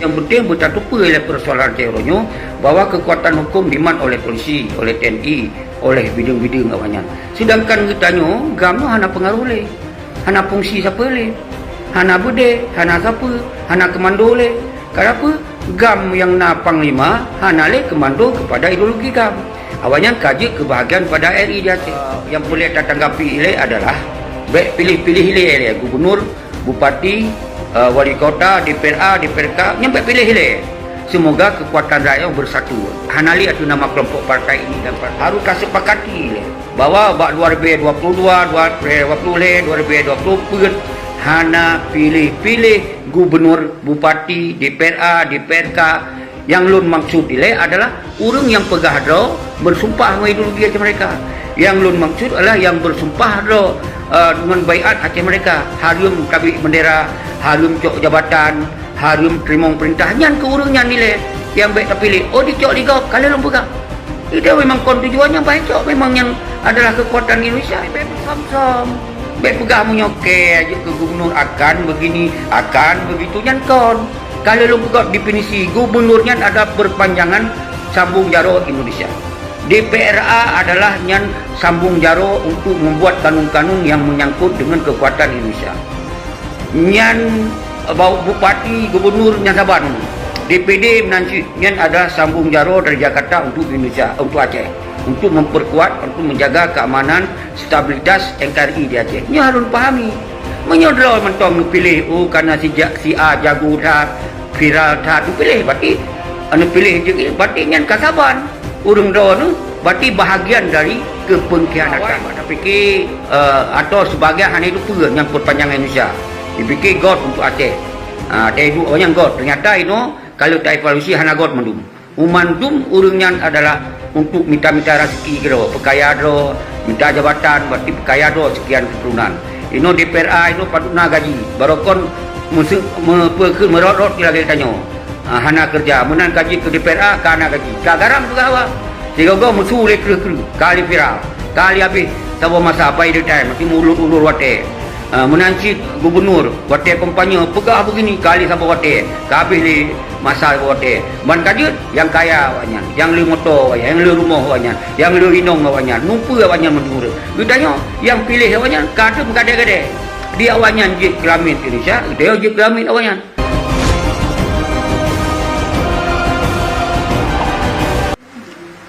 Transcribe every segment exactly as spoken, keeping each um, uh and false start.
Nyang penting beutateupeue lé peusoalan Aceh uroe nyoe bahwa keukuatan huköm dimat oleh polisi, oleh T N I, oleh bideueng-bideueng awaknyan. Seudangkan geutanyoe GAM nyoe hana peungaroh lé, hana fungsi sapeue lé, hana beudé, hana sapeue, hana keumando lé. Kenapa? GAM nyang na panglima hana lé keumando keupada ideologi GAM. Awaknyan ka jeuet keu bahagian pada R I di Aceh. Nyang peureulée tatanggapi ilée adalah bék piléh-piléh ilée, ilée gubunur, bupati, eh, wali kota, D P R A, D P R K, nyang bék piléh ilée. Semoga keukuatan rakyat bersatu. Hana lé ateueh nama kelompok partai ini dan partai. Harus tasepakati ilée bahwa bak dua ribu dua puluh dua, dua ribu dua puluh lhée, dua ribu dua puluh peuet hana piléh-piléh gubunur, bupati, D P R A, D P R K. Nyang lôn maksud ilée adalah ureuëng nyang peugah droe, beusumpah ngon ideologi Aceh Merdeka. Nyang lôn maksud adalah nyang beusumpah droe, eh, ngon baiat Aceh Merdeka. Hareuem tabri bendera, hareuem cok jabatan, hareuem teurimong peurintah. Nyan keu ureuëng nyan ilée nyang bék tapiléh. Oh, dicok lé gob, ka lheueh lôn peugah. Itu memang kon tujuan nyang baik cok. Memang nyan adalah keukuatan Indonesia. Bék beusam-sam. Bék peugah meunyoe kée jeuet keu gubunur akan begini, akan begitu, nyan kon. Ka lheueh lôn peugah definisi, gubunur nyan adalah perpanjangan sambung jaroe Indonesia. D P R A adalah nyan sambung jaroe untuk membuat kanun-kanun yang menyangkut dengan kekuatan Indonesia. Nyan, eh, bau-, bupati, gubunur nyan saban. D P D meunan cit, nyan adalah sambung jaroe dari Jakarta untuk Indonesia, untuk Aceh, untuk memperkuat, untuk menjaga keamanan, stabilitas N K R I di Aceh. Nyoe harus pahami. Meunyoe droe mantong neupiléh, oh, karena si ja-, si A jago that, viral that, neupiléh, berarti, eh, neupiléh je, berarti nyan ka saban. Ureuëng droe nyoe berarti bahagian dari kepengkhianatan. Awai, tapikir, eh, atau sebagai hana itu peue nyang perpanjangan Indonesia. Dipikir got untuk Aceh. Ah, teuduek awaknyan got. Ternyata inoe kalau taevaluasi hana got mandum. Mandum ureuëng nyan adalah untuk mita-mita rezeki keudroe, peukaya droe, mita jabatan, berarti peukaya droe sekian keturunan. Inoe D P R A inoe patut na gaji. Barokon meuseu-, me-, peue keu meurot-rot lagée tanyoe. Ah, hana keureuja. Meunan ka jeuet keu D P R A, ka na gaji. Ka garam peugah awak. Sigoe-goe meusu lé kreueh-kreueh. Ka lé viral. Ka lé habéh saboh masa, by the time, meusti meulur-ulur watée. Ah, meunan cit gubunur, watée kampanye, peugah begini, ka lé saboh watée. Ka habéh lé masa saboh watée. Ban ka jeuet, nyang kaya awaknyan, nyang le moto awaknyan, nyang le rumoh awaknyan, nyang le inong awaknyan, nupeue awaknyan meunurot. Geutanyoe, nyang piléh awaknyan, ka deuem gadée-gadée. Di awaknyan jeuet keu lamiet Indonesia, geutanyoe jeuet keu lamiet awaknyan.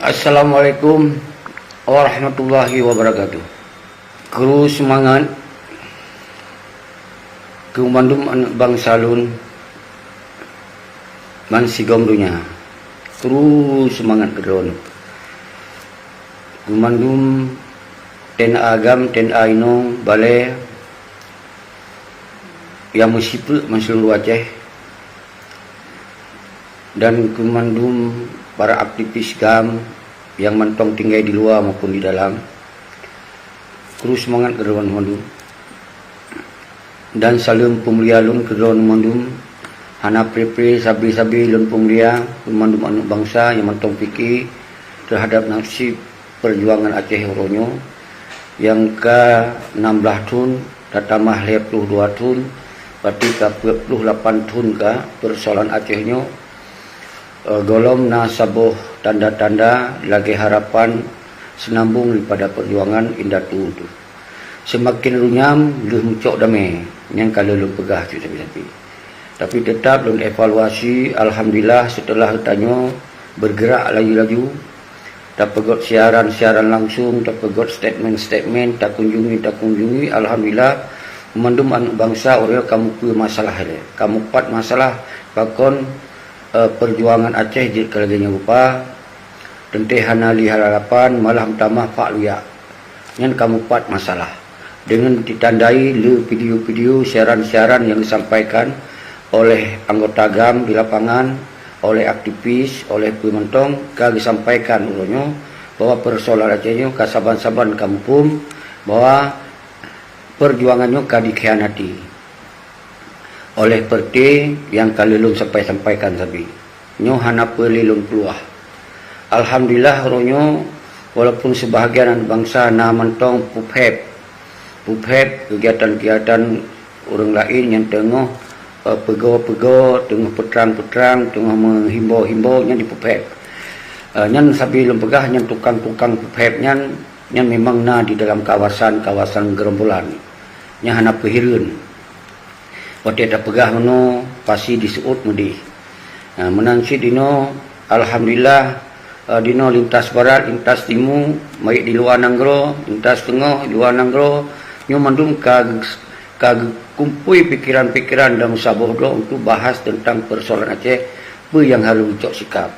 Assalamualaikum warahmatullahi wabarakatuh. Kru seumangat keu mandum aneuëk bansa lôn ban sigom donya. Kru seumangat keu droeneuh. Keu mandum T N A GAM, T N A inong, balée, nyang meusiplek meuseuluruh Aceh, dan keu mandum para aktivis GAM nyang mantong tinggai di luwa maupun di dalam, kru seumangat keu droeneuh mandum. Dan saleuem peumulia lôn keu droeneuh mandum, hana pré-pré, sabe-sabe lôn peumulia keu mandum aneuëk bansa nyang mantong pike teuhadab nasib peujuangan Aceh uroe nyoe nyang ka nam blaih thon, tatamah lhée ploh dua thon, berarti ka peuet ploh lapan thon ka peusoalan Aceh nyoe, eh, gohlom na saboh tanda-tanda lagée harapan seunambong daripada peujuangan indatu tu. Seumaken runyam lheueh meucok damé, nyang ka lheueh lôn peugah cit sabe-sabe. Tapi teutap lôn evaluasi, alhamdulillah, seuteulah geutanyoe beugeurak laju-laju, tapeugét siaran-siaran langsung, tapeugét statement-statement, takunjungi-takunjungi, alhamdulillah, mandum aneuëk bansa uroe nyoe ka mupeue masalah ilée, ka mupat masalah pakon, eh, peujuangan Aceh jeuet keu lagée nyoe rupa, teuntée hana lé harapan, malah meutamah pak luyak. Nyan ka mupat masalah. Deungon ditandai lé video-video siaran-siaran nyang disampaikan oleh anggota GAM di lapangan, oleh aktivis, oleh peue mantong ka disampaikan uroe nyoe bahwa peusoalan Aceh nyoe ka saban-saban ka muphom bahwa peujuangan nyoe ka dikhianati oleh peureuté nyang ka lheueh lôn sampai-sampaikan sabe. Nyoe hana peue lé lôn peuluah. Alhamdulillah, uroe nyoe, walaupun seubahagian bansa na mantong peuphét, peuphét keugiatan-keugiatan ureuëng laén nyang teungoh eh, peugo-peugo, teungoh peutrang-peutrang, teungoh meuhimbau-himbau, nyan jipeuphét. Eh, nyan sabe lôn peugah, nyan tukang-tukang peuphét nyan, nyan memang na di dalam kawasan-kawasan gerombolan. Nyan hana peuhireuen. Watée tapeugah meunoe, pasti diseuôt meudeh. Nah, meunan cit inoe, alhamdulillah, eh, dinoe lintas barat, lintas timu, baik di luwa nanggroe, lintas teungoh, luwa nanggroe, nyoe mandum ka, ka geukumpôi pikeran-pikeran dan meusaboh droe untuk bahas teuntang peusoalan Aceh, peue nyang harôh geucok sikab.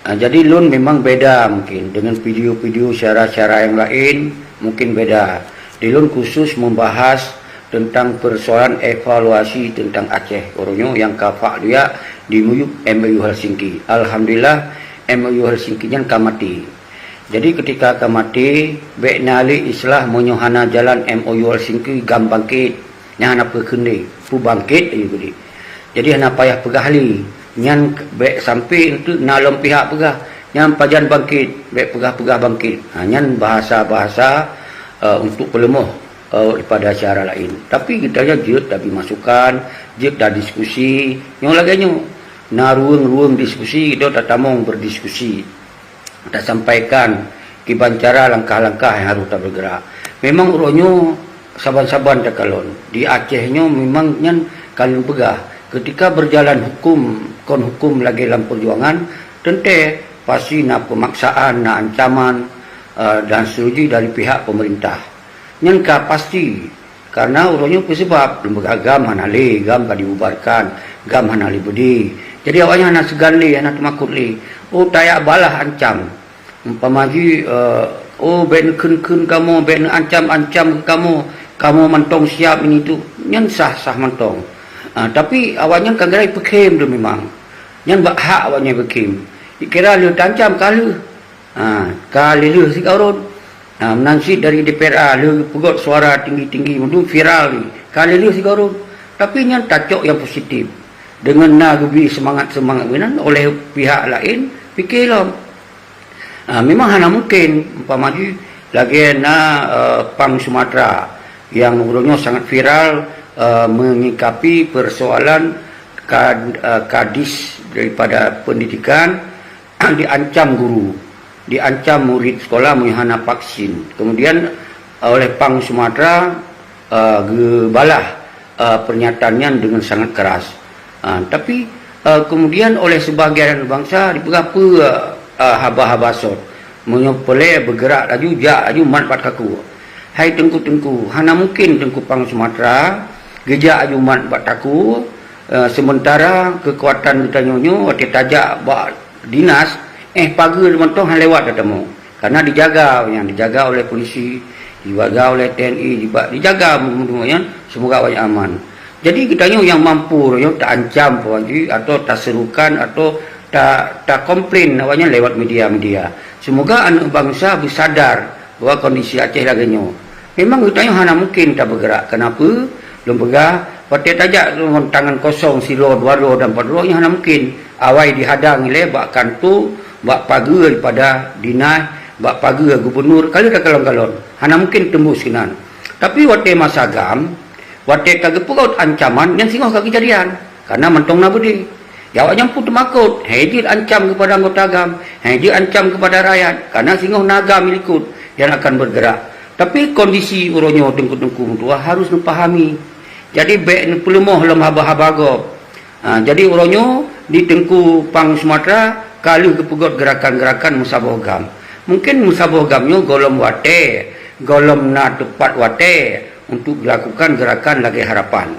Ah, jadi lôn memang beda mungkin dengan video-video syara-syara nyang laén, mungkin beda. Di lôn khusus membahas teuntang peusoalan evaluasi teuntang Aceh. Uroe nyoe nyang ka fak liak di miyueb M O U Helsinki. Alhamdulillah, M O U Helsinki nyan ka maté. Jadi ketika ka maté, bék na lé istilah meunyoe hana jalan M O U Helsinki GAM bangkit. Nyan hana peue kheun lé, peue bangkit ayue geude. Jadi hana payah peugah lé. Nyan bék sampai enteuk na lom pihak peugah, nyan pajan bangkit, bék peugah-peugah bangkit. Ha, nyan bahasa-bahasa, eh, untuk peuleumoh, eh, daripada syara laén. Tapi geutanyoe jeuet tabri masukan, jeuet tadiskusi. Nyoe lagée nyoe. Na ruweueng-ruweueng diskusi, geutanyoe tatamong berdiskusi. Tasampaikan kiban cara langkah-langkah nyang harôh tabeugerak. Memang uroe nyoe saban-saban takalon. Di Aceh nyoe memang nyan ka lôn peugah, ketika berjalan huköm, kon huköm lagée lam peujuangan, teuntée pasti na peumaksaan, na ancaman, eh, dan seterusnya dari pihak pemerintah. Nyan ka pasti, karena uroe nyoe peue sabab, lembaga GAM hana lé, GAM ka dibubarkan, GAM hana lé beudé. Jadi awaknyan hana seugan lé, hana teumakot lé. Oh, tajak balah ancam. Umpama jih, eh, "Oh, bék neukheun-kheun kamoe, bék neuancam-ancam kamoe, kamoe mantong siab ini tu." Nyan sah-sah mantong. Ah, tapi awaknyan ka gerai peukhém tu memang. Nyan bak hak awaknyan peukhém. Dikira lheueh taancam ka lheueh. Ha, ka lheueh sigoe rot. Ha, meunan cit dari D P R A lheueh peugét suara tinggi-tinggi, mandum viral ni. Ka lheueh sigoe rot. Tapi nyan tacok nyang positif. Deungon na geubri seumangat-seumangat meunan oleh pihak laén, pike lom. Ha, memang hana mungkin, umpama jih lagée na, eh, Pang Sumatera nyang uroe nyoe sangat viral, eh, menyikapi persoalan kad-, eh, kadis daripada pendidikan, diancam guru, diancam murid sekolah meunyoe hana vaksin. Kemudian, eh, oleh Pang Sumatera, eh, geubalah, eh, pernyataan nyan dengan sangat keras. Ah, tapi, eh, kemudian oleh sebahagian bansa dipeugah peue, eh, haba-haba sot. Meunyoe peureulée beugerak laju, jak laju mat bak takue. Hai teungku-teungku, hana mungkin Teungku Pang Sumatera geujak laju mat bak takue, eh, sementara keukuatan geutanyoe nyoe watée tajak bak dinas, eh, pageue mantong hana lewat tatamong. Karena dijaga, nyang dijaga oleh polisi, dijaga oleh T N I, diba-, dijaga mudu-mudu nyan, semoga awaknyan aman. Jadi geutanyoe nyang mampu nyoe taancam pun atau taserukan atau ta-, takomplain awaknyan lewat media-media. Semoga aneuk bansa beusadar bahwa kondisi Aceh lagée nyoe. Memang geutanyoe hana mungkin tabeugerak. Kenapa? Lôn peugah, watée tajak ngon tangan kosong sidroe, dua droe dan pat droe, nyan hana mungkin. Awai dihadang ilée bak kanto, bak pageue daripada dinas, bak pageue gubunur, ka lheueh takalon-kalon. Hana mungkin teumbus keunan. Tapi watée masa GAM, watée ka geupeugét ancaman, nyan singoh ka keujadian. Karena mantong na beudé. Ya, awaknyan pun teumakot, hai jeuet ancam keupada anggota GAM, hai jeuet ancam keupada rakyat, karena singoh na GAM likot nyang akan bergerak. Tapi kondisi uroe nyoe teungku-teungku meutuah harus neupahami. Jadi bék neupeuleumah lom haba-haba gob. Ha, jadi uroe nyoe di Teungku Pang Sumatera ka lheueh geupeugét gerakan-gerakan meusaboh GAM. Mungkin meusaboh GAM nyoe gohlom watée, gohlom na teupat watée untuk dilakukan gerakan lagée harapan.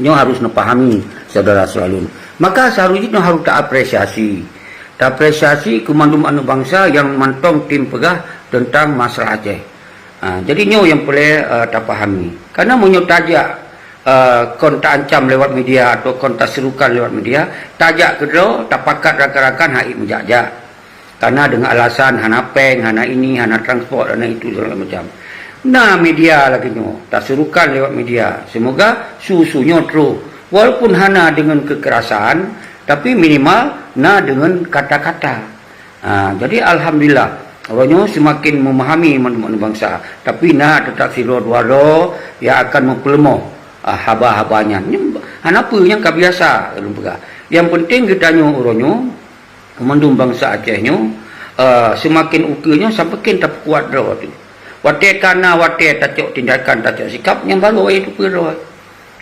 Nyoe harus neupahami, syedara seulalu. Maka seuharusjih nyoe harus taapresiasi. Taapresiasi keu mandum aneuk bansa nyang mantong tem peugah teuntang masalah Aceh. Ha, jadi nyoe nyang peureulée, eh, tapahami. Karena meunyoe tajak, eh, kon taancam lewat media atau kon taserukan lewat media, tajak keudroe, tapakat rakan-rakan hana meujak-jak. Karena dengan alasan hana péng, hana ini, hana transport, hana itu, segala macam. Na media lagée nyoe, taserukan lewat media. Semoga su-su nyoe troh. Walaupun hana dengan kekerasan, tapi minimal na dengan kata-kata. Ha, jadi alhamdulillah, uroe nyoe seumaken meumahami mandum bansa. Tapi na teutap sidroe dua droe nyang akan meupeuleumah, ah, haba-haba nyan. Nyoe Hana peue, nyan ka biasa lôn peugah. Nyang penting geutanyoe uroe nyoe, mandum bansa Aceh nyoe, eh, seumaken ukeue nyoe seumaken tapeukuat droe teuh. Watée ka na watée tacok tindakan, tacok sikap, nyan baru awai teupeue droe.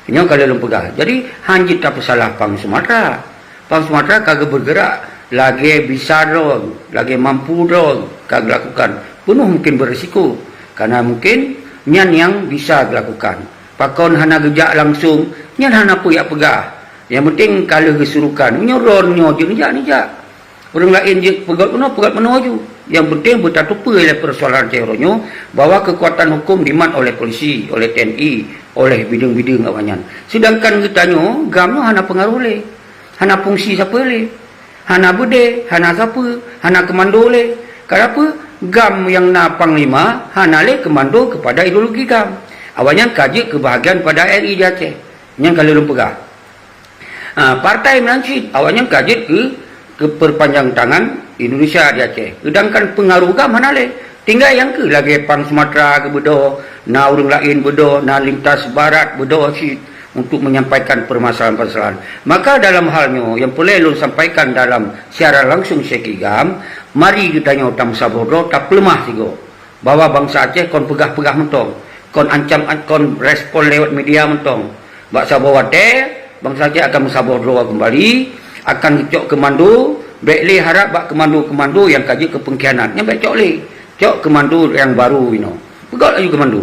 Nyoe ka lheueh lôn peugah. Jadi, han jeuet tapeusalah pang Sumatera. Pang Sumatera ka geubeugeurak lagée bisa droe, lagée mampu droe ka geulakukan. Peunoh mungken beurisiko. Karena mungken nyan nyang bisa geulakukan. Pakon hana geujak langsung, nyan hana peue jak peugah. Nyang penting ka lheueh geusurukan. Meunyoe droe nyoe jeuet neujak, neujak. Ureuëng laén jeuet peugöt meunoe, peugöt meunoe ju. Nyang penting beutateupeue lé peusoalan Aceh uroe nyoe bahwa keukuatan huköm dimat oleh polisi, oleh T N I, oleh bideueng-bideueng awaknyan. Seudangkan geutanyoe, GAM nyoe hana peungaroh lé, hana fungsi sapeue lé, hana beudé, hana sapeue, hana keumando lé. Kenapa? GAM nyang na panglima hana lé keumando keupada ideologi GAM. Awaknyan ka jeuet keu bahagian pada R I di Aceh. Nyang ka lôn peugah. Ha, partai meunan cit, awaknyan ka jeuet keu, keu peupanjang tangan Indonesia di Aceh. Seudangkan peungaroh GAM hana lé. Tinggai nyang keuh lagée pang Sumatera geubeudôh, na ureuëng laén beudôh, na lintas barat beudôh cit untuk menyampaikan permasalahan-permasalahan. Maka dalam hal nyoe, nyang peureulée lôn sampaikan dalam siaran langsung syeki GAM, mari geutanyoe tameusaboh droe, tapeuleumah sigoe. Bahwa bansa Aceh kon peugah-peugah mantong, kon ancam, kon respon lewat media mantong. Bak saboh watée, bansa Aceh akan meusaboh droe keumbali, akan geucok keumando, bék lé harab bak keumando-keumando nyang ka jeuet keu peungkhianat. Nyan bék cok lé, cok keumando nyang baru inoe. Peugöt laju keumando.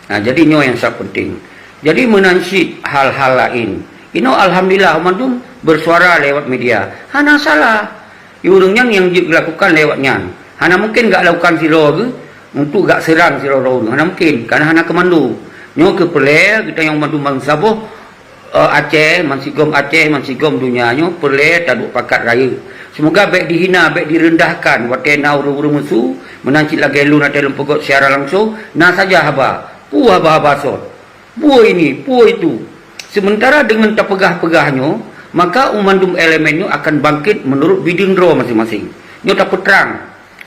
Nah, jadi nyoe nyang sangat penting. Jadi meunan cit hal-hal laén. Inoe alhamdulillah mandum bersuara lewat media. Hana salah. Ureuëng nyan nyang jeuet geulakukan lewat nyan. Hana mungken gak lakukan sidroe geuh untuk gak seurang sidroe ureuëng. Hana mungken, karena hana keumando. Nyoe keuh peureulée geutanyoe mandum bansa boh, eh, Aceh, mansigom Aceh, mansigom donya nyoe peureulée taduek pakat rayeuk. Seumoga bék dihina, bék direundahkan watée na ureuëng-ureuëng meusu, meunan cit lagée lôn watée lôn peugöt siaran langsung, na saja haba, peue haba-haba sot. Peue ini, peue itu. Sementara deungon tapeugah-peugah nyoe, maka u mandum elemen nyoe akan bangkét meunurot bideueng droe maséng-maséng. Nyoe tapeutrang.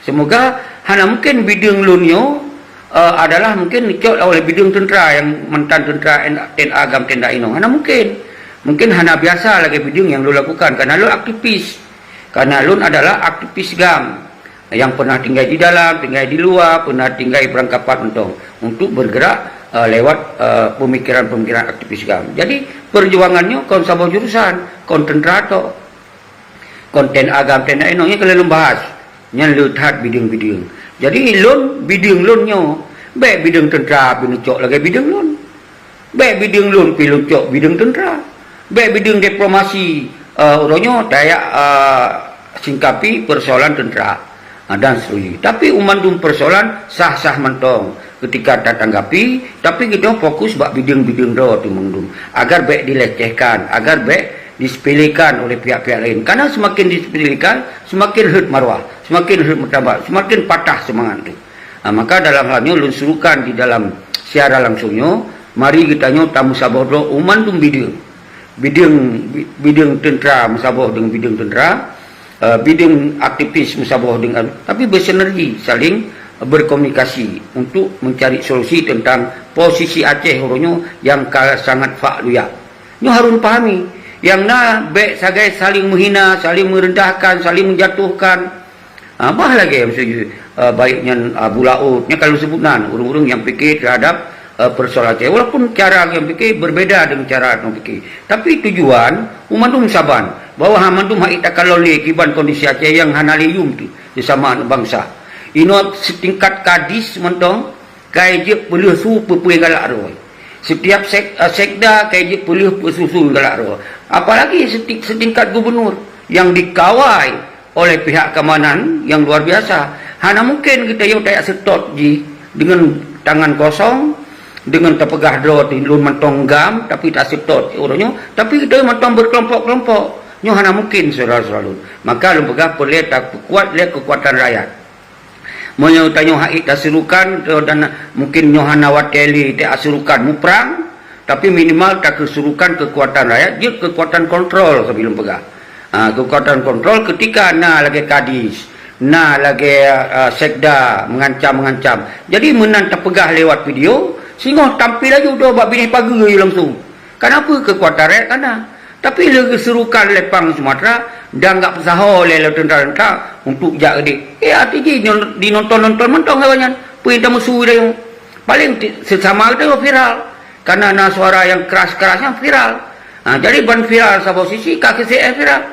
Seumoga hana mungken bideueng lôn nyoe, eh, adalah mungken neucok oleh bideueng teuntra nyang mantan teuntra N-, T N A GAM T N A inoe. Hana mungken. Mungken hana biasa lagée bideueng nyang lôn lakukan, karena lôn aktivis. Karena lôn adalah aktivis GAM. Nyang pernah tinggai di dalam, tinggai di luwa, pernah tinggai beurangkapat mantong untuk bergerak, eh, lewat, eh, pemikiran-pemikiran aktivis GAM. Jadi, perjuangan nyoe kon saboh jurusan, kon teuntra tok, kon T N A GAM, T N A inoe, nyan ka lôn bahas. Nyan le that bideueng-bideueng. Jadi, lôn, bideueng lôn nyoe, bék bideueng teuntra pih neucok lagée bideueng lôn. Bék bideueng lôn pih lôn cok bideueng teuntra. Bék bideueng diplomasi, eh, uroe nyoe tajak, eh, singkapi persoalan teuntra, eh, dan seterusnya. Tapi u mandum persoalan sah-sah mantong ketika tatanggapi, tapi geutanyoe fokus bak bideueng-bideueng droe teuh mandum. Agar bék dilecehkan, agar bék disepelekan oleh pihak-pihak laén. Karena semakin disepelekan, semakin hurt marwah, semakin hurt martabat, semakin patah semangat tu. Ha, maka dalam hal nyoe lôn surukan di dalam siaran langsung nyoe, mari geutanyoe tameusaboh droe u mandum bideueng. Bideueng, bi-, bideueng teuntra meusaboh deungon bideueng teuntra, eh, bideueng aktivis meusaboh deungon, tapi bersinergi, saling berkomunikasi untuk mencari solusi tentang posisi Aceh uroe nyoe nyang ka sangat fak luyak. Nyoe harus pahami, nyang na bék sagai saling menghina, saling merendahkan, saling menjatuhkan. Ah, bah lagée maksud jih, eh, baik nyan Abu Laôt, nyan kalau sebut nan, ureuëng-ureuëng nyang pike terhadap, eh, persoalan Aceh. Walaupun cara nyang pike berbeda dengan cara nyang pike. Tapi tujuan, u mandum saban, bahwa ha mandum hai takalon lé kiban kondisi Aceh nyang hana lé yuem tu, sesama aneuk bangsa. Inoe setingkat kadis mantong, kai jeuet peuleueh su peue-peue galak droe. Setiap sek-, eh, sekda kai jeuet peuleueh peue su-su galak droe. Apalagi seti-, setingkat gubernur nyang dikawai oleh pihak keamanan yang luar biasa. Hana mungken geutanyoe tajak seutôt jih deungon tangan kosong, deungon tapeugah droe teuh lôn mantong GAM, tapi taseutôt uroe nyoe, tapi geutanyoe mantong berkelompok-kelompok. Nyoe hana mungken, syedara-syedara lôn. Maka lôn peugah peureulée tapeukuat lé keukuatan rakyat. Meunyoe tanyoe hai tasurukan, dan mungken nyoe hana watée lé tasurukan muprang, tapi minimal takeusurukan keukuatan rakyat, jeuet keukuatan kontrol sabe lôn peugah. Ha, keukuatan kontrol ketika na lagée kadis, na lagée, ah, sekda mengancam-mengancam. Jadi meunan tapeugah lewat video, singoh tampé laju droe bak binéh pageue langsung. Kenapa kekuatan rakyat kana? Tapi lé geuserukan lé pang Sumatera dan gak peusaho lé, lé tentara-tentara untuk jak keudeh. Eh, arti jih nyon-, dinonton-nonton mantong awaknyan. Peue nyang tamusu tanyoe? Paling ti-, sesama geutanyoe viral. Karena na suara nyang keras-keras nyan viral. Ha, jadi ban viral saboh sisi ka keu C F viral.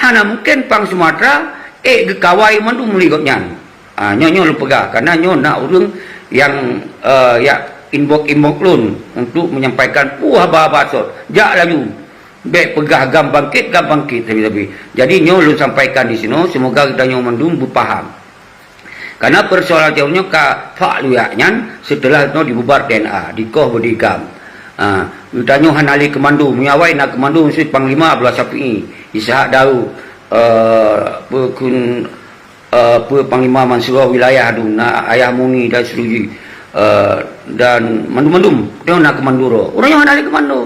Hana mungkin pang Sumatera, eh, geukawai mandum lé gobnyan. Ha, nyoe, nyoe lôn peugah, karena nyoe na ureuëng nyang, eh, jak inbox-inbox lôn untuk menyampaikan peue haba-haba sot. Jak laju. Bék peugah GAM bangkit, GAM bangkit sabe-sabe. Jadi nyoe lôn sampaikan di sinoe, semoga geutanyoe mandum beupaham. Karena persoalan teuk nyoe ka fak luyak nyan setelah nyoe dibubar T N A, dikoh beudé GAM. Ha, geutanyoe hana lé komando, meunyoe awai na komando, miseu Panglima Abdullah Syafi'i, Ishak Daud, eh, peue kheun, eh, peue Panglima Mansuro wilayah tu, na Ayah Muni dan Suruji, eh, dan mandum-mandum, geutanyoe na komando droe. Ureuëng nyoe hana lé komando.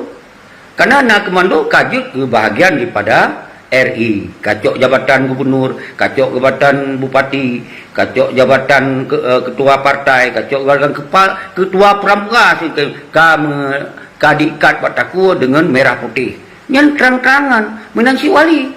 Karena na komando ka jeuet keu bahagian daripada R I, kacok jabatan gubernur, kacok jabatan bupati, kacok jabatan ke-, eh, ketua partai, kacok jabatan kepa-, ketua pramuka, ka me-, ka diikat bak takue dengan merah putih. Nyan terang-terangan meunan cit wali.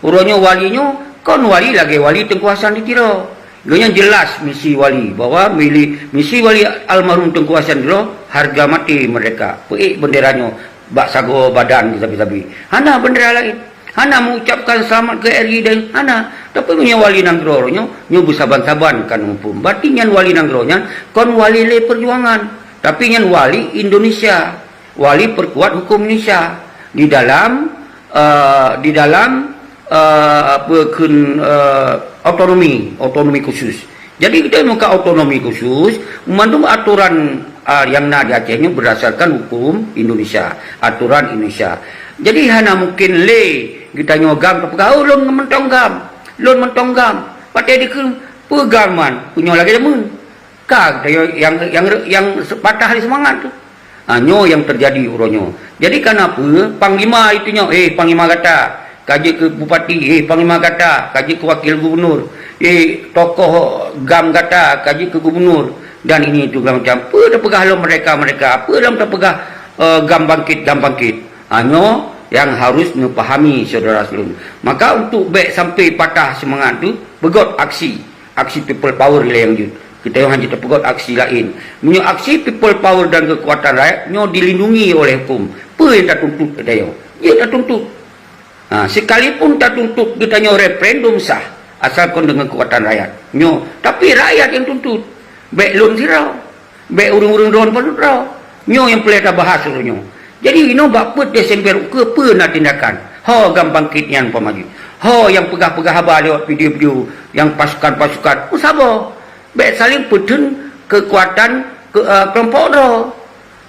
Uroe nyoe wali nyoe kon wali lagée wali Teungku Hasan di Tiro. Gobnyan jelas misi wali, bahwa mili-, misi wali almarhum Teungku Hasan Tiro, harga mati merdeka. Peuék bendera nyoe bak sagoe badan sabe-sabe. Hana bendera laén. Hana mengucapkan selamat ke R I dan hana. Tapi meunyoe wali nanggroe nyoe, nyoe beusaban-saban kan muphom. Berarti nyan wali nanggroe nyan kon wali lé perjuangan. Tapi nyan wali Indonesia. Wali perkuat hukum Indonesia di dalam, eh, di dalam, eh, apa kheun, eh, otonomi, otonomi khusus. Jadi kita muka otonomi khusus, mandum aturan, eh, yang na di Aceh nyoe berdasarkan hukum Indonesia, aturan Indonesia. Jadi hana mungkin lé geutanyoe GAM tapeugah, "Oh, lôn mantong GAM, lôn mantong GAM." Patéh dikheun, "Peue GAM man, punyoe lagée demen." Ka geutanyoe nyang, nyang, nyang patah lé seumangat tu. Ha, nyoe nyang teujadi uroe nyoe. Jadi, kenapa panglima itu nyoe, eh, panglima gata, ka jeuet keu bupati, eh, panglima gata, ka jeuet keu wakil gubernur, eh, tokoh GAM gata, ka jeuet keu gubernur, dan ini itu segala macam. Peue tapeugah lom mereka-mereka, peue lom tapeugah, eh, GAM bangkit, GAM bangkit. Ha, nyoe nyang harus neupahami, syedara seulon. Maka, untuk bék sampai patah seumangat tu, peugöt aksi. Aksi people power ilée nyang jeuet. Geutanyoe hana tapeugöt aksi laén. Meunyoe aksi people power dan keukuatan rakyat nyoe dilindungi oleh huköm, peue nyang tatuntut geutanyoe? Jeuet tatuntut. Ha, sekalipun tatuntut geutanyoe referendum sah, asal kon deungon keukuatan rakyat. Nyoe, tapi rakyat nyang tuntut. Bék lôn sidroe. Bék ureuëng-ureuëng droe padub droe. Nyoe nyang peureulée tabahas uroe nyoe. Jadi, inoe bak peuet Desember ukeue peue na tindakan? Ho GAM bangkit nyan pamaju. Ho nyang peugah-peugah haba lewat video-video nyang pasukan-pasukan, meusaboh. Bék saléng peutheun keukuatan ke, eh, keulompok droe.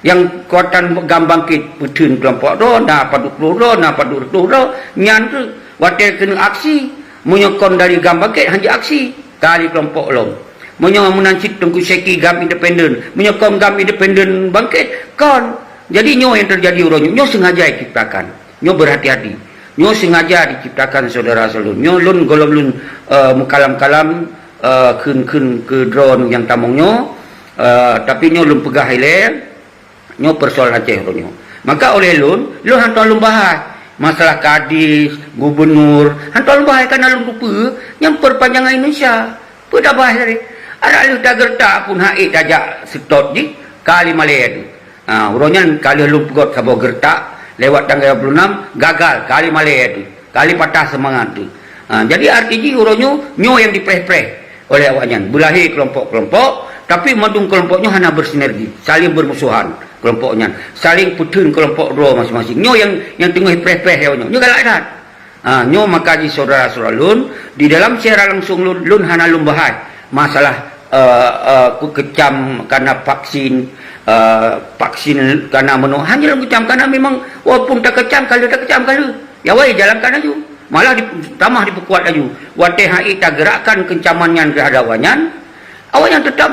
Nyang keukuatan GAM bangkit peutheun keulompok droe, na padub ploh droe, na padub reutôh droe, nyan kheueh watée keuneuk aksi. Meunyoe kon dari GAM bangkit, hana aksi. Ka lé keulompok lom. Meunyoe meunan cit Teungku Syeki GAM independen, meunyoe kon GAM independen bangkit, kon. Jadi nyoe nyang teujadi uroe nyoe, nyoe sengaja diciptakan. Nyoe berhati-hati. Nyoe sengaja diciptakan syedara seulon. Nyoe lôn gohlom lôn, eh, meukalam-kalam, eh, kheun-kheun keu droe nyang tamong nyoe, eh, tapi nyoe lôn peugah ilée, nyoe persoalan Aceh uroe nyoe. Maka oleh lôn, lôn hantom lôn bahas masalah kadis, gubernur, hantom lôn bahas karena lôn tupeue nyan perpanjangan Indonesia. Peue tabahas tadi? Adak lheueh tageureutak pun hak ék tajak seutôt jih, ka lheueh malée tu. Ha, uroe nyan ka lheueh lôn peugöt saboh geureutak lewat tanggai dua puluh enam, gagal, ka lheueh malée tu. Ka lheueh patah seumangat tu. Ha, jadi arti jih uroe nyoe, nyoe nyang dipreh-preh oleh awaknyan. Beulahé keulompok-keulompok, tapi mandum keulompok nyoe hana bersinergi, saling bermusuhan keulompok nyan, saling peutheun keulompok droe masing-masing. Nyoe nyang, nyang teungoh preh-preh nyoe, nyoe galak that. Ha, nyoe maka jih syedara-syedara lôn, di dalam siaran langsung lôn, lôn hana lôn bahas masalah, eh, eh, keu-, keucam karena vaksin, eh, vaksin karena meunoe. Hanya lôn keucam karena memang walaupun takeucam ka lheueh, takeucam ka lheueh. Ya wai, jalankan laju. Malah di-, tamah dipeukuat laju. Watée hana tageurakkan keucaman nyan teuhadap awaknyan, awaknyan teutap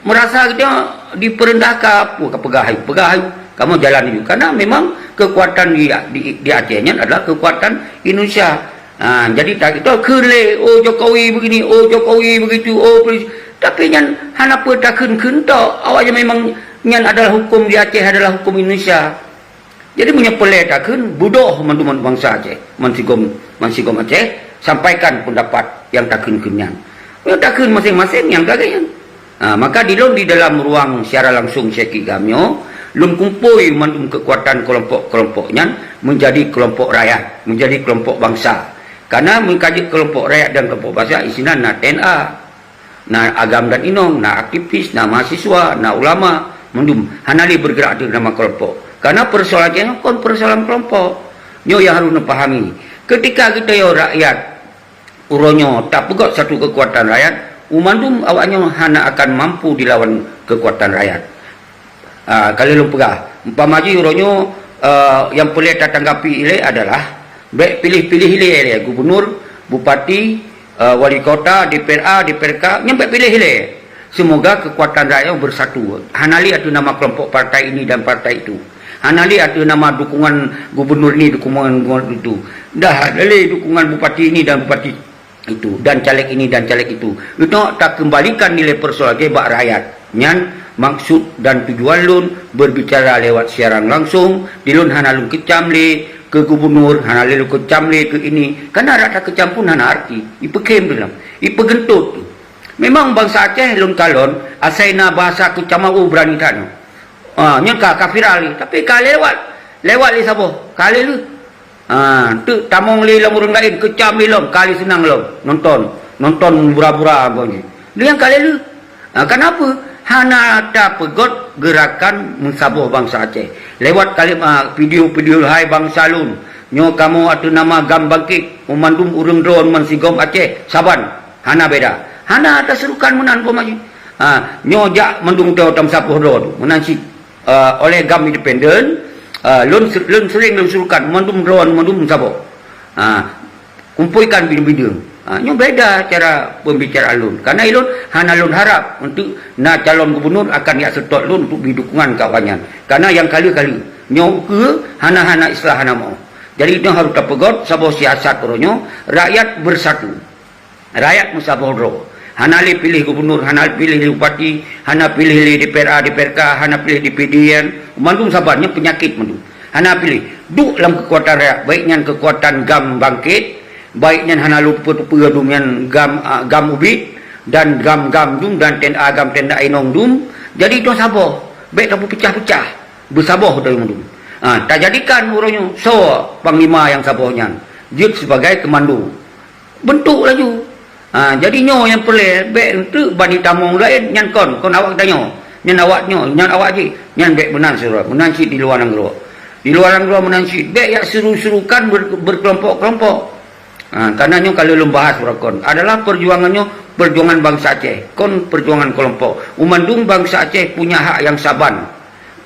meurasa geutanyoe dipeurendahkan, peue ka peugah hai, peugah hai, kamoe jalan laju. Karena memang keukuatan di, di, di Aceh nyan adalah keukuatan Indonesia. Ha, jadi tak itu kheun lé, "Oh Jokowi begini, oh Jokowi begitu, oh polis." Tapi nyan hana peue takheun-kheun tok. Awaknyan memang nyan adalah hukum di Aceh, adalah hukum Indonesia. Jadi meunyoe peureulée takheun, beudôh mandum bansa Aceh, bansigom, bansigom Aceh, sampaikan peundapat nyang takheun-kheun nyan. Meunyoe takheun maséng-maséng nyang ka lagée nyan. Ha, maka di lôn di dalam ruang siaran langsung Syekh Gam nyoe, lôn kumpôi mandum keukuatan keulompok-keulompok nyan meunjadi keulompok rakyat, meunjadi keulompok bansa. Kana meukajeuet keulompok rakyat dan keulompok bansa, isinan na T N A, na agam dan inong, na aktivis, na mahasiswa, na ulama, mandum hana lé bergerak ateueh nama keulompok. Kana peusoalan nyoe kon peusoalan keulompok. Nyoe nyang harôh neupahami. Keutika geutanyoe rakyat uroe nyoe tapeugét satu keukuatan rakyat, u mandum awaknyoe hana akan mampu dilawan keukuatan rakyat. Ah, ka lheueh lôn peugah, umpama jih uroe nyoe, ah, nyang peureulée tatanggapi ilée adalah bék piléh-piléh ilée, ilée gubunur, bupati, ah, wali kota, D P R A, D P R K, nyan bék piléh ilée. Semoga keukuatan rakyat nyoe beusatu. Hana lé ateueh nama keulompok partai ini dan partai itu. Hana lé ateueh nama dukungan gubunur ini, dukungan gubunur itu. Dah lé dukungan bupati ini dan bupati itu, dan caleg ini dan caleg itu. Itu takeumbalikan nilai peusoalan lagée bak rakyat. Nyan maksud dan tujuan lôn berbicara lewat siaran langsung, di lôn hana lôn keucam lé keu gubunur, hana lé lôn keucam lé keu ini. Kana rata keucam pun hana arti. Ipeukhém tu lom. Ipeugeuntot tu. Memang bansa Aceh lôn kalon, asai na bahasa keucaman, oh, beurani that nyoe. Ah, nyan ka, ka viral ni. Tapi ka lewat, lewat lé saboh, ka lé lheueh. Ah, teuk tamong lé lam ureuëng laén, keucam lé lom, ka lé seunang lom. Nonton, nonton bura-bura abang jih. Lé nyang ka lé lheueh. Ah, kenapa? Hana tapeugét geurakan meusaboh bansa Aceh. Lewat kalim-, ah, video-video, "Hai bansa lôn, nyoe kamoe ateueh nama GAM bangkét, u mandum ureuëng droe bansigom Aceh saban." Hana beda. Hana tasurukan meunan peue maju. Ha, nyoe jak mandum teu tam sapoh droe tu. Meunan cit, eh, oleh GAM independen, eh, lôn se-, lôn sering lôn surukan mandum droe mandum saboh. Ha, kumpuikan bideueng-bideueng. Ha, nyoe beda cara pembicaraan lôn. Karena ilôn hana lôn harap untuk na calon gubernur akan jak seutôt lôn untuk bri dukungan keu awaknyan. Karena nyang kali-kali nyoe ukeue hana-hana istilah hana mau. Jadi nyoe harus tapeugét saboh siasat uroe nyoe, rakyat bersatu. Rakyat meusaboh droe. Hana lé piléh gubernur, hana piléh lé bupati, hana piléh lé D P R A, D P R K, hana piléh D P D N. Mandum saban nyoe peunyakét mandum. Hana piléh. Duek lam keukuatan rakyat, baik nyan keukuatan GAM bangkét, baik nyan hana lôn tupeue-tupeue dum nyan GAM, ah, GAM ubit, dan GAM-GAM dum, dan T N A GAM, T N A inong dum. Jadi nyoe saboh, bék tapeupeucah-peucah, beusaboh droe mandum. Ah, tajadikan uroe nyoe soe panglima nyang saboh nyan, jeuet sibagai keumando. Bentuk laju. Ha, jadi nyoe nyang peureulée bék eunteuk bani tamong laén nyan kon, kon awak tanyoe. Nyan awak nyoe, nyan awak jih, nyan bék meunan sidroe, meunan cit di luwa nanggroe. Di luwa nanggroe meunan cit, bék jak seru-serukan ber-, berkelompok-kelompok. Ha, karena nyoe ka lheueh lôn bahas uroe kon, adalah perjuangan nyoe perjuangan bansa Aceh, kon perjuangan kelompok. Mandum bansa Aceh punya hak yang saban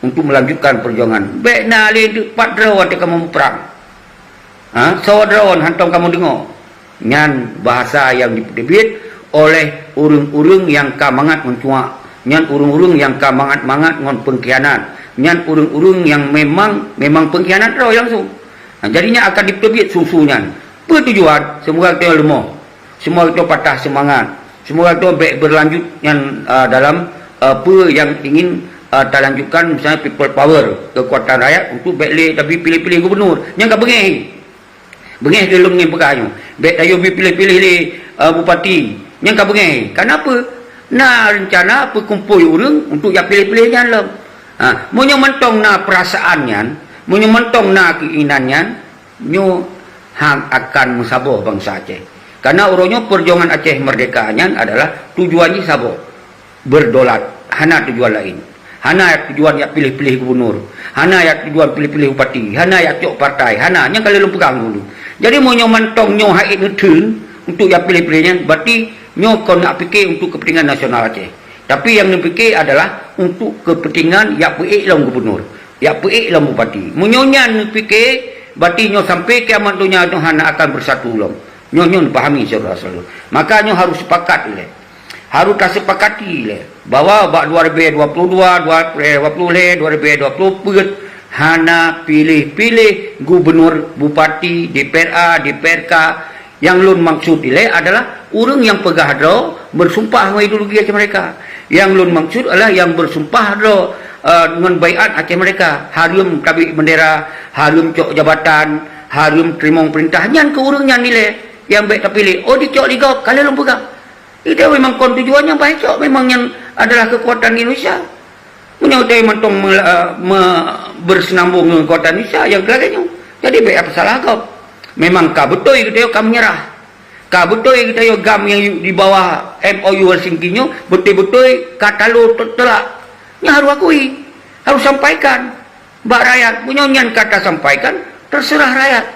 untuk melanjutkan perjuangan. Bék na lé eunteuk pat droe watée kamoe muprang. Ha, soe droe hantom kamoe deungoe. Nyan bahasa nyang jiteubiet oleh ureuëng-ureuëng nyang ka mangat meucuak. Nyan ureuëng-ureuëng nyang ka mangat-mangat ngon peungkhianat. Nyan ureuëng-ureuëng nyang memang, memang peungkhianat droe langsung. Ha, jadi nyan akan jiteubiet su-su nyan. Peue tujuan? Seumoga geutanyoe leumoh. Seumoga geutanyoe patah seumangat. Seumoga geutanyoe bék beulanjut nyan, ah, dalam, ah, peue nyang ingin, ah, talanjutkan, misalnya people power, keukuatan rakyat untuk bék lé tabi piléh-piléh gubernur. Nyan ka beungéh. Beungéh keu lôn ngieng peugah nyoe. Bék tayue bi piléh-piléh lé, ah, bupati. Nyan ka beungéh. Kenapa? Na reuncana peukumpôi ureuëng untuk jak piléh-piléh nyan lom. Ha, meunyoe mantong na peurasaan nyan, meunyoe mantong na keuinginan nyan, nyoe han akan meusaboh bansa Aceh. Karena uroe nyoe perjuangan Aceh merdeka nyan adalah tujuan jih saboh, berdaulat, hana tujuan laén. Hana tujuan jak piléh-piléh gubernur, hana jak tujuan piléh-piléh bupati, hana jak cok partai, hana, nyang ka lheueh lôn peugah dulu. Jadi meunyoe mantong nyoe hana neutheun untuk jak piléh-piléh nyan, berarti nyoe kon nak pike untuk kepentingan nasional Aceh. Tapi nyang neupike adalah untuk kepentingan jak peuék lom gubernur, jak peuék lom bupati. Meunyoe nyan neupike, berarti nyoe sampai kiamat donya nyoe hana akan bersatu lom. Nyoe, nyoe neupahami syedara sekalian. Maka nyoe harus sepakat ilée. Harus tasepakati ilée bahwa bak dua ribu dua puluh dua, dua ribu dua puluh lhée, dua ribu dua puluh peuet hana piléh-piléh gubernur, bupati, D P R A, D P R K, Nyang lôn maksud ilée adalah ureuëng nyang peugah droe beusumpah ngon ideologi Aceh Merdeka. Nyang lôn maksud adalah nyang beusumpah droe eh, ngon baiat Aceh Merdeka. Hareuem tabri bendera, hareuem cok jabatan, hareuem teurimong peurintah. Nyan keu ureuëng nyan ilée nyang bék tapiléh. Oh, dicok lé gob, ka lheueh lôn peugah. Itu memang kon tujuan nyang bah cok, memang nyan adalah kekuatan Indonesia. Meunyoe teu mantong me, me, bersenambung ngon kekuatan Indonesia nyang keu lagée nyoe. Jadi bék apa salah gob. Memang ka beutôi geutanyoe ka menyerah. Ka beutôi geutanyoe GAM nyang di bawah M O U Helsinki nyoe beutôi-beutôi ka talo teulak. Nyan harus akui, harus sampaikan bak rakyat. Meunyoe nyan ka tasampaikan, terserah rakyat.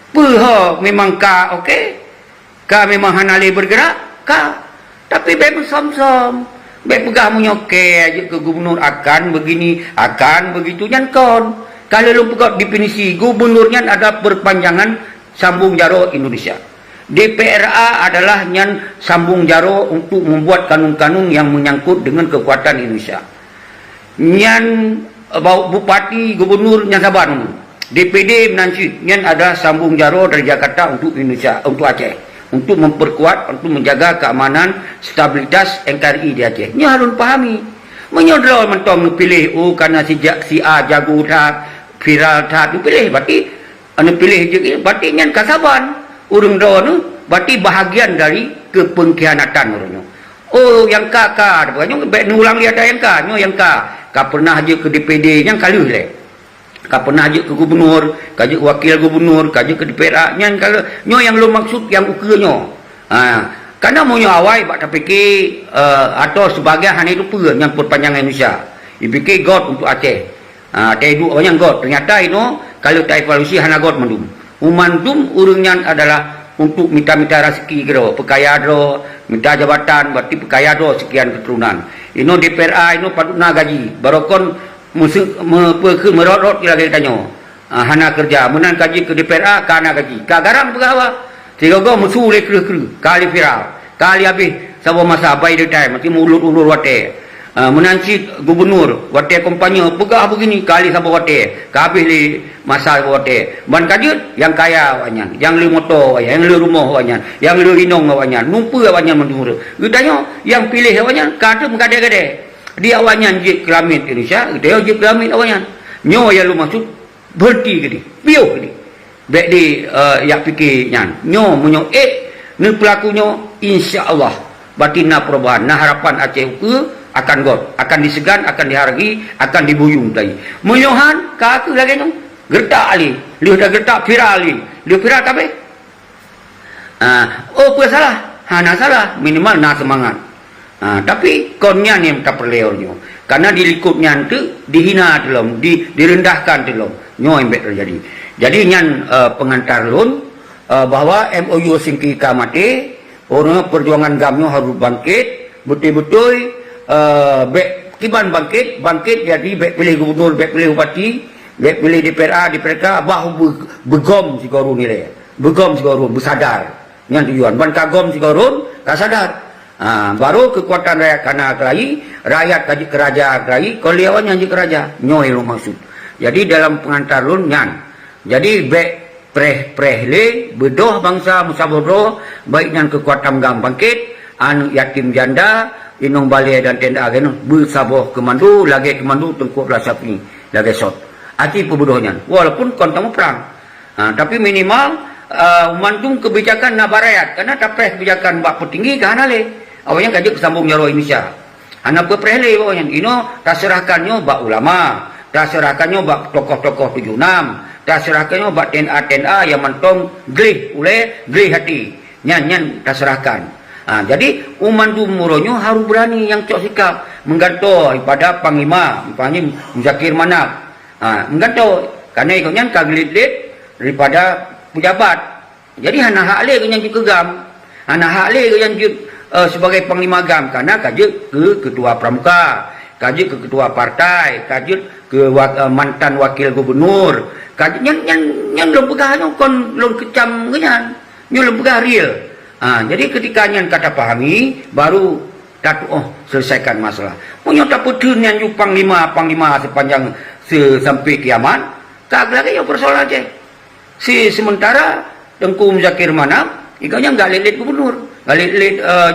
Peue ho memang ka oke? Ka memang hana lé bergerak? Ka. Tapi bék meusom-som. Bék peugah meunyoe kée jeuet keu gubernur akan begini, akan begitu, nyan kon. Ka lheueh lôn peugah definisi, gubernur nyan adalah perpanjangan sambung jaroe Indonesia. D P R A adalah nyan sambung jaroe untuk membuat kanun-kanun yang menyangkut dengan kekuatan Indonesia. Nyan, eh, bupati, gubernur nyan saban. D P D meunan cit, nyan adalah sambung jaroe dari Jakarta untuk Indonesia, untuk Aceh, untuk memperkuat, untuk menjaga keamanan, stabilitas N K R I di Aceh. Nyoe harus pahami. Meunyoe droe mantong neupiléh, oh, karena si, si A jago that, viral that, neupiléh, berarti neupiléh jeuet, berarti nyan ka saban. Ureuëng droe nyoe berarti bahagian dari kepengkhianatan ureuëng nyoe. Oh, nyang ka, ka, nyoe bék neuulang lé ata nyang ka, nyoe nyang ka, ka pernah jeuet keu D P D, nyang ka lheueh lé. Ka pernah jeuet keu gubernur, ka jeuet wakil gubernur, ka jeuet keu D P R A, nyan ka lheueh. Nyoe nyang lôn maksud nyang ukeue nyoe. Ha, karena meunyoe awai bak tapike, eh, atau sebagai hana itu peue nyang perpanjangan Indonesia. Dipike gob untuk Aceh. Ha, teuduek awaknyan gob. Ternyata inoe kalau taevaluasi hana gob mandum. Mandum ureuëng nyan adalah untuk mita-mita raseuki keudroe, peukaya droe, mita jabatan, berarti peukaya droe sekian keturunan. Inoe D P R A inoe padub na gaji, barokon meuseu-, me-, peue keu meurot-rot lagée tanyoe. Ha, hana keureuja, meunan gaji keu D P R A ka na gaji. Ka garang peugah awak. Sigoe-goe meusu lé kreueh-kreueh, ka lé viral, ka lé habéh saboh masa by the time, meusti meulot-ulot watée. Ah, meunan cit gubernur, watée kampanye peugah begini, ka lé saboh watée, ka habéh lé masa saboh watée. Ban ka jeuet, nyang kaya awaknyan, nyang le moto awaknyan, nyang le rumoh awaknyan, nyang le inong awaknyan, numpeue awaknyan mandum. Geutanyoe nyang piléh awaknyan ka teuh meugadée-gadée. Di awaknyan jeuet keu lamiet Indonesia, geutanyoe jeuet keu lamiet awaknyan. Nyoe nyang lôn maksud. Beureuti keudeh, piôh keudeh. Bék di, eh, yak pike nyan. Nyoe meunyoe ék neupeulaku nyoe, insya Allah, berarti na perubahan, na harapan Aceh ukeue akan göt, akan diseugan, akan dihargai, akan dibuyueng tadi. Meunyoe han, ka kheueh lagée nyoe. Geuretak lé, lheueh tageuretak viral lé, lheueh viral ka abéh. Ah, oh, peue salah? Hana salah, minimal na seumangat. Ah, tapi kon nyan nyang tapeureulée uroe nyoe. Karena di likot nyan teuk dihina teulom, di, direndahkan teulom. Nyoe nyang bék teujadi. Jadi nyan, eh, peungantar lôn, eh, bahwa M O U Helsinki ka maté, uroe nyoe perjuangan GAM nyoe harôh bangkét, beutôi-beutôi, eh, bék kiban bangkét, bangkét jadi bék piléh gubernur, bék piléh bupati, bék piléh D P R A, D P R K, bah be-, beugom sigoe ureuëng ilée. Beugom sigoe ureuëng, beusadar. Nyan tujuan. Ban ka gom sigoe ureuëng, ka sadar. Ha, baru keukuatan rakyat ka na keulayi, rakyat ka jeuet keu raja keulayi, kon lé awaknyan jeuet keu raja. Nyoe nyang lôn maksud. Jadi dalam peungantar lôn nyan. Jadi bék preh-preh lé, beudôh bansa meusaboh droe, baik nyan keukuatan GAM bangkét, aneuk yatim janda, inong balée dan tenda geunoe, beusaboh keumandu, lagée keumandu Teungku Abdullah Syafie, lagée sot. Aci peubeudôh nyan, walaupun kon tameuprang. Ha, tapi minimal, eh, mandum keubijakan na bak rakyat, karena tapreh keubijakan bak peutinggi ka hana lé. Awaknyan ka jeuet keu sambong jaroe Indonesia. Hana peupreh lé awaknyan. Inoe taseurahkan nyoe bak ulama, taseurahkan nyoe bak tokoh-tokoh tujoh nam, taseurahkan nyoe bak tenda-tenda nyang mantong gleh ulée, gleh até. Nyan, nyan taseurahkan. Ha, jadi, mandum uroe nyoe harôh beurani nyang cok sikap meugantoe daripada Panglima, Panglima Muzakir Manaf. Ha, meugantoe, karena gobnyan ka geulet-let daripada pejabat. Jadi hana hak lé gobnyan jeuet keu GAM. Hana hak lé gobnyan jeuet, eh, sebagai panglima GAM, karena ka jeuet keu ketua pramuka, ka jeuet keu ketua partai, ka jeuet keu wa-, eh, mantan wakil gubernur. Ka jeuet, nyan, nyan, nyan lôn peugah nyoe kon lôn kecam gobnyan. Nyoe lôn peugah real. Ha, jadi ketika nyan ka tapahami, baru tatuoh selesaikan masalah. Meunyoe tapeutheun nyan ju panglima-panglima sepanjang se-, sampai kiamat, ka lagée nyoe persoalan Aceh. Si sementara Teungku Muzakir Manaf, gobnyan galét-lét gubernur, galét-lét, eh,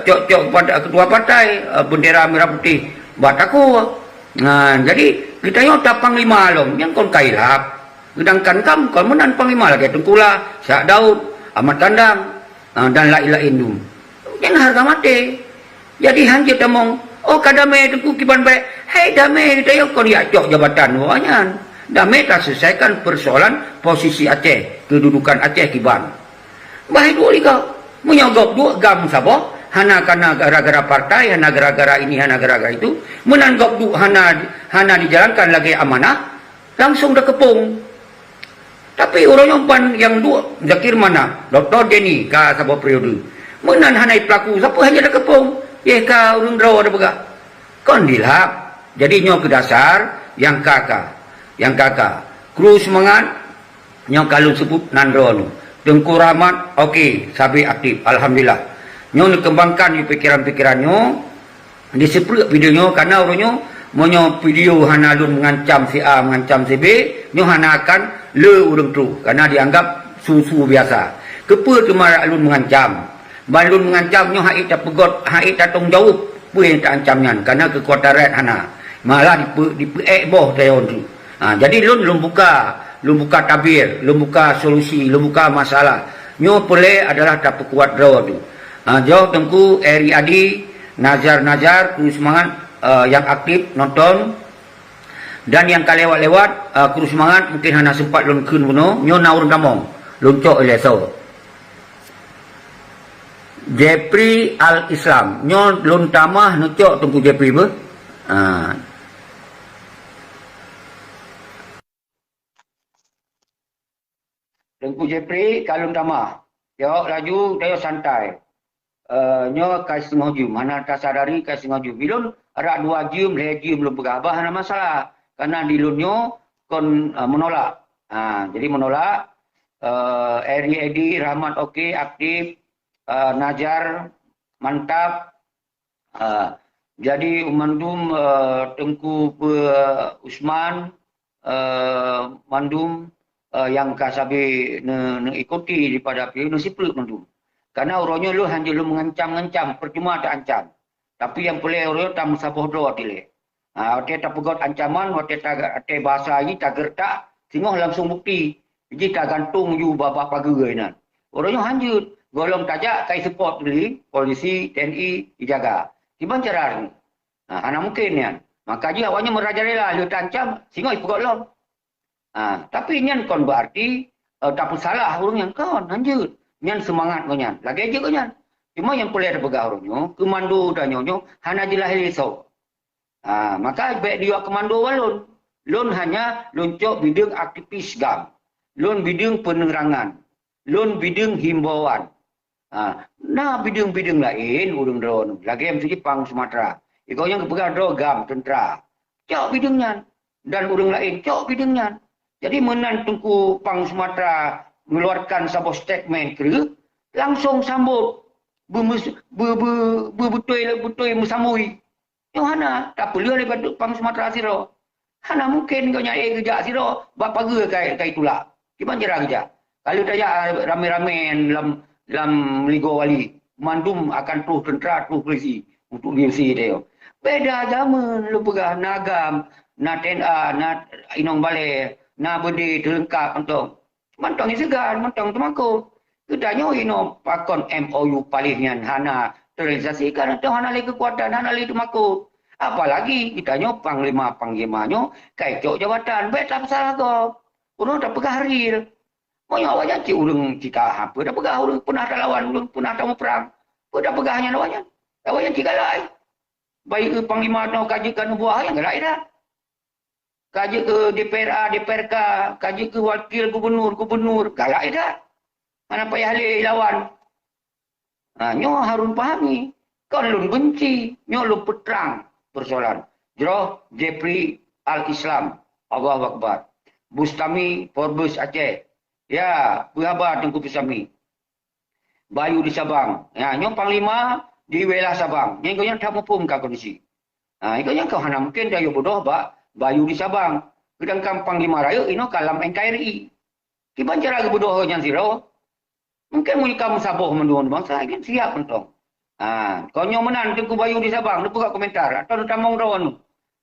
cok-cok pat-, ketua partai, eh, bendera merah putih bak takue. Nah, jadi geutanyoe ta panglima lom, nyan kon ka ilap. Sedangkan kam kon meunan panglima lagèe Teungku Lah, Syeh Daud, Ahmad Kandang, ah, dan laén-laén dum. Nyan hareuga maté. Jadi han jeuet tamong, "Oh, ka damé Teungku kiban bèk." Hai damé geutanyoe kon jak cok jabatan awaknyan. Damé taselesaikan persoalan posisi Aceh, kedudukan Aceh kiban. Bah duek lé gob. Meunyoe gob duek GAM saboh, hana kana gara-gara partai, hana gara-gara ini, hana gara-gara itu, meunan gob duek hana, hana dijalankan lagèe amanah, langsung takeupông. Tapi uroe nyoe ban nyang duek Zakir Manaf, Doktor Jenny ka saboh periode. Meunan hana jipeulaku, sapeue hana takeupông? Yeh ka ureueng droe tapeugah. Kon dilap. Jadi nyoe keu dasar nyang ka ka. Nyang ka ka. Kru seumangat, nyoe ka lôn seubut nan droeneuh. Teungku Rahmat, oke, sabe aktif. Alhamdulillah. Nyoe neukeumbangkan yue pikeran-pikeran nyoe, diseuprek video nyoe, karena uroe nyoe, meunyoe video hana lôn mengancam si A, mengancam si B, nyoe hana akan le ureueng troh, karena dianggap su-su biasa. Keupeue teuma lôn mengancam? Ban lôn mengancam nyoe hana tapeugot, hana tatong jaweueb peue nyang taancam nyan, karena keukuatan rakyat hana. Malah dipeu-, dipeuék boh tayong tu. Ha, jadi lôn, lôn buka, lôn buka tabir, lôn buka solusi, lôn buka masalah. Nyoe peureulèe adalah tapeukuat droe tu. Ha, jroh Teungku Eri Adi, Nazar-Nazar, kru seumangat, eh, nyang aktif nonton, dan nyang ka lewat-lewat, eh, kru seumangat, mungkin hana seumpat lôn kheun bunoe, nyoe na ureueng tamong, lôn cok ilèe soe. Jeffrey Al-Islam, nyoe lôn tamah neucok Teungku Jeffrey beuh. Ha. Teungku Jeffrey, ka lôn tamah. Jaweueb laju, tanyoe santai. Eh, nyoe ka singoh jeuem, hana tasadari ka singoh jeuem. Ilôn rab dua jeuem, lhèe jeuem lôn peugah, bah hana masalah. Karena di lôn nyoe kon, eh, menolak. Ha, jadi menolak, eh, Eri Edi, Rahmat oke, aktif, eh, Nazar, mantap. Ah, jadi mandum, eh, Teungku Pe-, Usman, eh, mandum, eh, nyang ka sabe ne-, neuikuti daripada video, neusipleuk mandum. Karena uroe nyoe lôn hanjeuet lôn mengancam-ngancam, percuma taancam. Tapi nyang peureulèe uroe nyoe tameusaboh droe dilèe. Ha, watèe tapeugot ancaman, watèe ta-, watèe bahasa jih tageureutak, singoh langsung bukti. Jih tagantung ju bak, bak pageue inan. Uroe nyoe hanjeuet, gohlom tajak kai seupôt lé polisi, T N I, jijaga. Kiban cara nyoe? Ha, hana mungken nyan. Maka jih awaknyan meurajalela lheueh taancam, singoh jipeugot lom. Ha, tapi nyan kon berarti, eh, tapeusalah ureueng nyan, kon, hanjeuet. Nyan seumangat gobnyan, lagèe jeuet gobnyan. Cuma nyang peureulèe tapeugah ureueng nyoe, keumando tanyoe nyoe hana jeulaih lé soe. Ha, maka bèk diyoe keumando bak lôn. Lôn hanya lôn cok bideueng aktivis GAM. Lôn bideueng peuneurangan. Lôn bideueng himbauan. Ha, na bideueng-bideueng laén ureueng droeneuh, lagèe miseue jih Pang Sumatra. Gobnyan geupeugah droe GAM teuntra. Cok bideueng nyan. Dan ureueng laén cok bideueng nyan. Jadi meunan Teungku Pang Sumatra ngeluarkan saboh statement kreueh, langsong sambot. Beumeus-, beu-, beu-, beu-, beutôi-beutôi meusambui. Nyoe hana tapeuleueh lé bacut Pang Sumatra sidroe. Hana mungken gobnyan ék geujak sidroe bak pageue kai, kai tulak. Kiban cara geujak? Ka lheueh tajak ramé-ramé lam, lam Ligo Wali, mandum akan troh teuntra, troh polisi untuk diusé tanyoe. Beda jameun lôn peugah, na GAM, na T N A, na inong balèe, na beudé teuleungkap mantong. Mantong seugan, mantong teumakot. Geutanyoe inoe pakon M O U paléh nyan hana terrealisasi, karena tanyoe hana lé keukuatan, hana lé teumakot. Apalagi geutanyoe panglima-panglima nyoe ka icok jabatan, bèk tapeusalah gob. Uroe tapeugah real. Meunyoe awaknyan cit ureueng cit ka, peue tapeugah ureueng peunah talawan, ureueng peunah tamuprang. Peue tapeugah nyan awaknyan? Awaknyan cit galak. Baik panglima nyoe ka jeuet keu aneuk buah, nyan galak that. Ka jeuet keu D P R A, D P R K, ka jeuet keu wakil gubernur, gubernur, galak that. Hana payah lé lawan. Ha, nyoe harun pahami. Kon lôn benci, nyoe lôn peutrang persoalan. Jroh Jeffrey Al-Islam. Allahu Akbar. Bustami Forbes Aceh. Ya, peue haba Teungku Bustami? Bayu di Sabang. Ya, nyoe panglima di wilayah Sabang. Nyan gobnyan that muphom ka kondisi. Ha, gobnyan ka hana mungken jiyue beudoh bak Bayu di Sabang. Sedangkan panglima rayeuk inoe ka lam N K R I. Kiban cara geubeudoh nyan sidroe? Mungken meunyoe ka meusaboh mandum bansa, kan siap mantong. Ha, kon nyoe meunan Teungku Bayu di Sabang, neupeugah komentar, atau neutamong droeneuh.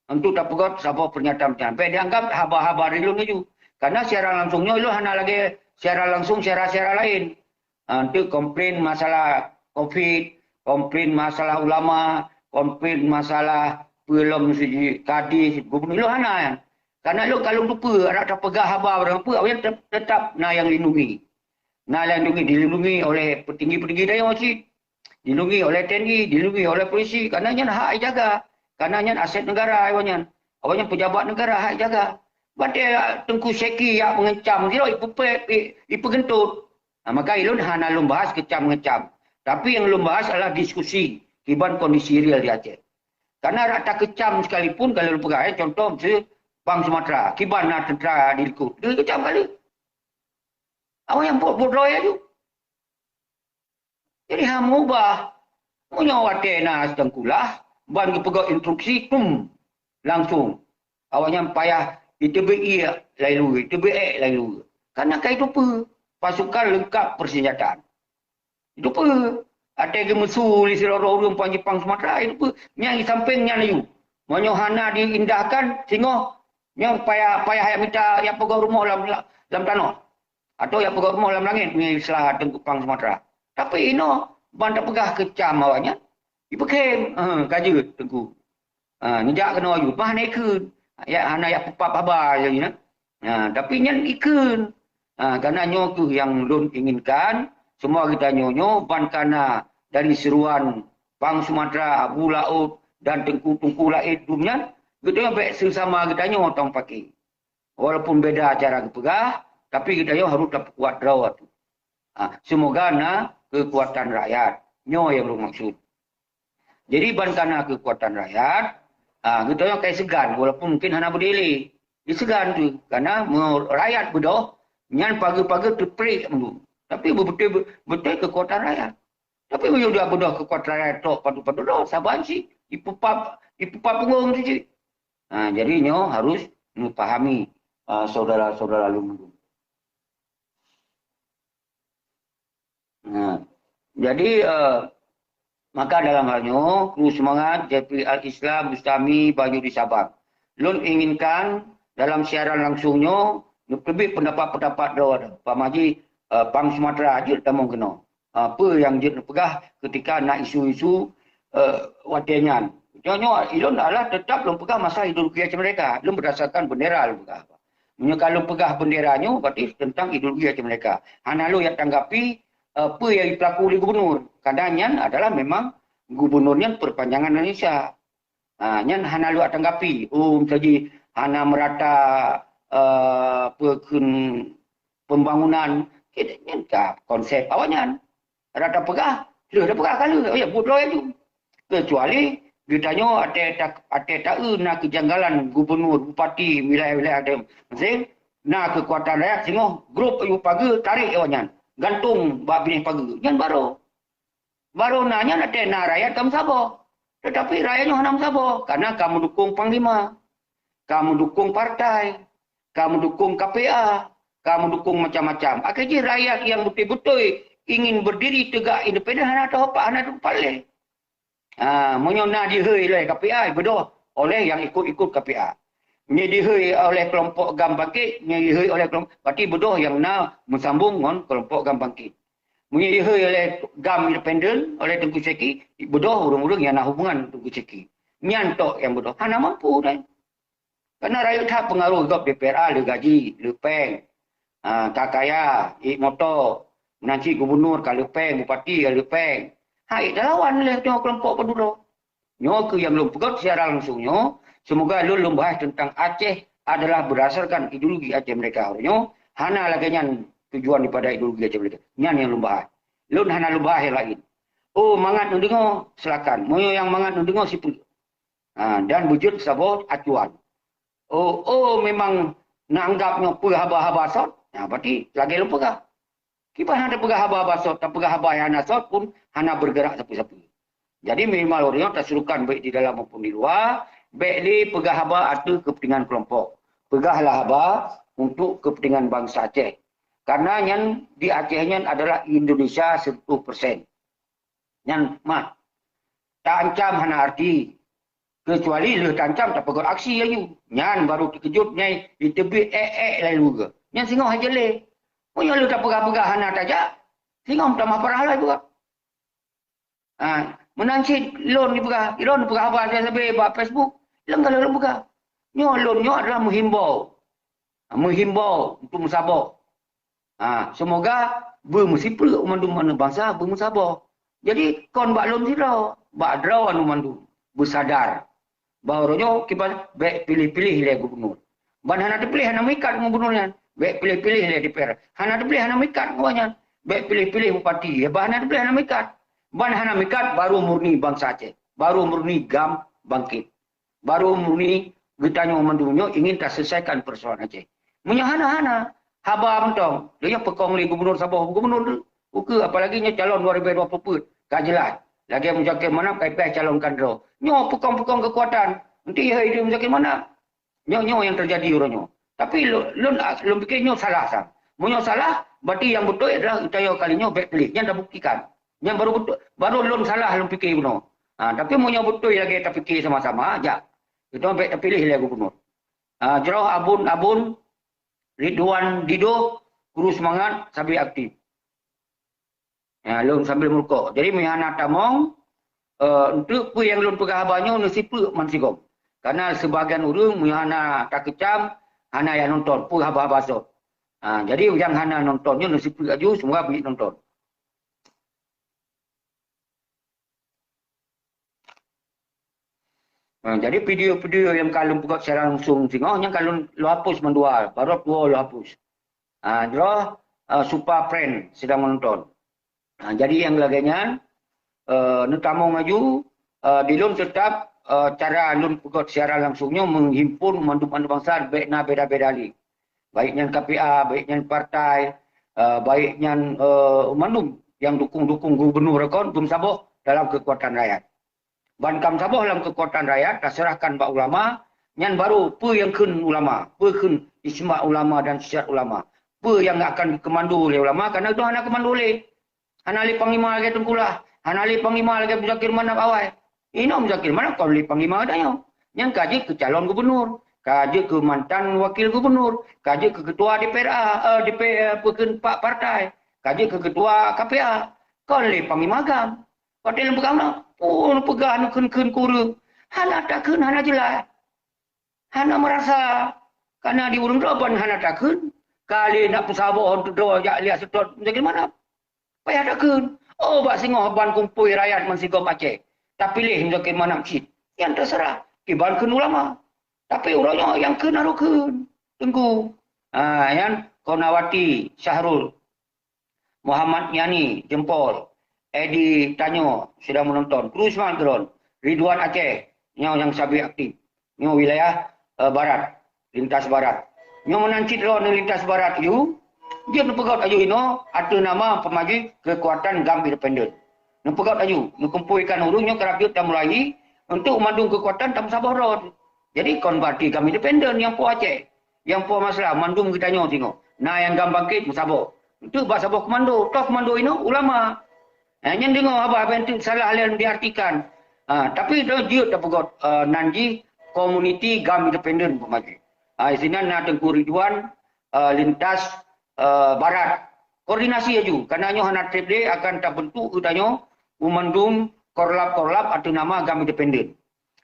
untuk tapeugot saboh pernyataan-pernyataan. Bèk dianggap haba-haba dari lôn laju. Karena siaran langsung nyoe lôn hana lagèe siaran langsung siaran-siaran laén. Ah, untuk komplain masalah covid, komplain masalah ulama, komplain masalah peue lom siji kadis, gubernur, lôn hana nyan. Karena lôn ka lôn teupeue, adak tapeugah haba barang peue, awak nyan te-, tetap na nyang lindungi. Na nyang lindungi, dilindungi oleh petinggi-petinggi dayah cit. Dilindungi oleh T N I, dilindungi oleh polisi, karena nyan hak ijaga. Karena nyan aset negara awak nyan. Awak nyan pejabat negara hak ijaga. Batèe Teungku Syeki yak mengancam, sidroe ipeupe-, i-, ipeugeuntot. Nah, maka ilôn hana lôn bahas kecam-ngecam. Tapi nyang lôn bahas adalah diskusi kiban kondisi real di Aceh. Karena rak takecam sekalipun, kalau lôn peugah, eh, contoh, misalnya Bank Sumatera, kiban na tentara di likot, dia kecam kali. Awak nyan buet, buet droe laju. Jadi, han meuubah. Meunyoe watèe na seutengkulah, ban geupeugah instruksi, tum, langsung. Awak nyan payah jiteubiet ié laju, jiteubiet ék laju. Karena ka jiteupeue pasukan leungkap persenjataan. Jiteupeue, watèe geumeusu lé sidroe ureueng Pang Jipang Sumatera, jiteupeue nyang di sampéng nyan laju. Meunyoe hana diindahkan, singoh nyoe payah, payah jak mita, jak peugöt rumoh lam, lam tanoh. Atau jak peugöt rumoh lam langét, meunyoe istilah Teungku Pang Sumatera. Tapi inoe, ban tapeugah keu cam awak nyan, jipeukhém, eh, ka jeuet Teungku. Ha, neujak keunoe ayue, bah hana ikheun. Ya, hana jak peupab haba lagèe nyan. Ha, tapi nyan ikheun. Ha, karena nyoe kheueh nyang lôn inginkan, seumua geutanyoe nyoe ban ka na dari seuruan Pang Sumatera, Abu Laôt, dan teungku-teungku laén dum nyan, geutanyoe bèk seusama geutanyoe tong paké. Walaupun beda cara geupeugah, tapi geutanyoe harôh tapeukuat droe tu. Ha, seumoga na keukuatan rakyat. Nyoe nyang lôn maksud. Jadi, ban ka na keukuatan rakyat, ha, geutanyoe ka jiseugan, walaupun mungkin hana beudéh lé. Jiseugan tu, karena meu-, rakyat beudôh, nyan pageue-pageue teuprek mandum. Tapi beubeutôi, beutôi keukuatan rakyat. Tapi meunyoe dia beudôh keukuatan rakyat tok padub-padub droe, saban cit, ipeupab, ipeupab punggong tu cit. Ha, jadi nyoe harôh neupahami, ha, syedara-syedara lôn mandum. Nah, jadi, eh, maka dalam hal nyoe, kru seumangat J P Al-Islam Bustami Banyu di Sabang. Lôn inginkan dalam siaran langsung nyoe, neuteubiet peundapat-peundapat droe, Pak Maji, eh, Pang Sumatera jeuet tamong keunoe. Ah, peue nyang jeuet neupeugah keutika na isu-isu, eh, watèe nyan. Nyoe, nyoe, ilôn adalah teutap lôn peugah masalah ideologi Aceh Merdeka. Lôn berdasarkan bendera lôn peugah. Meunyoe ka lôn peugah bendera nyoe, berarti tentang ideologi Aceh Merdeka. Hana lôn jak tanggapi, eh, peue nyang jipeulaku lé gubernur. Karena nyan adalah memang gubernur nyan perpanjangan Indonesia. Ha, nyan hana lôn tanggapi. Oh, miseujih hana meurata, eh, peue kheun pembangunan. Nyan ka konsep awaknyan. Rata peugah, lheueh tapeugah ka lheueh. Oh ya, buet droe laju. Kecuali geutanyoe watèe ta-, watèe taeu na keujanggalan gubernur, bupati, wilayah-wilayah watèe meusé, na keukuatan rakyat singoh, grob ayue pageue, tarek awaknyan. Gantong bak binéh pageue. Nyan barô. Barô na nyan watèe na rakyat ka meusaboh. Teutapi rakyat nyoe hana meusaboh, karena ka meudukong panglima, ka meudukong partai, ka meudukong K P A, ka meudukong macam-macam. Akhé jih rakyat nyang beutôi-beutôi ingin berdiri tegak independen hana teuh pat, hana teuh pat lé. Ha, meunyoe na jihôi lé K P A, beudôh oleh nyang ikut-ikut K P A. Nyoe jihôi oleh keulompok GAM Bangkit, nyoe jihôi oleh keulompok, berarti beudôh nyang na meusambong ngon keulompok GAM Bangkit. Meunyoe jihôi oleh GAM Independen, oleh Teungku Syeki, beudôh ureueng-ureueng nyang na hubungan Teungku Syeki. Nyan tok nyang beudôh. Hana mampu dai. Karena rayeuk that peungaroh gob D P R A le gaji, le péng. Ha, ka kaya, ék moto. Meunan cit gubernur ka le péng, bupati ka le péng. Ha, ék talawan lé nyoe keulompok peuduro. Nyoe kheueh nyang lôn peugöt siaran langsung nyoe, seumoga lôn, lôn bahas teuntang Aceh adalah beurdasarkan ideologi Aceh Merdeka uroe nyoe, hana lagèe nyan tujuan daripada ideologi Aceh Merdeka. Nyan nyang lôn bahas. Lôn hana lôn bahas nyang laén. Oh, mangat neudeungoe, silakan. Meunyoe nyang mangat neudeungoe, sifeuet. Ha, dan beujeuet saboh acuan. Oh, oh, memang neuanggap nyoe peue haba-haba sot, ha, berarti lagèe lôn peugah. Kiban hana tapeugah haba-haba sot, tapeugah haba nyang hana sot pun hana beurgeurak sapeue-sapeue. Jadi minimal uroe nyoe tasurukan baik di dalam maupun di luwa, bèk lé peugah haba ateueh keupeuntengan keulompok. Peugahlah haba untuk keupeuntengan bansa Aceh. Karena nyan di Aceh nyan adalah Indonesia seratus persen. Nyan mah. Taancam hana arti. Keucuali lheueh taancam tapeugöt aksi laju. Nyan baru teukeujot nyai jiteubiet ék-ék laju geuh. Nyan singoh hai jeuet lé. Meunyoe lheueh tapeugah-peugah hana tajak, singoh meutamah parah lom peugah. Ha, meunan cit lôn jipeugah, lôn peugah haba sabe-sabe bak Facebook, lôn ka lôn peugah. Nyoe lôn nyoe adalah meuhimbau. Ha, meuhimbau untuk meusaboh. Ha, seumoga beumeusipeue mandum aneuk bansa beumeusaboh. Jadi kon bak lôn sidroe, bak droe aneuk mandum beusadar. Bah uroe nyoe kiban bék piléh-piléh lé gubunur. Ban hana teupiléh hana meuikat ngon gubunur nyan. Bék piléh-piléh lé D P R. Hana teupiléh hana meuikat ngon nyan. Bék piléh-piléh bupati. Bah hana teupiléh hana meuikat. Ban hana meuikat baru murni bansa Aceh. Baru murni GAM bangkit. Baru murni geutanyoe mandum nyoe ingin taselesaikan persoalan Aceh. Meunyoe hana-hana, haba mantong. Lheueh nyoe peukong lé gubunur saboh gubunur tu. Ukeue apalagi nyoe calon dua ribu dua puluh peuet. Ka jeulaih. Lagée Muzakir Manaf ka ipiah calon kandro. Nyoe peukong-peukong keukuatan. Enti hai di Muzakir Manaf. Nyoe, nyoe nyang teujadi uroe nyoe. Tapi lôn, lôn, lôn pikir nyoe salah sang. Meunyoe salah, berarti nyang beutôi adalah geutanyoe kali nyoe bék piléh. Nyan tabuktikan. Nyan baru beutôi, baru lôn salah lôn pikir bunoe. Ha, tapi meunyoe beutôi lagée tapikir sama-sama, jak. Geutanyoe bék tapiléh lé gubunur. Ha, jroh Abon, Abon, Ridwan Didoh, kru seumangat, sabe aktif. Ya, lôn sambil meurukok. Jadi, meuhana tamong, eh, untuk peue nyang lôn peugah haba nyoe neusipeue man sigom. Karena sebagian ureuëng meuhana takeucam, hana jak nonton, peue haba-haba sot. Ha, jadi, nyang hana nonton nyoe neusipeue laju, semoga beuet nonton. Ha, jadi video-video nyang ka lôn peugöt siaran langsung singoh, nyang ka lôn, lôn hapus mandua, baroe dua lôn hapus. Ha, droe, eh, Supa Friend sedang menonton. Ha, jadi nyang lagée nyan, eh, neutamong laju, eh, di lôn teutap, eh, cara lôn peugöt siaran langsung nyoe meuhimpun mandum aneuk bansa bék na beda-beda lé. Baik nyan K P A, baik nyan partai, eh, baik nyan, eh, mandum nyang dukung-dukung gubunur kon, beumeusaboh dalam keukuatan rakyat. Ban ka meusaboh lam keukuatan rakyat, taseurahkan bak ulama, nyan baru peue nyang kheun ulama, peue kheun ijma ulama dan syiar ulama. Peue nyang akan dikeumando lé ulama, karena itu hana keumando lé. Hana lé panglima lagée Teungku Lah, hana lé panglima lagée Muzakir Manaf awai. Inoe Muzakir Manaf kon lé panglima geutanyoe. Nyan ka jeuet keu calon gubunur, ka jeuet keu mantan wakil gubunur, ka jeuet keu ketua D P R A, eh, D P, eh, peue kheun pak partai, ka jeuet keu ketua K P A. Kon lé panglima GAM. Watée lôn peugah na, oh, lôn peugah neukheun-kheun keu ureuëng. Hana takheun, hana jeulaih. Hana meurasa. Karena di ureuëng droe ban hana takheun. Ka lé nak peusaboh droe jak liah seutôt Muzakir Manaf. Payah takheun. Oh, bak singoh ban kumpôi rakyat meusigom Aceh. Tapiléh Muzakir Manaf cit. Nyan teuseurah. Kiban kheun ulama. Tapi uroe nyoe nyang kheun harôh kheun. Teungku. Ha, nyan Konawati Syahrul. Muhammad Yani, jempol. Edi Tanyo, sedang menonton. Kru seumangat keudroe. Ridwan Aceh, nyoe nyang sabe aktif. Nyoe wilayah, eh, barat, lintas barat. Nyoe meunan cit droe lintas barat yu, jeuet neupeugöt aju inoe ateueh nama peumaji keukuatan GAM independen. Neupeugöt aju, neukumpuikan ureuëng nyoe karab jeuet tamulai untuk mandum keukuatan tameusaboh droe. Jadi kon berarti GAM independen nyang po Aceh. Nyang po masalah mandum geutanyoe singoh. Na nyang GAM bangkit meusaboh. Untuk bak saboh komando, toh komando inoe ulama. Ha, nyan deungoe haba-haba nyang salah lé diartikan. Ha, tapi droe jeuet tapeugöt, eh, nan jih komuniti GAM independen peumaji. Ha, sinan na Teungku Ridwan, eh, lintas, eh, barat. Koordinasi aju, karena nyoe hana treb lé akan tabentuk geutanyoe u mandum korlap-korlap ateueh nama GAM independen.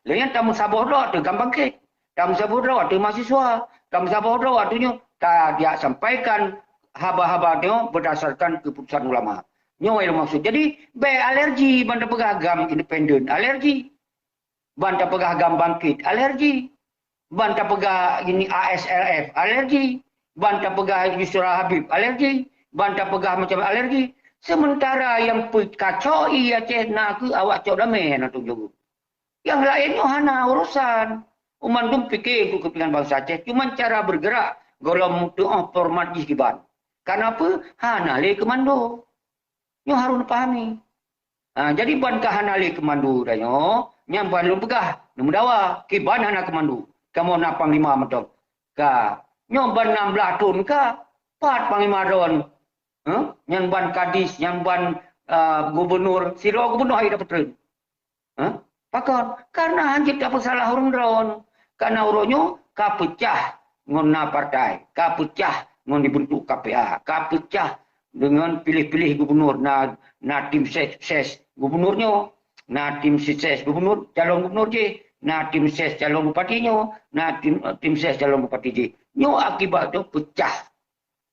Lheueh nyan tameusaboh droe ateueh GAM bangkét. Tameusaboh droe ateueh mahasiswa. Tameusaboh droe ateueh nyoe. Tajak sampaikan haba-haba nyoe berdasarkan keputusan ulama. Nyoe nyang lôn maksud. Jadi, bék alergi ban tapeugah GAM independen. Alergi. Ban tapeugah GAM bangkét. Alergi. Ban tapeugah ini A S R F. Alergi. Ban tapeugah Yusra Habib. Alergi. Ban tapeugah macam alergi. Sementara nyang peukacok ié Aceh nakeuh awak cok damé na tujoh. Nyang laén nyoe hana urosan. Mandum pike untuk kepentingan bansa Aceh. Cuma cara bergerak gohlom meutuoh format jih kiban. Kenapa? Hana lé komando. Nyoe harôh neupahami. Ha, jadi ban ka hana lé komando tanyoe, nyan ban lôn peugah, neumeudawa, kiban hana komando. Kamoe na panglima mantong. Ka, nyoe ban nam blaih thon ka, pat panglima droe. Ha? Nyan ban kadis, nyan ban, ah, gubernur, sidroe gubernur hai dapeuet treun. Ha? Pakon? Karena hanjeuet tapeusalah ureuëng droe. Karena uroe nyoe ka peucah ngon na partai, ka peucah ngon dibentuk K P A, ka peucah deungon piléh-piléh gubunur, na, na tim ses, ses gubunur nyoe, na tim ses gubunur, calon gubunur jih, na tim ses calon bupati nyoe, na tim, tim ses calon bupati jih. Nyoe akibat tu peucah.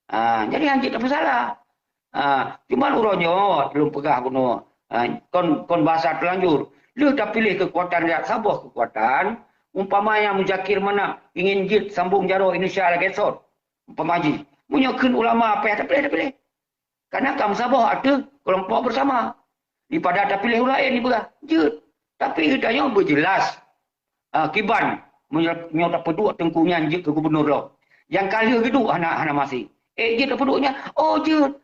Ah, jadi hanjeuet tapeusalah. Ah, cuman uroe nyoe lôn peugah bunoe, ah, kon, kon bahasa teulanjur. Lheueh tapiléh keukuatan rayat saboh keukuatan, umpamanya Muzakir Manaf ingin jeuet sambong jaroe Indonesia lagée sot. Umpama jih, meunyoe kheun ulama payah tapiléh, tapiléh. Karena ka meusaboh ateueh keulompok bersama. Daripada tapiléh ureuëng laén dipeugah jeuet. Tapi geutanyoe beujeulaih, ah, kiban meunyoe, nyoe tapeuduek teungku nyan jeuet keu gubunur lom. Nyang ka lheueh geuduek hana, hana maséh. Eh, jeuet tapeuduek nyan, oh jeuet.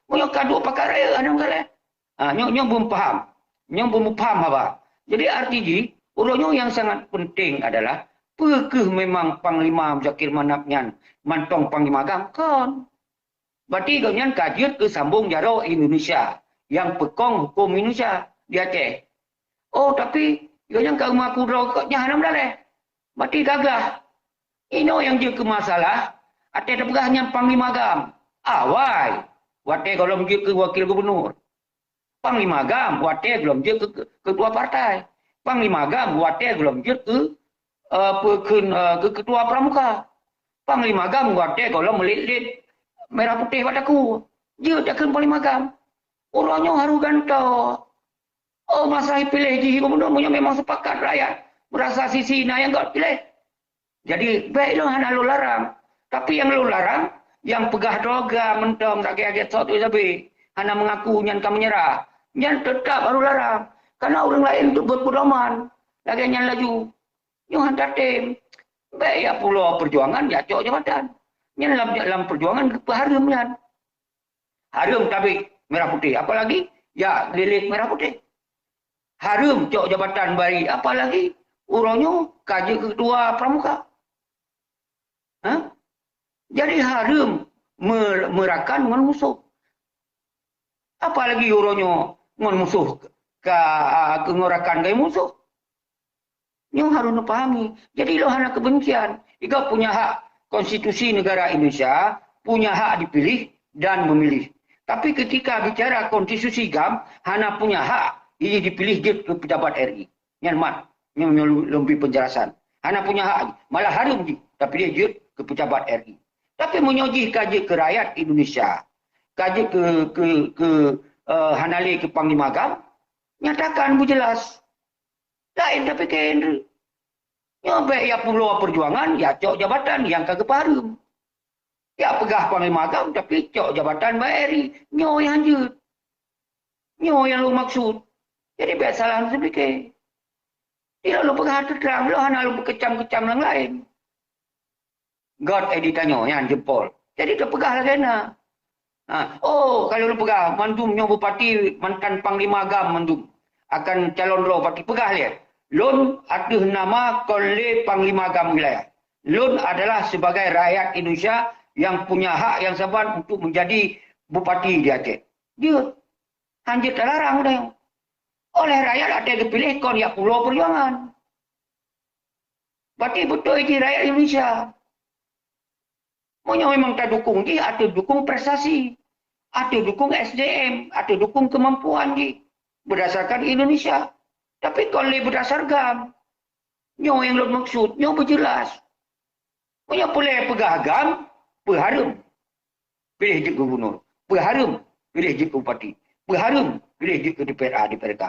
Meunyoe ka duek pakat rayeuk hana meugalak. Ah, nyoe, nyoe beupaham. Nyoe beupaham haba. Jadi arti jih, uroe nyoe nyang sangat penting adalah, peu kheueh memang Panglima Muzakir Manaf nyan mantong Panglima GAM? Kon. Berarti gobnyan ka jeuet keu sambong jaroe Indonesia nyang peukong huköm Indonesia di Aceh. Oh, tapi gobnyan ka meuaku droe kok nyan hana meudaleh. Berarti gagah. Inoe nyang jeuet keu masalah, até tapeugah nyan Panglima GAM. Awai, watée gohlom jeuet keu wakil gubunur. Panglima GAM watée gohlom jeuet keu, keu ketua partai. Panglima GAM watée gohlom jeuet keu, eh, peukheun, eh, keu ketua pramuka. Panglima GAM watée gohlom meulet-let merah putéh bak takue. Jeuet takheun Panglima GAM. Uroe nyoe harôh gantoe. Oh, masa piléh jih gubunur meunyoe memang sepakat rakyat merasa sisi na nyang gét piléh. Jadi, bék lôn hana lôn larang. Tapi nyang lôn larang, nyang peugah droe GAM mantong lagée-lagée sot tu sabe, hana meungaku nyan ka meunyeurah. Nyan teutab harôh larang. Karena ureuëng laén tu beupeudoman lagée nyan laju. Nyoe han tatem. Bék jak pulo peujuangan, jak cok jabatan. Nyan lam, lam peujuangan geupeuhareuem nyan. Hareuem tabek merah putéh, apalagi jak lilek merah putéh. Hareuem cok jabatan bayi, apalagi uroe nyoe ka jeuet keu ketua pramuka. Ha? Jadi hareuem me-, meurakan ngon musoh. Apalagi uroe nyoe ngon musoh ka, a, keu ngon rakan gai musoh. Nyoe harôh neupahami. Jadi lôn hana keubencian. Igob punya hak konstitusi negara Indonesia, punya hak dipilih dan memilih. Tapi ketika bicara konstitusi GAM, hana punya hak jih dipilih jeuet keu pejabat R I. Nyan mat, nyoe, nyoe lôn bri penjelasan. Hana punya hak, malah hareuem jih, tapi dia jeuet keu pejabat R I. Tapi meunyoe jih ka jeuet keu rakyat Indonesia, ka jeuet keu, keu, keu, eh, hana lé keu Panglima GAM, nyatakan beujeulaih. Laén tapike, Indri. Nyoe bék jak pulo peujuangan, jak cok jabatan nyang ka geupeuhareuem. Jak peugah Panglima GAM, tapi cok jabatan bak R I. Nyoe nyang jeuet. Nyoe nyang lôn maksud. Jadi bék salah tapike. Di lôn peugah teutrang, lôn hana lôn peukeucam-keucam nyang laén. Gét, eh, ditanyoe nyan jempol. Jadi teupeugah lagée na. Ha, oh, kalau lôn peugah, mandum nyoe bupati mantan Panglima GAM mandum akan calon droe bupati, peugah lé. Lôn ateueh nama kon lé Panglima GAM wilayah. Lôn adalah sebagai rakyat Indonesia yang punya hak yang saban untuk menjadi bupati di Aceh. Jeuet. Hanjeuet talarang udah. Oleh rakyat até geupiléh kon jak pulo peujuangan. Berarti beutôi jih rakyat Indonesia. Meunyoe memang tadukung jih, ateueh dukung prestasi, ateueh dukung S D M, ateueh dukung kemampuan jih berdasarkan Indonesia. Tapi kon lé berdasar GAM. Nyoe nyang lôn maksud, nyoe beujeulaih. Meunyoe peureulée peugah GAM, peuhareuem piléh jeuet gubunur, peuhareuem piléh jeuet bupati, peuhareuem piléh jeuet keu D P R A, D P R K.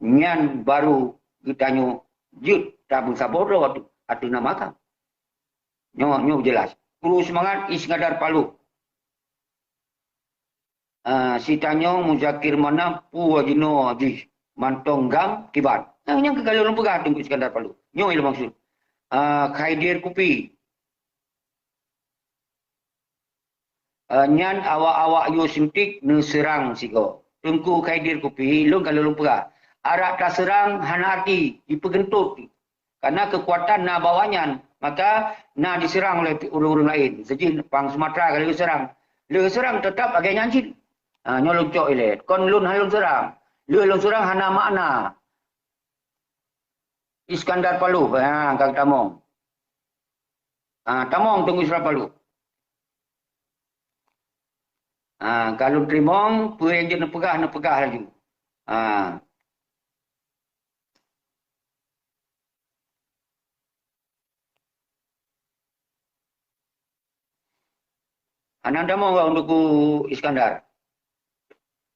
Nyan baru geutanyoe jeuet tameusaboh droe ateueh, ateueh nama GAM. Nyoe, nyoe jeulaih. Kru seumangat Iskandar Palu. Ah, sitanyoe Muzakir Manaf peue jinoe jih mantong GAM kiban. Nah, nyang keu ka lôn peugah Teungku Iskandar Palu. Nyoe lôn maksud. Ah, Khaidir Kupi. Ah, nyan awak-awak yue suntik neuseurang sigoe. Teungku Khaidir Kupi, lôn ka lôn peugah. Arak taseurang hana arti, jipeugeuntot. Karena keukuatan na bak awaknyan, maka na diseurang oleh pi-, ureuëng-ureuëng laén. Seujih pang Sumatra ka lheueh seurang. Lheueh seurang teutap lagée nyan cit. Ha, nyoe lôn cok ilée. Kon lôn hana lôn seurang. Lheueh lôn seurang hana makna. Iskandar Palu, ha, ka tamong. Ha, tamong Teungku Iskandar Palu. Ha, ka lôn teurimong, peue nyang jeuet neupeugah, neupeugah laju. Ha. Hana tamong Teungku Iskandar.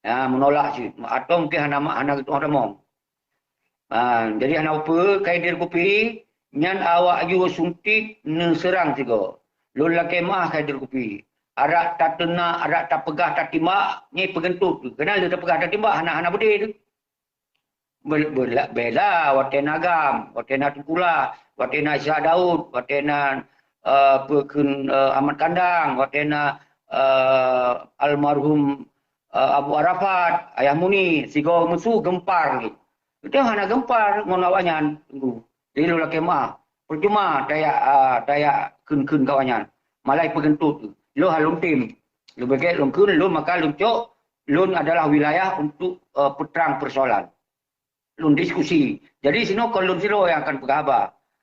Ya, menolak cit. Atau mungkin hana, hana tamong. Ha, jadi hana peue, Khairil Kupi, nyan awak yue suntik neuseurang sigoe. Lôn lakée meu'ah Khairil Kupi. Arak tateunak, arak tapeugah, tatimbak, nyan peugeuntot. Keunan lheueh tapeugah tatimbak, hana, hana beudé teuh. Be-, bela-, bela watée na GAM, watée na Teungku Lah, watée na Ishak Daud, watée na, eh, peue kheun, eh, Ahmad Kandang, watée na, eh, almarhum, eh, Abu Arafat, Ayah Muni, sigoe meusu geumpar lé. Teuh hana geumpar ngon awaknyan, Teungku. Jadi lôn lakée meu'ah. Peucuma tajak, ah, tajak kheun-kheun keu awaknyan. Malah peugeuntot. Lôn hana lôn tem. Leubeh gét lôn kheun, lôn maka lôn cok, lôn adalah wilayah untuk, eh, peutrang persoalan. Lôn diskusi. Jadi sinoe kon lôn sidroe nyang akan peugah haba.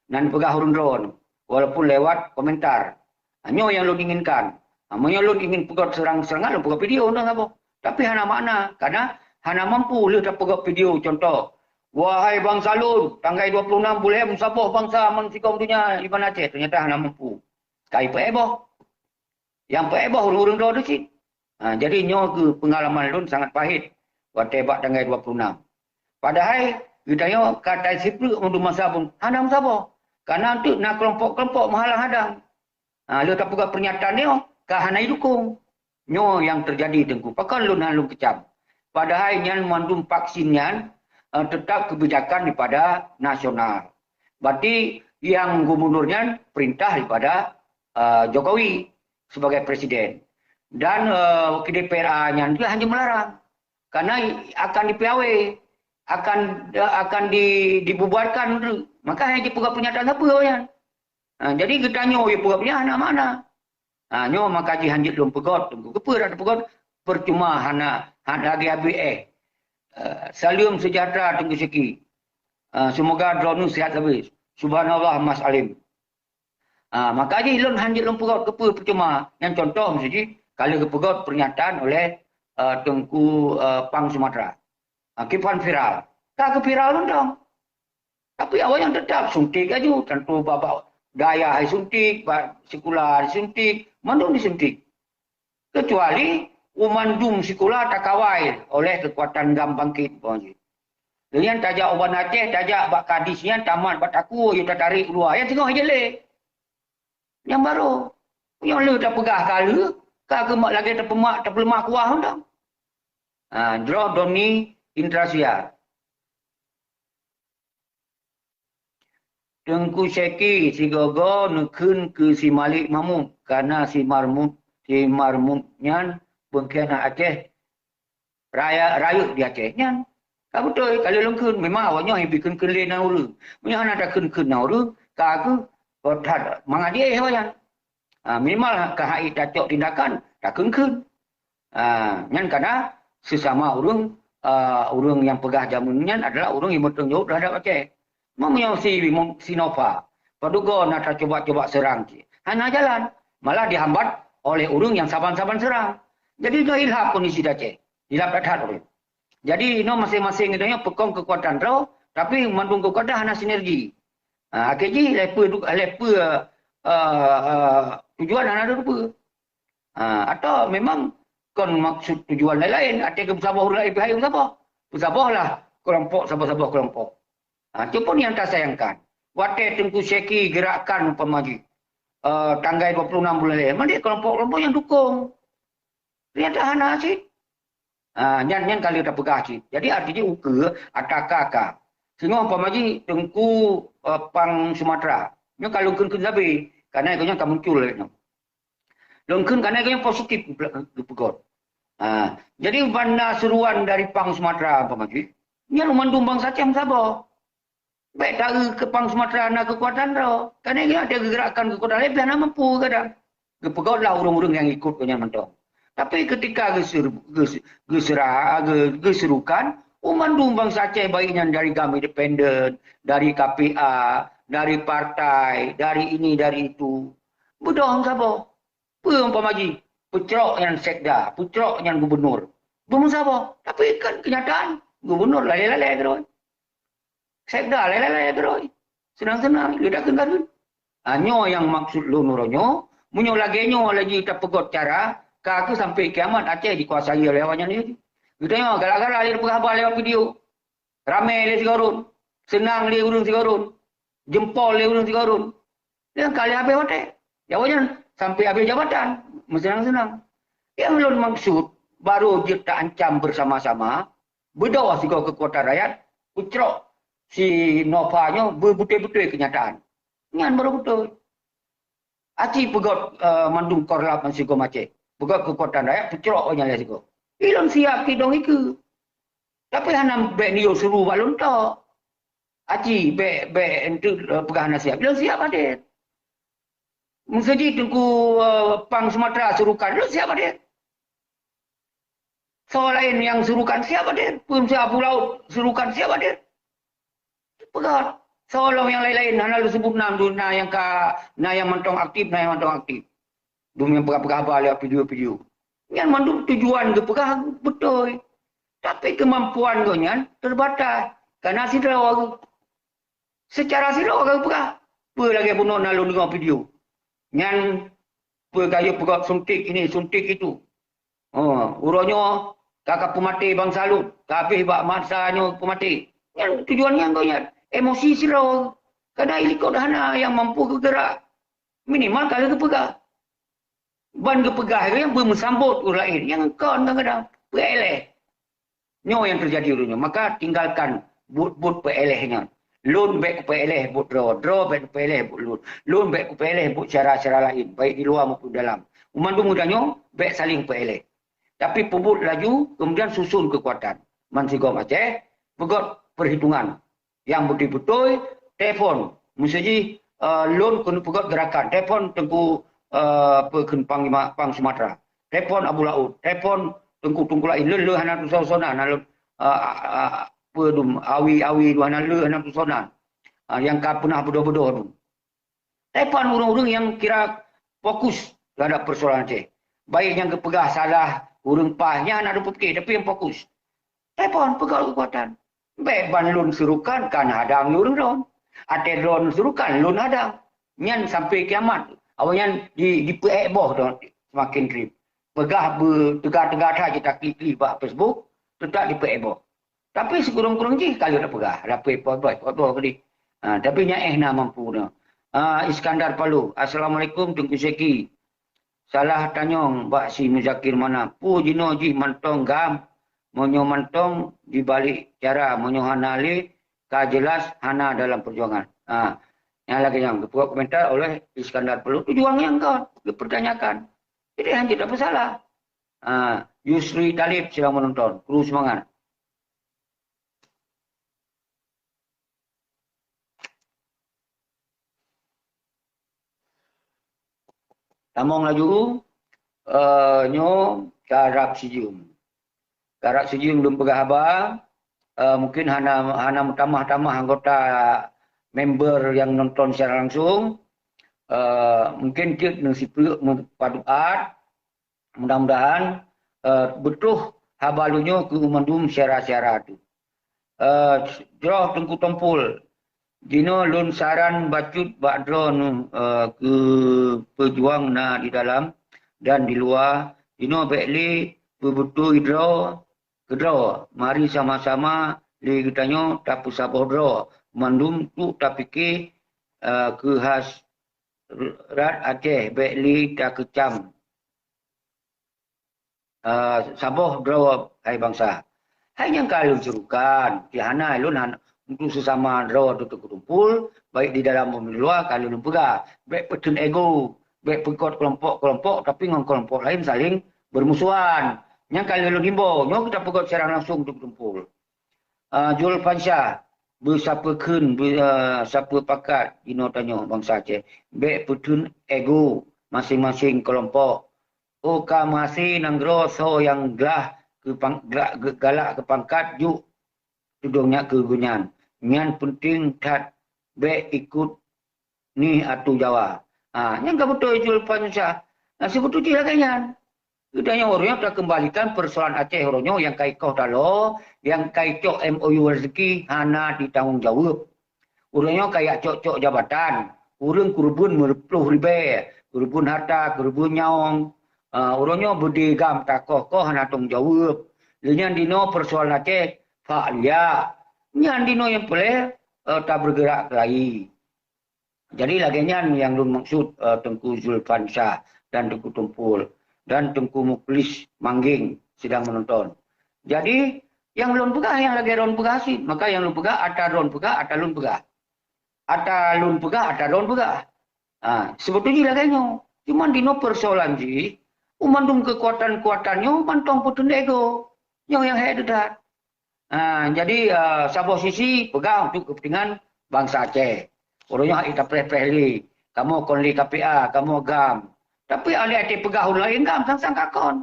Nan peugah ureuëng droe, walaupun lewat komentar. Ha, nyoe nyang lôn inginkan. Ha, meunyoe lôn ingin peugét seurang-seurangan, lôn peugét video, nyoe saboh. Tapi hana makna, karena hana mampu lheueh tapeugét video. Contoh, "Wahai bansa lôn, tanggai dua puluh enam buleuen saboh bansa meusigoe donya iban Aceh," ternyata hana mampu. Kai peu-ék boh. Nyang peu-ék boh ureuëng-ureuëng droe teuh cit. Ha, jadi nyoe keuh peungalaman lôn sangat pahit watée bak tanggai dua puluh enam. Padahai geutanyoe ka tasibreuk mandum masa pun hana meusaboh. Karena teuk na keulompok-keulompok meuhalang hadang. Ha, lheueh tapeugah pernyataan nyoe ka hana jidukong. Nyoe nyang teujadi Teungku. Pakon lôn hana lôn keucam. Padahai nyan mandum vaksin nyan, eh, teutap keubijakan daripada nasional. Berarti nyang gubernur nyan perintah daripada, eh, Jokowi sebagai presiden. Dan, eh, ke D P R A nyan juga hanya melarang. Karena akan dipiawai, akan, eh, akan di-, dibubarkan tu. Maka hanya dipeugah pernyataan apa nyan. Ha, jadi geutanyoe peugah pernyataan hana makna. Ha, nyoe maka jih hanjeuet lôn peugét, Teungku. Keupeue dak peugét? Percuma hana, hana lagée abéh éh. Eh, saleuem sejahtera Teungku Syeki. Eh, semoga droeneuh sehat sabe. Subhanallah Mas Alim. Ha, maka jih lôn hanjeuet lôn peugét, keupeue percuma. Nyang contoh miseue jih, ka lheueh geupeugét pernyataan oleh, eh, Teungku, eh, Pang Sumatera. Ha, Kiflan viral. Ka keu viral mantong. Tapi awaknyan teutap suntik laju, tantu bak, bak dayah hai suntik, bak sikula hai suntik, mandum disuntik. Kecuali u mandum sikula takawai oleh keukuatan GAM Bangkit, umpama jih. Lheueh nyan tajak u Banda Aceh, tajak bak kadis nyan, tamat bak takue, yue tatarek u luwa, nyan singoh jeuet lé. Nyang barô. Nyang lheueh tapeugah ka lheueh, ka geumat lagée tapeumak, tapeuleumak kuah mantong. Ha, droe Doni Indrasia. Teungku Syeki sigoe-goe neukheun keu si Malik Mahmud, karena si Mahmud, si Mahmud nyan peungkhianat Aceh, raya, rayeuk di Aceh nyan. Ka beutôi, ka lheueh lôn kheun, memang awaknyoe hana bri kheun-kheun lé nan ureuëng. Meunyoe hana takheun-kheun nan ureuëng, ka kheueh, oh, that mangat jiéh awaknyan. Ha, minimal ka hai tacok tindakan, takheun-kheun. Ha, nyan kana sesama ureuëng, a, ureuëng nyang peugah jameun nyan adalah ureuëng nyang bertanggung jawab terhadap Aceh. Meunyoe si, si Nova, padub goe na tacuba-cuba seurang cit. Hana jalan, malah dihambat oleh ureuëng nyang saban-saban seurang. Jadi, nyoe ilhab kondisi di Aceh. Ilhab that-that ureuëng. Jadi, inoe maséng-maséng geutanyoe peukong keukuatan droe, tapi mandum keukuatan hana sinergi. Ha, akhé jih, lheueh peue, lheueh peue, eh, eh, tujuan hana teupeue. Ha, atau memang kon maksud tujuan laén-laén, até geupeusaboh ureuëng laén pihak geupeusaboh. Peusabohlah kelompok saboh-saboh kelompok. Ha, itu pun yang tasayangkan. Watée Teungku Syeki gerakan umpama jih, eh, tanggai dua puluh enam bulan laén, mana kelompok-kelompok yang dukung? Ternyata hana cit. Ha, nyan, nyan ka lheueh tapeugah cit. Jadi, arti jih ukeue ata ka-ka. Singoh umpama jih Teungku, eh, Pang Sumatera. Nyoe ka lôn kheun-kheun sabe. Karena gobnyan ka muncul lagée nyoe. Lôn kheun karena gobnyan positif geupeugét. Ha, jadi, banda seuruan dari Pang Sumatera umpama jih, nyan mandum bansa Aceh meusaboh. Bék taeu keu Pang Sumatera na keukuatan droe. Karena gobnyan ada geugerakan keukuatan laén, hana mampu kadang. Geupeugét lah ureuëng-ureuëng nyang ikot gobnyan mantong. Tapi ketika geuseur-, geus-, geusera-, ge-, geuserukan, Umandum bansa Aceh, baik nyan dari GAM independen, dari K P A, dari partai, dari ini, dari itu. Beudôh saboh. Peue umpama jih? Peucrok nyan sekda, peucrok nyan gubernur. Beumeusaboh. Tapi kan kenyataan, gubernur lalée-lalée keudroe. Sekda lalée-lalée keudroe. Seunang-seunang, le takheun-takheun. Ha, nyoe nyang maksud lôn uroe nyoe, meunyoe lagée nyoe laju tapeugot cara, ka keuh sampai kiamat Aceh dikuasai oleh awaknyan laju. Geutanyoe gara-gara lé peugah haba lewat video. Ramé lé sigoe ureuëng, seunang lé ureuëng sigoe ureuëng, jeumpol lé ureuëng sigoe ureuëng. Nyang ka lheueh habéh watée. Awaknyan sampai habéh jabatan, meuseunang-seunang. Nyang lôn maksud, barô jeuet ta-ancam beusama-sama, beudôh sigoe keukuatan rakyat, peucrok si Nova nyoe beubeutôi-beutôi keunyataan. Nyan barô beutôi. Aci peugot, eh, mandum korlap ngon sigoe macet. Peugot keukuatan rakyat, peucrok awaknyan lé sigoe. Ilôn siap kidong ikeue. Tapi hana bék niyok suru bak lôn tok. Aci bék, bék enteuk, eh, peugah hana siap. Lôn siap hadir. Meuseuti Teungku, eh, Pang Sumatera surukan, lôn siap hadir. Soe laén nyang surukan siap hadir. Peue meuseuti Abu Laut surukan siap hadir. Peugah. Soe lom nyang laén-laén hana lôn sebut nam tu, na nyang ka, na nyang mantong aktif, na nyang mantong aktif. Dum nyang peugah-peugah haba lewat video-video. Nyan mandum tujuan geupeugah beutôi. Tapi keumampuan geuh nyan terbatas. Karena sidroe, secara sidroe geupeugah. Peue lagée bunoe na lôn deungoe video. Nyan peue ka yue peugot suntik ini, suntik itu. Oh, uroe nyoe ka, ka peumaté bansa lôn, ka habéh bak masa nyoe peumaté. Nyan tujuan nyan geuh nyan. Emosi sidroe. Kadang ilikot hana nyang mampu geugerak. Minimal ka lheueh geupeugah. Ban geupeugah lagée nyan beumeusambot ureuëng laén nyang kon kadang-kadang peuéléh. Nyoe nyang teujadi uroe nyoe. Maka tinggalkan buet-buet peuéléh nyan. Lôn bék kupeuéléh buet droe, droe bék kupeuéléh buet lôn. Lôn bék kupeuéléh buet syedara-syedara laén, baik di luwa maupun dalam. Meumandum geutanyoe bék saléng peuéléh. Tapi peubuet laju, kemudian susun keukuatan. Ban sigoe macet, peugot peuhitungan. Nyang beutôi-beutôi, telepon. Meuseuti jih, eh, lôn keuneuk peugot geurakan. Telepon Teungku, eh, peue kheun Pang, Pang Sumatera. Telepon Abu Laut. Telepon Teungku-teungku laén. Lôn, lôn hana tusoe-soe na, na lôn, eh, eh, peue dum, awi-awi dum hana lôn, hana tusoe na. Ah, nyang ka peunah beudôh-beudôh dum. Telepon ureuëng-ureuëng nyang kira fokus terhadap persoalan Aceh. Baik nyang geupeugah salah, ureuëng paih, nyan hana lôn pike, tapi nyang fokus. Telepon, peugot keukuatan. Bék ban lôn surukan, kan hadang lôn droen. Até droen surukan, lôn hadang. Nyan sampai kiamat. Awaknyan di, dipeuék boh droen semakin treb. Peugah beuteuga-teuga that jih taklik-klik bak Facebook, teutap dipeuék boh. Tapi sikureueng-kureueng jih ka lheueh tapeugah, rapet pot boh, pot boh keudeh. Ha, tapi nyan éh na mampu na. Ha, Iskandar Palu, "Assalamualaikum Teungku Syeki. Salah tanyong bak si Muzakir Manaf. Peue jinoe jih mantong GAM, meunyoe mantong di balik cara, meunyoe hana lé, ka jeulaih hana dalam peujuangan." Ha, nyang lagée nyan geupeubuet komentar oleh Iskandar Palu. Tujuan nyang kon, geupertanyakan. Jadi hana tapeusalah. Ha, Yusri Talib sedang menonton. Kru semangat. Tamong laju, eh, nyoe karab sijeuem. Karab sijeuem lôn peugah haba, eh, mungkin hana, hana meutamah-tamah anggota member nyang nonton secara langsung. Eh, mungkin cit neusipeue meupaduat, Mudah-mudahan, eh, beutôi haba lôn nyoe keu mandum syedara-syedara tu. Eh, jroh Teungku Tompul, jinoe lôn saran bacut bak droeneuh, eh, keu peujuang na di dalam dan di luwa, jinoe bék lé peubeutôi droe keudroe. Mari sama-sama lé geutanyoe tapeusaboh droe, mandum tu tapike, eh, keu has rat Aceh bék lé takeucam. Ah, saboh droe, hai bansa. Hai nyang ka lôn serukan, di hana lôn han-, untuk sesama droe teuh keutumpul, baik di dalam maupun di luwa, ka lôn peugah. Bék peutheun ego, bék peugot kelompok-kelompok, tapi ngon kelompok laén saling bermusuhan. Nyang ka lôn himbau, nyoe kita peugot secara langsung untuk keutumpul. Ah, Julfansyah, beusapeue kheun, beu-, ah, sapeue pakat jinoe tanyoe bansa Aceh. Bék peutheun ego maséng-maséng kelompok. Oh ka meuhase nanggroe soe nyang glah keu pang-, gla-, ge-, galak keu pangkat, jok tudong nyak keu geuh nyan. Nyan peunteng that, bék ikot nih atu Jawa. Ha, nyan ka beutôi Zulfan Syah. Nah, seubeutôi jih lagée nyan. Geutanyoe uroe nyoe takeumbalikan peusoalan Aceh uroe nyoe nyang ka ikoh taloe, nyang ka icok M O U rezeki hana ditanggong jaweueb. Uroe nyoe ka jak cok-cok jabatan, ureuëng keureubeuen meureumploh ribée, keureubeuen hareuta, keureubeuen nyawöng. Ah, uroe nyoe beudé GAM takoh-koh hana tanggong jaweueb. Lheueh nyan dinoe peusoalan Aceh fak liak. Nyan dinoe nyang peureulée, eh, tabeureugerak keulayi. Jadi lagée nyan nyang lôn maksud, eh, Teungku Zulfan Syah dan Teungku Tumpul dan Teungku Muklis Manggeng sedang menonton. Jadi nyang lôn peugah nyang lagée droen peugah cit, maka nyang lôn peugah ata droen peugah, ata lôn peugah. Ata lôn peugah, ata droen peugah. Ha, seubeutôi jih lagée nyoe. Cuman dinoe peusoalan jih, u mandum keukuatan-kuatan nyoe mantong peuteun ego. Nyoe nyang hék that. Ha, jadi, eh, saboh sisi peugah untuk keupeuntengan bansa Aceh. Uroe nyoe hana tapreh-preh lé. Kamoe kon lé K P A, kamoe GAM. Tapi alèh até peugah ulôn laén GAM sang-sang ka kon.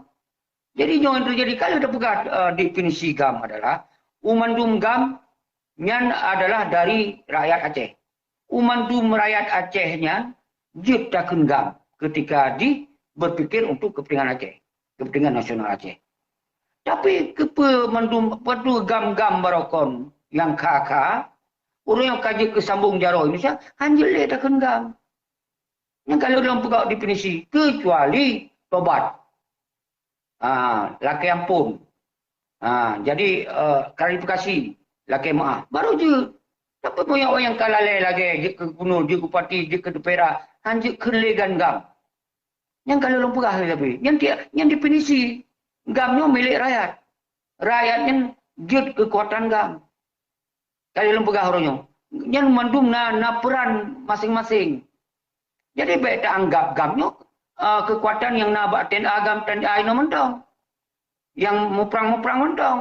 Jadi nyoe nyang teujadi ka lheueh tapeugah, eh, definisi GAM adalah u mandum GAM nyan adalah dari rakyat Aceh. U mandum rakyat Aceh nyan jeuet takheun GAM ketika jih berpikir untuk kepentingan Aceh, kepentingan nasional Aceh. Tapi keupeue mandum, peue GAM-GAM barokon nyang kha-kha, ureuëng nyang ka jeuet keu sambong jaroe Indonesia, han jeuet lé takheun GAM. Nyang ka lheueh lôn peugah definisi, kecuali tobat. Ah, lakée ampôn. Ah, jadi, eh, klarifikasi, lakée meuáh. Baru jeuet. Tapi meunyoe nyang ka lalée lagée jeuet keu gubernur, jeuet keu bupati, jeuet keu D P R A, han jeuet kheun lé GAM-GAM. Nyang ka lôn peugah lé tapi, nyan ti-, nyan definisi. GAM nyoe milék rakyat. Rakyat nyan jeuet keukuatan GAM. Ka lôn peugah uroe nyoe. Nyan mandum na, na peran maséng-maséng. Jadi bék taanggab GAM nyoe, eh, keukuatan nyang na bak T N A GAM, T N A inoe mantong. Nyang muprang-muprang mantong.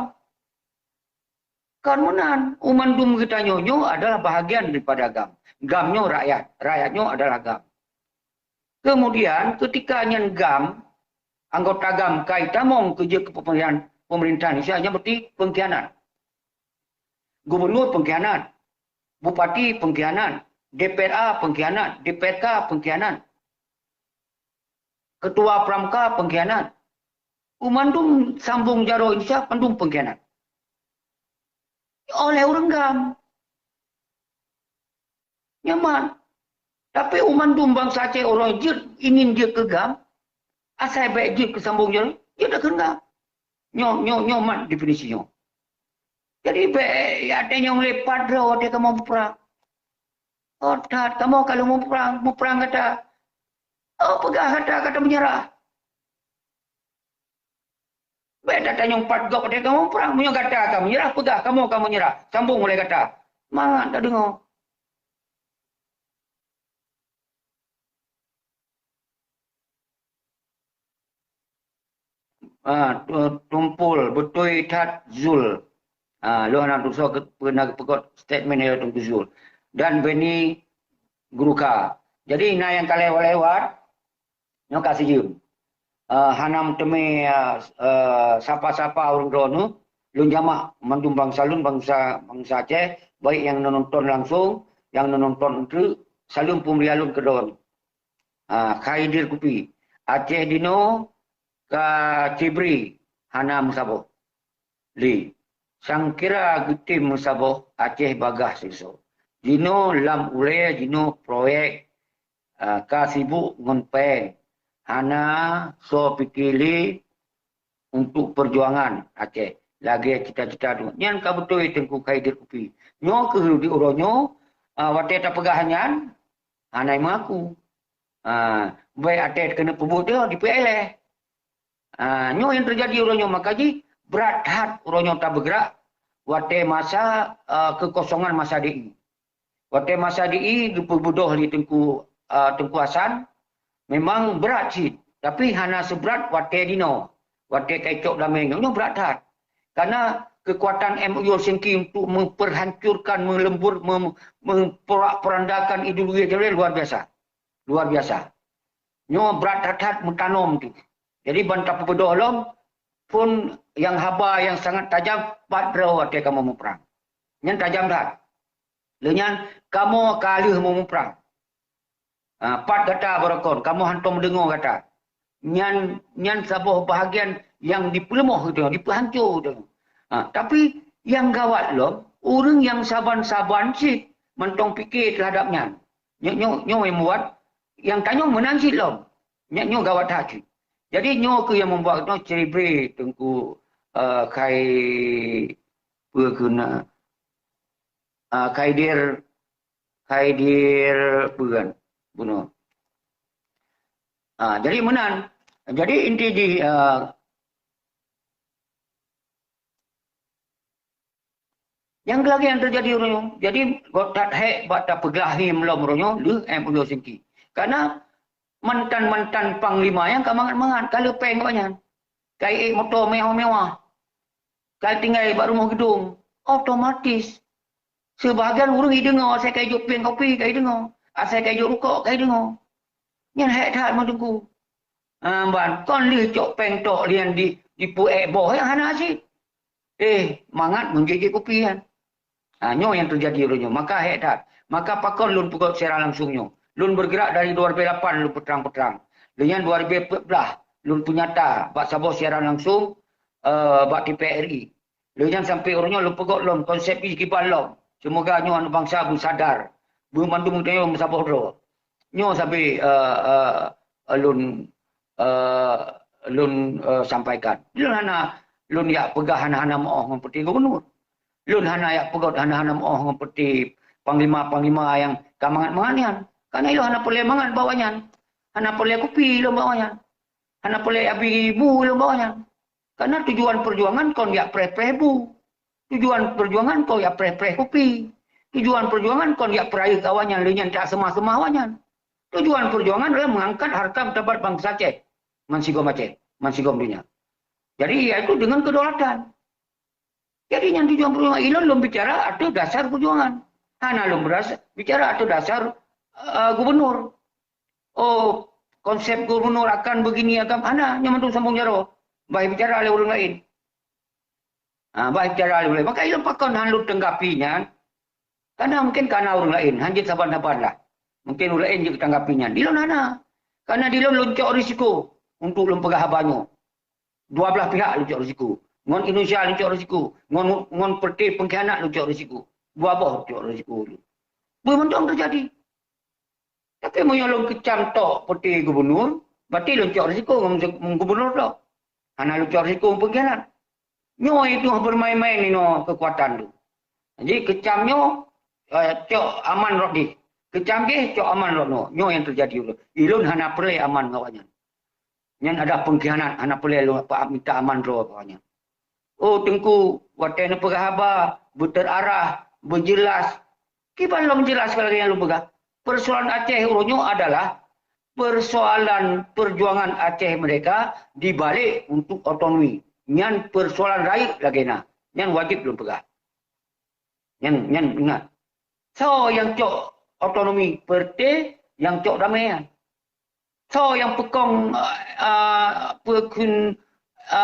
Kon meunan, u mandum geutanyoe nyoe adalah bahagian daripada GAM. GAM nyoe rakyat, rakyat nyoe adalah GAM. Kemudian, ketika nyan GAM, anggota GAM ka itamong keu jeuet keu pemerintahan, pemerintahan Indonesia, nyan berarti pengkhianat. Gubernur pengkhianat, bupati pengkhianat, D P R A pengkhianat, D P R K pengkhianat, ketua Pramka pengkhianat. U mandum sambong jaroe Indonesia mandum pengkhianat. Oleh ureuëng GAM. Nyaman. Tapi u mandum bansa Aceh uroe jeuet, ingin jeuet keu GAM, asai bék jeuet keu sambong jaroe, jeuet takheun GAM. Nyoe, nyoe, nyoe mat definisi nyoe. Jadi bék, ya, watée nyoe lé pat droe watée kamoe muprang. Oh, that, kamoe ka lheueh muprang, muprang gata. Oh, peugah gata, gata meunyeurah. Bék tatanyong pat gob watée kamoe muprang. Meunyoe gata ka meunyeurah, peugah kamoe ka meunyeurah. Sambong ulée gata. Mangat tadeungoe. Ah, tu-, Tumpul, beutôi that Zul. Ah, lôn hana tusoe ke-, peue na geupeugah statement dari Teungku Zul. Dan Benny Guruka. Jadi, na nyang ka lewat-lewat, nyoe ka sijeuem. Eh, hana meuteumé, eh, eh, sapa-sapa ureuëng droeneuh, lôn jamak mandum bansa lôn, bansa, bansa Aceh, baik nyang neunonton langsong, nyang neunonton eunteuk, saleuem peumulia lôn keu droeneuh. Ah, Khaidir Kupi. Aceh dinoe ka cibri hana meusaboh. Li, sangkira geutem meusaboh Aceh bagaih sisoe. Jinoe lam ulée, jinoe proyek, ah, ka sibuk ngon péng. Hana soe pike lé untuk peujuangan Aceh. Lagée cita-cita tu. Nyan ka beutôi Teungku Khaidir Kupi. Nyoe keuh di uroe nyoe, ah, watée tapeugah nyan, hana meuaku. Ah, bék até keuneuk peubuet nyoe di P L S. Ah, nyoe nyang teujadi uroe nyoe, maka jih brat that uroe nyoe tabeugrak watée masa, ah, keukosongan masa D I. Watée masa D I geupeubeudôh lé Teungku, ah, Teungku Hasan, memang brat cit, tapi hana seubrat watée dinoe, watée ka icok damé nyoe, nyoe brat that. Karena kekuatan M U Helsinki untuk memperhancurkan, melembur, mem-, memporak-porandakan ideologi Jawa luar biasa. Luar biasa. Nyoe brat that-that meutanom tu. Jadi ban tapeubeudôh lom, phon nyang haba nyang sangat tajam, pat droe watée kamoe muprang. Nyan tajam that. Lheueh nyan, kamoe ka lheueh meumuprang. Ah, pat gata baroekon, kamoe hántom deungoe gata. Nyan, nyan saboh bahagian nyang dipeuleumoh geutanyoe, dipeuhanco geutanyoe. Ah, tapi nyang gawat lom, ureuëng nyang saban-saban cit mantong pike teuhadap nyan. Nyoe, nyoe, nyoe nyang buat, nyang tanyoe meunan cit lom. Nyoe, nyoe gawat that cit. Jadi nyoe keuh nyang membuat nyoe celebrate Teungku, eh, Khai, peue keuh na, ah, Khaidir, Khaidir peue kan? Bunoe. Ah, jadi meunan. Jadi inti jih, ah, nyang lagée nyang teujadi uroe nyoe. Jadi, göt that hék bak tapeuglahi lom uroe nyoe, lheueh M U Singki. Karena mantan-mantan panglima nyang ka mangat-mangat, ka leupeng awaknyan. Ka ék moto mewah-mewah. Ka tinggai bak rumoh geudong. Otomatis. Seubahagian ureuëng jideungoe asai ka jok pieng kopi ka jideungoe. Asai ka jok rukok ka jideungoe. Nyan hék that meuteungku. Ah, ban kon lheueh cok péng tok lian di, dipeuék boh nyang hana cit. Eh, mangat meunjeuet jih kupi nyan. Ha, nyoe nyang teujadi uroe nyoe. Maka hék that. Maka pakon lôn peugöt siaran langsung nyoe. Lôn bergerak dari dua ribu lapan lôn peutrang-peutrang. Lheueh nyan dua ribu empat belas lôn peunyata bak saboh siaran langsung, eh, bak T V R I. Lheueh nyan sampai uroe nyoe lôn peugöt lom konsep jih kiban lom. Seumoga nyoe aneuk bansa beusadar. Beumandum geutanyoe meusaboh droe. Nyoe sabe, eh, eh, lôn, eh, lôn, eh, sampaikan. Lôn hana, lôn jak peugah hana-hana meu'oh ngon peuti gubernur. Lôn hana jak peugöt hana-hana meu'oh ngon peuti panglima-panglima nyang ka mangat-mangat nyan. Karena ilôn hana peureulée mangat bak awaknyan. Hana peureulée kupi lôn bak awaknyan. Hana peureulée abi bu lôn bak awaknyan. Karena tujuan perjuangan kon jak preh-preh bu. Tujuan perjuangan kon jak preh-preh kupi. Tujuan perjuangan kon jak peurayeuk awaknyan lheueh nyan jak seumah-seumah awaknyan. Tujuan perjuangan adalah mengangkat harkat martabat bansa Aceh. Mansigom Aceh, mansigom dunia. Jadi, yaitu dengan kedaulatan. Jadi, nyan tujuan perjuangan. Ilôn lôn bicara ateueh dasar perjuangan. Hana lôn beras-, bicara ateueh dasar, eh, gubernur. Oh, konsep gubernur akan begini, akan, hana, nyan mandum sambong jaroe. Bah bicara lé ureuëng laén. Ha, bah bicara lé ureuëng laén. Maka ilôn pakon hana lôn tanggapi nyan. Karena mungkin karena ureuëng laén, hana jeuet saban-saban lah. Mungkin ureuëng laén jeuet tanggapi nyan. Di lôn hana. Karena di lôn lôn cok risiko untuk lôn peugah haba nyoe. Dua belah pihak lôn cok risiko. Ngon Indonesia lôn cok risiko. Ngon, ngon peureté pengkhianat lôn cok risiko. Dua boh lôn cok risiko. Beumandum teujadi. Tapi meunyoe lôn keucam tok peureté gubernur, berarti lôn cok risiko ngon gubernur tok. Hana lôn cok risiko ngon pengkhianat. Nyoe itu bermain-main inoe kekuatan tu. Jadi keucam nyoe, eh, cok aman rot jih. Keucam jih, cok aman rot nyoe. Nyoe nyang teujadi ulôn. Ilôn hana peureulée aman ngon awaknyan. Nyan ada pengkhianat, hana peureulée lôn minta aman droe awaknyan. Oh, Teungku, watée neupeugah haba, beuteurarah, beujeulaih, kiban lom jeulaih lagée nyang lôn peugah. Persoalan Aceh uroe nyoe adalah persoalan perjuangan Aceh Merdeka di balik untuk otonomi. Nyan persoalan rayeuk lagée na. Nyan wajéb lôn peugah. Nyan, nyan ingat. Soe nyang cok otonomi? Peureté nyang cok damé nyan. Soe nyang peukong, a, a, peue kheun, a,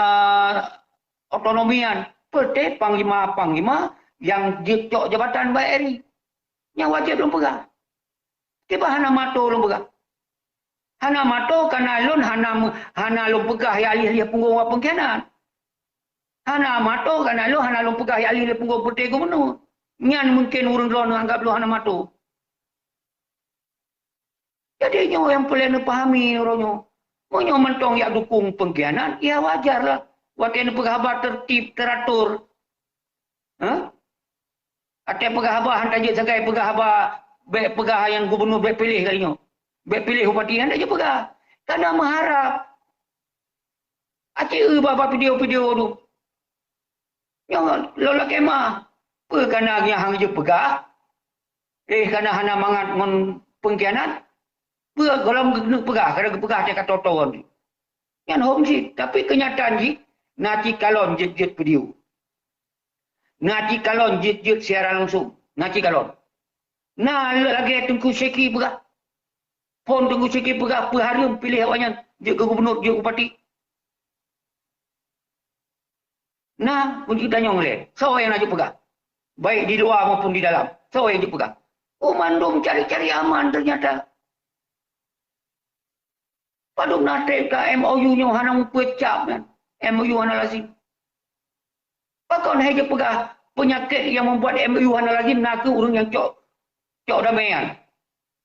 otonomi nyan? Peureté panglima-panglima nyang jicok jabatan bak R I. Nyang wajéb lôn peugah. Kiban hana mato lôn peugah. Hana mato kana lôn hana me-, hana lôn peugah jak lieh-lieh punggong awak pengkhianat. Hana mato kana lôn hana lôn peugah jak lieh-lieh punggong peureté gubernur. Nyan mungken ureuëng droeneuh anggab lôn hana mato. Jadi nyoe nyang peureulée neupahami uroe nyoe. Meunyoe mantong jak dukong pengkhianat, ya wajar lah. Watée neupeugah haba tertib, teratur. Hah? Watée peugah haba, hana jeuet sagai peugah haba, bék peugah nyang gubernur bék piléh kali nyoe. Bék piléh bupati, hana jeuet peugah. Kana meuharab. Aci eu bak video-video tu. Nyoe lôn lakée ma. Peue kana nyang hana jeuet peugah? Eh, kana hana mangat ngon pengkhianat? Peue gohlom geuneuk peugah, kana geupeugah teuka toto-toto ngon jih. Nyan hom cit, tapi keunyataan jih, na cit kalon jeuet-jeuet video. Na cit kalon jeuet-jeuet siaran langsung. Na cit kalon. Na lagée Teungku Syeki peugah. Phon Teungku Syeki peugah, peuhareuem piléh awaknyan jeuet keu gubernur, jeuet keu bupati. Na, kunci tanyong lé. Soe nyang na jeuet peugah? baik di luwa maupun di dalam. Soe nyang jipeugah? Oh, mandum cari-cari aman ternyata. Padub na treb ka M O U nyoe hana mupeucap nyan. M O U hana lazim. Pakon hai jipeugah peunyakét nyang membuat M O U hana lazim na kheueh ureuëng nyang cok, cok damé nyan.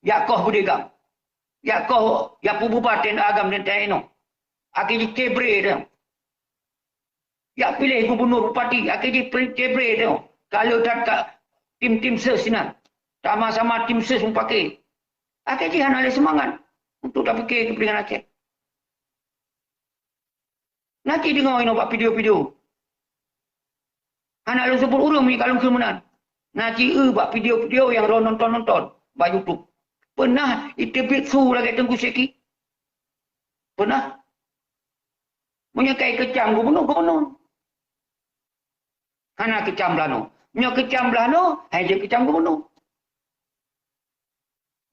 Jak koh beudé GAM. Jak koh, jak peububar T N A GAM dan T N A inong. Akhé jih cebre dong. Jak piléh gubunur, bupati, akhé jih cebre dong. Kalau that ka tim-tim ses sinan. Sama-sama tim ses mupake. Akhé jih hana lé seumangat untuk tapiké keupeuntengan Aceh. Na cit deungoe inoe bak video-video. Hana lôn seubut ureuëng meunyoe ka lôn kheun meunan. Na cit eu bak video-video nyang droe nonton-nonton bak YouTube. Peunah iteubiet su lagée Teungku Syeki? Peunah. Meunyoe kai keucam gubunur, gubunur. Hana keucam blah noe. Meunyoe keucam blah noe, hai jeuet keucam gubunur.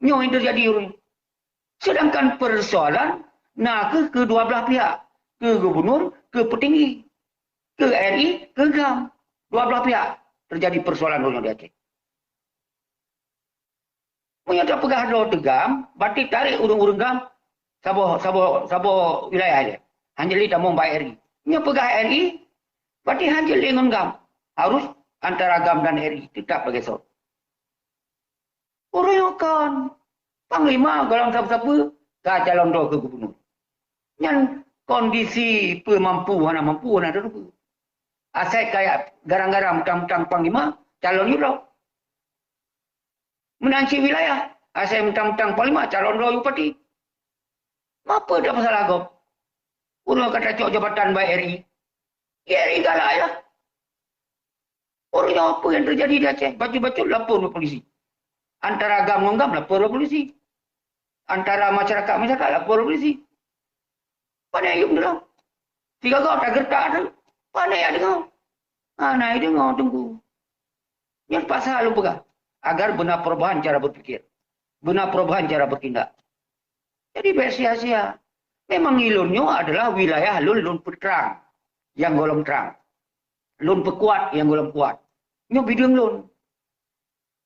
Nyoe nyang teujadi uroe nyoe. Sedangkan peusoalan na kheueh keu dua blaih pihak, keu gubunur, keu peutinggi, keu R I, keu GAM. Dua blaih pihak teujadi peusoalan uroe nyoe di Aceh. Meunyoe tapeugah droe teu GAM, berarti tarek ureuëng-ureuëng GAM saboh, saboh, saboh wilayah ilée. Hana jeuet lé tamong bak R I. Meunyoe peugah R I, berarti hana jeuet lé ngon GAM. Harus antara GAM dan R I teutap lagée soe. Uroe nyoe kon. Panglima gohlom sapeue-sapeue ka calon droe keu gubunur. Nyan kondisi peue mampu hana mampu hana teupeue. Asai kaya garang-garang mutang-mutang panglima calon yue droe. Meunan cit wilayah, asai mutang-mutang panglima calon droe yue bupati. Mapa dak masalah gob? Ureuëng ka tacok jabatan bak R I. Ya R I galak ya. Uroe nyoe peue nyang teujadi di Aceh? Bacut-bacut lapor bak polisi. Antara GAM ngon GAM lapor bak polisi. Antara masyarakat-masyarakat lapor bak polisi. Pane yum dulu. Tiga go tageurtak tu. Pane ya deungoe. Hana deungoe Teungku. Nyan pasal lôn peugah. Agar beuna perubahan cara berpikir. Beuna perubahan cara bertindak. Jadi bék sia-sia. Memang ilôn nyoe adalah wilayah lôn, lôn peutrang nyang gohlom trang. Lôn peukuat nyang gohlom kuat. Nyoe bideueng lôn.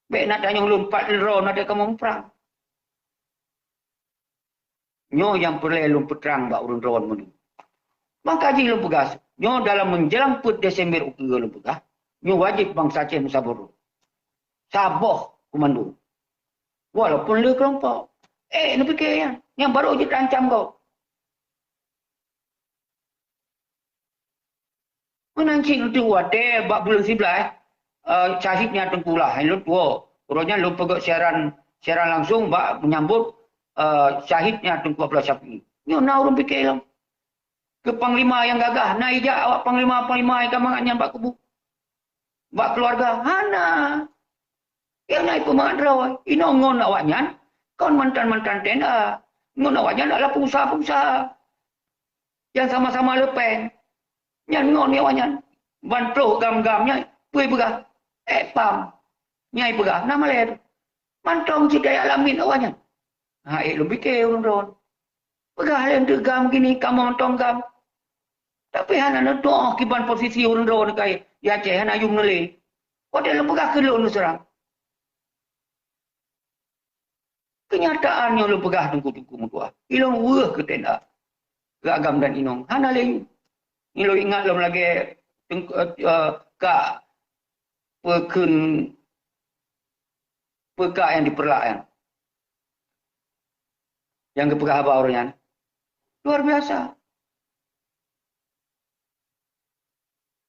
Bék na tanyong lôn pat droe na teuka muprang. Nyoe nyang peureulée lôn peutrang bak ureuëng droe meunyoe. Maka jih lôn peugah, nyoe dalam menjelang peuet Desember ukeue lôn peugah, nyoe wajéb bansa Aceh meusaboh. Saboh komando. Walaupun le kelompok. Eh, neupiké nyan. Nyang barô jeuet taancam gob. Meunan cit untuk watée bak buleuen siblaih, eh, syahidnya Teungku Lah, hai lôn tuwoe. Uroe nyan lôn peugét siaran, siaran langsung bak menyambut, eh, syahidnya Teungku Abdullah Syafi'i. Nyoe na ureuëng piké lom. Keu panglima nyang gagah, na ijak awak panglima-panglima nyang ka mangat nyan bak kubu. Bak keuluwarga, hana. Nyang na ipeumangat droe, inong ngon awaknyan, kon mantan-mantan T N A. Ngon awaknyan adalah pengusaha-pengusaha nyang sama-sama le péng. Nyan ngon awaknyan. Ban ploh GAM-GAM nyan, peue peugah? Eh, pam. Nyai peugah, na malée tu. Mantong cit kaya lamin awaknyan. Ha, eh, lôn piké ureuëng droe. Peugah lé eunteuk GAM gini, kamoe mantong GAM. Tapi hana neutuoh kiban posisi ureuëng droe neukai di Aceh, hana yum neulé. Watée lôn peugah keu lôn seurang. Keunyataan nyang lôn peugah teungku-teungku meutuah. Ilôn weueh keu T N A. Keu agam dan inong. Hana lé yum. Ilôn ingat lom lagée teungku, eh, kak peukheun peukak nyang dipeurlak nyan. Nyang geupeugah haba ureuëng nyan. Luar biasa.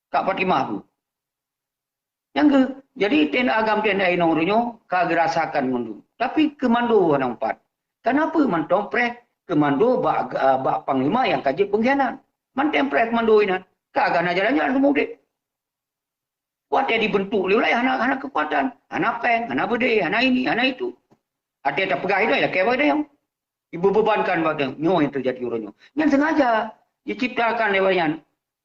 Kak Fatimah tu. Nyang geu-, jadi T N A agam T N A inong ureuëng nyoe ka geurasakan ngon lôn. Tapi keumando hana meupat. Kenapa mantong preh keumando bak, bak panglima nyang ka jeuet peungkhianat? Mantong preh keumando inan. Ka gana jalan-jalan seumudek. Watée dibentuk lé ulée hana, hana keukuatan, hana péng, hana beudé, hana ini, hana itu. Até tapeugah itu, ya, keu bak dayong. Dibebankan bak dayong. Nyoe nyang teujadi uroe nyoe. Nyan sengaja diciptakan lé awak nyan.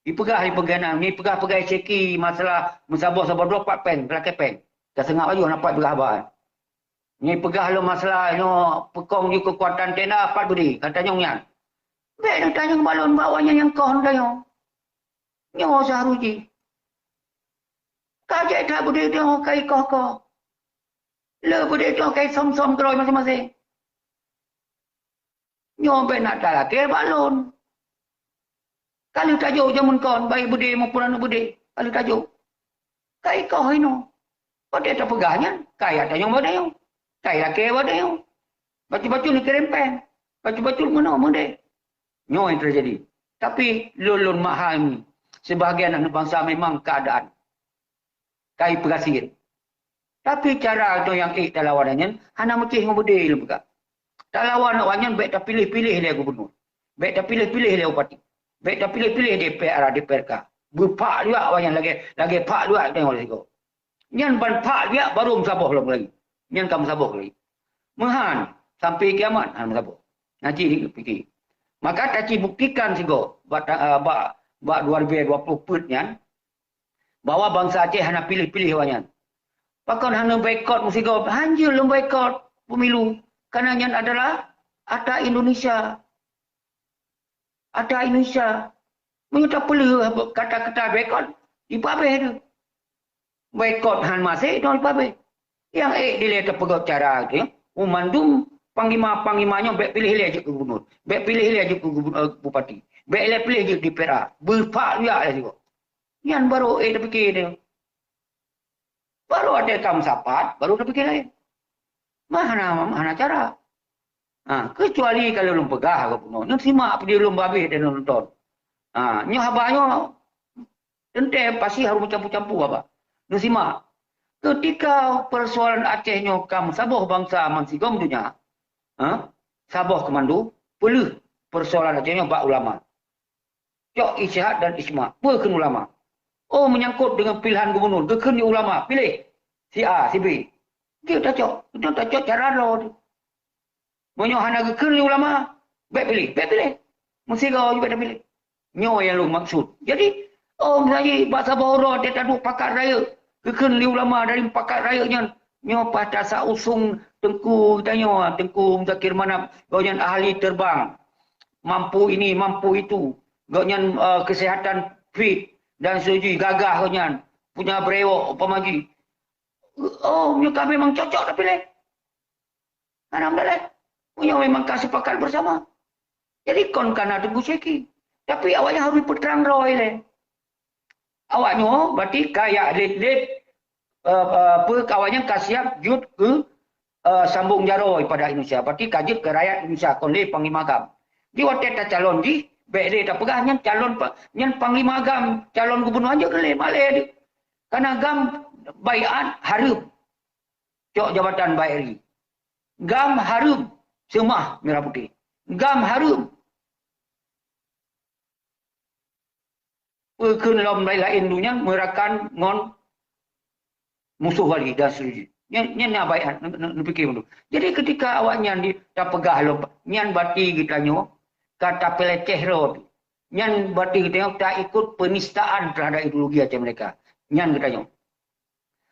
Dipeugah di pengganang, nyoe peugah-peugah seki masalah meusaboh-saboh droe pat péng, lakée péng. Taseungab aju hana pat peugah haba. Nyoe peugah lom masalah nyoe peukong ju keukuatan T N A pat beudé, ka tanyong nyan. Bék neutanyong bak lôn bak awak nyan nyang koh neutanyong. Nyoe seuharus jih. Ka jai that beudé nyoe ka ikoh-koh. Le beudé nyoe ka isöm-söm keudroe maséng-maséng. Nyoe bèk na talakèe bak lôn. Ka lheueh tajok jameun kon, baik beudé maupun aneuk beudé, ka lheueh tajok. Ka ikoh inoe. Watèe tapeugah nyan, ka ijak tanyong bak tanyoe. Ka ilakèe bak tanyoe. Bacut-bacut neukirém péng. Bacut-bacut meunoe meudéh. Nyoe nyang teujadi. Tapi lôn, lôn mahami, sibahagian aneuk bansa memang keuadaan ka ipeugah siet. Tapi cara geutanyoe nyang ék talawan nyan hana meucéh ngon beudé lôn peugah. Talawan awaknyan bèk tapiléh-piléh lé gubunur. Bèk tapiléh-piléh lé bupati. Bèk tapiléh-piléh D P R, D P R K. Beupak liwat awaknyan lagèe, lagèe pak liwat geutanyoe lé sigoe. Nyan ban pak liwat baru meusaboh lom lagi. Nyan ka meusaboh lagi. Meuhan, sampai kiamat hana meusaboh. Nah, cit pike. Maka taci buktikan sigoe bak, ah, bak, bak dua ribu dua puluh peuet nyan, bahwa bansa Aceh hana piléh-piléh awaknyan. Pakon hana boikot meusigoe? Hanjeuet lôn boikot pemilu. Karena nyan adalah ata Indonesia. Ata Indonesia. Meunyoe tapeuleueh kata-kata boikot, ipabéh tu. Boikot han maséh, itu ipabéh. Nyang ék dilèe tapeugah cara tu, mandum panglima-panglima nyoe bèk piléh lé jeuet keu gubunur. Bèk piléh lé jeuet keu gubun-, eh, bupati. Bèk lé piléh jeuet D P R A. Beupak liwat lé sigoe. Nyan baru ék tapike tu. Baru watèe ka meusapat, baru tapike laén. Mah hana, mah hana cara. Ha, keucuali kalau lôn peugah geuh bunoe. Nyoe simak video lôn babeh dan nonton. Ha, nyoe haba nyoe teuntèe pasti harôh meucampur-campur haba. Nyoe simak. Keutika persoalan Aceh nyoe ka meusaboh bansa bansigom donya, ha, saboh keumandu, peuleueh persoalan Aceh nyoe bak ulama. Cok ijtihad dan ijma. Peue kheun ulama? Oh, menyangkut dengan pilihan gubunur, geukheun di ulama, piléh si A, si B. Jeuet tacok, jeuet tacok cara droe tu. Meunyoe hana geukheun lé ulama, bèk piléh, bèk piléh. Meusigoe jeuet bèk tapiléh. Nyoe nyang lôn maksud. Jadi, oh, misalnya bak saboh uroe teuh taduek pakat rayeuk, geukheun lé ulama dari pakat rayeuk nyan, nyoe paih tasa usung teungku geutanyoe, Teungku Muzakir Manaf, gobnyan ahli terbang, mampu ini, mampu itu, gobnyan, eh, kesehatan fit dan seterusnya, gagah gobnyan, punya brewok umpama jih. Oh, nyoe ka memang cocok tapiléh. Alhamdulillah. Nyoe memang ka sepakat bersama. Jadi kon kana Teungku Syeki. Tapi awaknyan harôh peutrang droe lé. Awaknyoe berarti ka jak lét-lét, eh, eh, peue awaknyan ka siap jeuet keu, eh, sambong jaroe pada Indonesia. Berarti ka jeuet keu rakyat Indonesia kon lé panglima GAM. Di watèe tacalon jih, bèk lé tapeugah nyan calon pa-, nyan panglima GAM, calon gubunur hanjeuet lé, malèe deuh. Karena GAM baiat hareuem. Cok jabatan bak RI. GAM hareuem seumah merah putih. GAM hareuem. Peue kheun lom laén-laén donya meurakan ngon musoh wali dan seterusnya. Nyan, nyan na baik, na, na, na pikir beutôi. Jadi ketika awaknyan di, tapeugah lom, nyan berarti geutanyoe ka tapeuleceh rot. Nyan berarti geutanyoe taikut penistaan terhadap ideologi Aceh Merdeka. Nyan geutanyoe.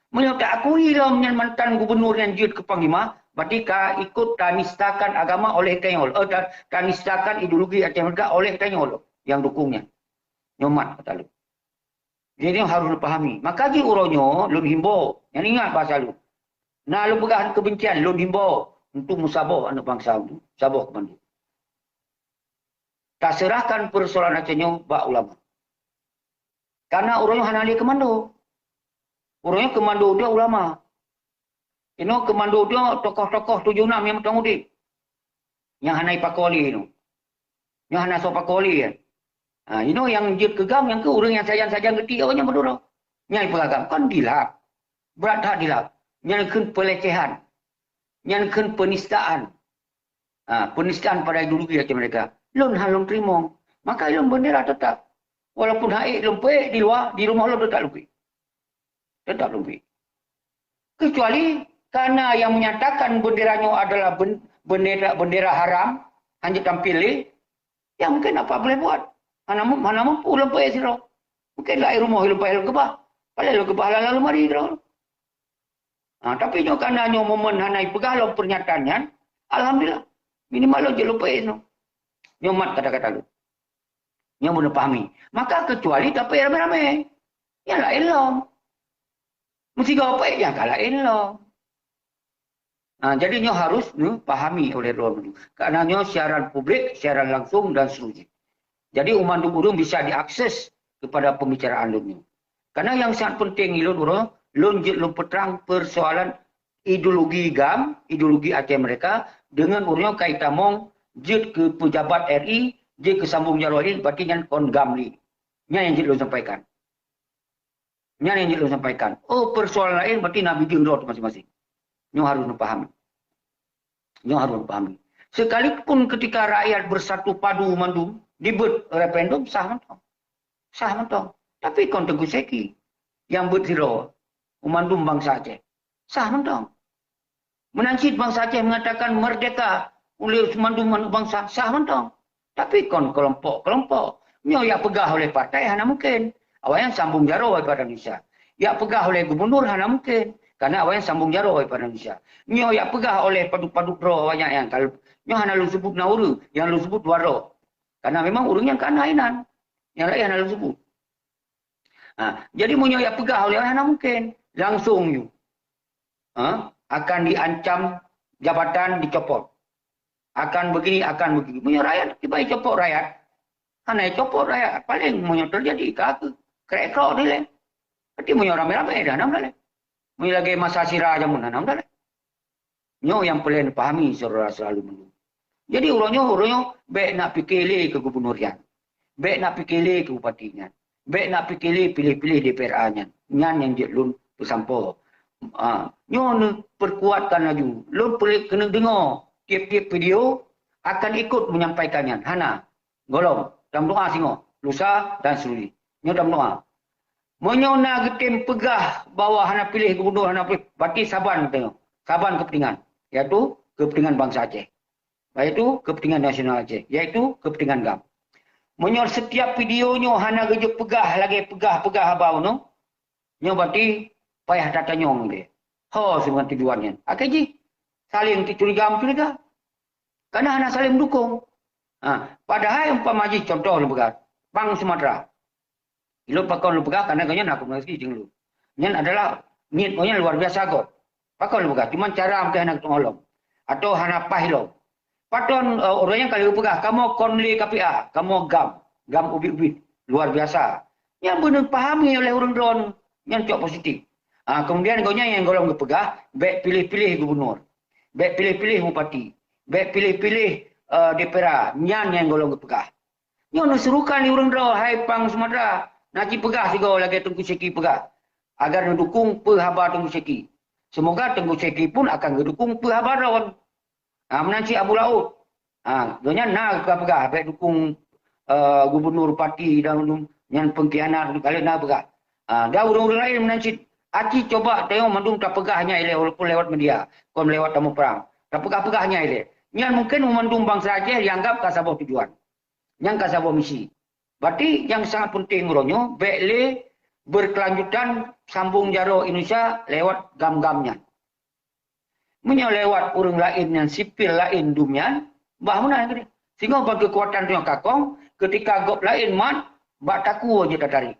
Meunyoe taakui lom nyan mantan gubunur nyang jeuet keu panglima, berarti ka ikut tanistakan agama oleh tanyoe, eh, ta-, tanistakan ideologi Aceh Merdeka oleh tanyoe lom nyang dukung nyan. Nyoe mat kata lôn. Jadi nyoe harôh neupahami. Maka jih uroe nyoe lôn himbau, nyan ingat bahasa lôn. Na lôn peugah keubencian, lôn himbau untuk meusaboh aneuk bansa, untuk saboh keumandu. Taseurahkan persoalan Aceh nyoe bak ulama. Karena uroe nyoe hana lé keumandu. Uroe nyoe keumandu dia ulama. Inoe keumandu dia tokoh-tokoh tujoh nam nyang meuteumèe udép. Nyang hana ipakoe lé inoe. Nyang hana soe pakoe lé, kan. Ha, inoe nyang jeuet keu GAM, nyang keu ureueng nyang sajan-sajan geuti awaknyan meuduro. Nyang ipeugah GAM, kon dilap. Brat that dilap. Nyan kheun pelecehan. Nyan kheun penistaan. Ha, penistaan pada ideologi Aceh Merdeka. Lôn hana lôn teurimong. Maka lôn bendera tetap. Walaupun han ék lôn peuék di luwa, di rumoh lôn tetap lôn peuék. Tetap lôn peuék. Kecuali karena yang menyatakan bendera nyoe adalah ben-, bendera, bendera haram, hana tampil lé, ya mungkin apa boleh buat. Hana mu-, hana mampu lôn peuék sidroe. Mungkin laén rumoh lôn peuék lôn keubah. Paleng lôn keubah lam lemari droe. Ha, tapi nyoe karena nyoe momen hana ipeugah lom pernyataan nyan, alhamdulillah. Minimal lôn jeuet lôn peuék nyoe. Nyoe mat kata-kata lôn. Nyoe beuna pahami. Maka kecuali tapeuék ramé-ramé. Nyang laén lom. Meusigoe peuék nyang ka laén lom. Ha, jadi nyoe harus neupahami oleh droeneuh. Karena nyoe siaran publik, siaran langsung dan seterusnya. Jadi mandum ureuëng bisa diakses kepada pembicaraan lôn nyoe. Karena yang sangat penting ilôn uroe, lôn jeuet lôn peutrang persoalan ideologi GAM, ideologi Aceh Merdeka, dengan ureuëng nyoe ka itamong jeuet keu pejabat R I, jeuet keu sambong jaroe R I, berarti nyan kon GAM lé. Nyan nyang jeuet lôn sampaikan. Nyan nyang jeuet lôn sampaikan. Oh, persoalan laén berarti na bijéh droe masing-masing. Nyoe harus neupahami. Nyoe harus neupahami. Sekalipun ketika rakyat bersatu padu mandum, dibeuet referendum, sah mantong. Sah mantong. Tapi kon Teungku Syeki nyang beuet sidroe u mandum bansa Aceh. Sah mantong. Meunan cit bansa Aceh mengatakan merdeka oleh mandum bansa, sah mantong. Tapi kon kelompok-kelompok. Nyoe yak peugah oleh partai hana mungkin. Awaknyan sambong jaroe Badan Indonesia. Yak peugah oleh gubernur hana mungkin. Karena awaknyan sambong jaroe Badan Indonesia. Nyoe yak peugah oleh padub-padub droe awaknyan nyang kal-, nyoe hana lôn sebut na ureuëng, nyang lôn sebut dua droe. Karena memang ureuëng nyang ka na inan. Nyang laén hana lôn sebut. Ha, jadi meunyoe yak peugah oleh hana mungkin. Langsung nyoe. Ha, akan diancam jabatan dicopot. Akan begini, akan begitu. Meunyoe rakyat, tiba copot rakyat. Hana copot rakyat. Paling meunyoe terjadi ka ke krek-krok dilem. Tapi meunyoe ramai-ramai dah nam dalem. Meunyoe lagi masa sira jameun nam dalem. Nyoe nyang peureulée neupahami syedara selalu mandum. Jadi uroe nyoe, uroe nyoe bék nak pike lé keu gubernur nyan. Bék nak pike lé keu bupati nyan. Bék nak pike lé piléh-piléh D P R A nyan. Nyan nyang jeuet lôn peusampoe. Ah, nyoe neupeukuatkan laju. Lôn peureulée keuneuk deungoe tieb-tieb video akan ikot menyampaikan nyan. Hana. Gohlom, tameudoa singoh, lusa dan seterusnya. Nyoe tameudoa. Meunyoe na geutem peugah bahwa hana piléh gubernur, hana piléh, berarti saban geutanyoe. Saban keupeuntengan, yaitu keupeuntengan bansa Aceh. Yaitu keupeuntengan nasional Aceh, yaitu keupeuntengan GAM. Meunyoe setiap video nyoe hana geujeuet peugah lagée peugah-peugah haba unoe, nyoe berarti payah tatanyong lé. Ho seungon tujuan nyan. Akhé jih, saling curiga-mencuriga. Karena hana saling mendukung. Ha, padahai umpama jih contoh lôn peugah, Pang Sumatera. Ilôn pakon lôn peugah karena gobnyan na komunikasi jeung lôn. Nyan adalah niet gobnyan luar biasa gob. Pakon lôn peugah, cuman cara mungkin hana geutanyoe lom. Atau hana paih lom. Patron, eh, ureuëng nyang ka lheueh peugah, kamoe kon lé K P A, kamoe GAM, GAM ubit-ubit, luar biasa. Nyan beuneuh pahami oleh ureuëng droeneuh, nyan cok positif. Ah, kemudian gobnyan nyang gohlom geupeugah, bék piléh-piléh gubernur, bék piléh-piléh bupati, bék piléh-piléh, eh, D P R A, nyan nyang gohlom geupeugah. Nyoe neuserukan di ureuëng droe, hai Pang Sumatera, na jipeugah sigoe lagée Teungku Syeki peugah, agar neudukung peue haba Teungku Syeki. Semoga Teungku Syeki pun akan geudukung peue haba droen. Ha, meunan cit Abu Laôt. Ha, gobnyan na geupeugah bék dukung, eh, gubernur, bupati dan nyan pengkhianat, ka lheueh na peugah. Ha, dan ureuëng-ureuëng laén meunan cit. Aci coba tanyoe mandum tapeugah nyan ilée walaupun lewat media, kon lewat tamu prang. Tapeugah-peugah nyan ilée. Nyan mungkin mandum bansa Aceh dianggap ka saboh tujuan. Nyan ka saboh misi. Berarti nyang sangat penting uroe nyoe, bék lé berkelanjutan sambung jaroe Indonesia lewat GAM-GAM nyan. Meunyoe lewat ureuëng laén nyang sipil laén dum nyan, bah meunan keudeh. Singoh ban keukuatan tanyoe kakong, keutika gob laén mat, bak takue jeuet tatarék.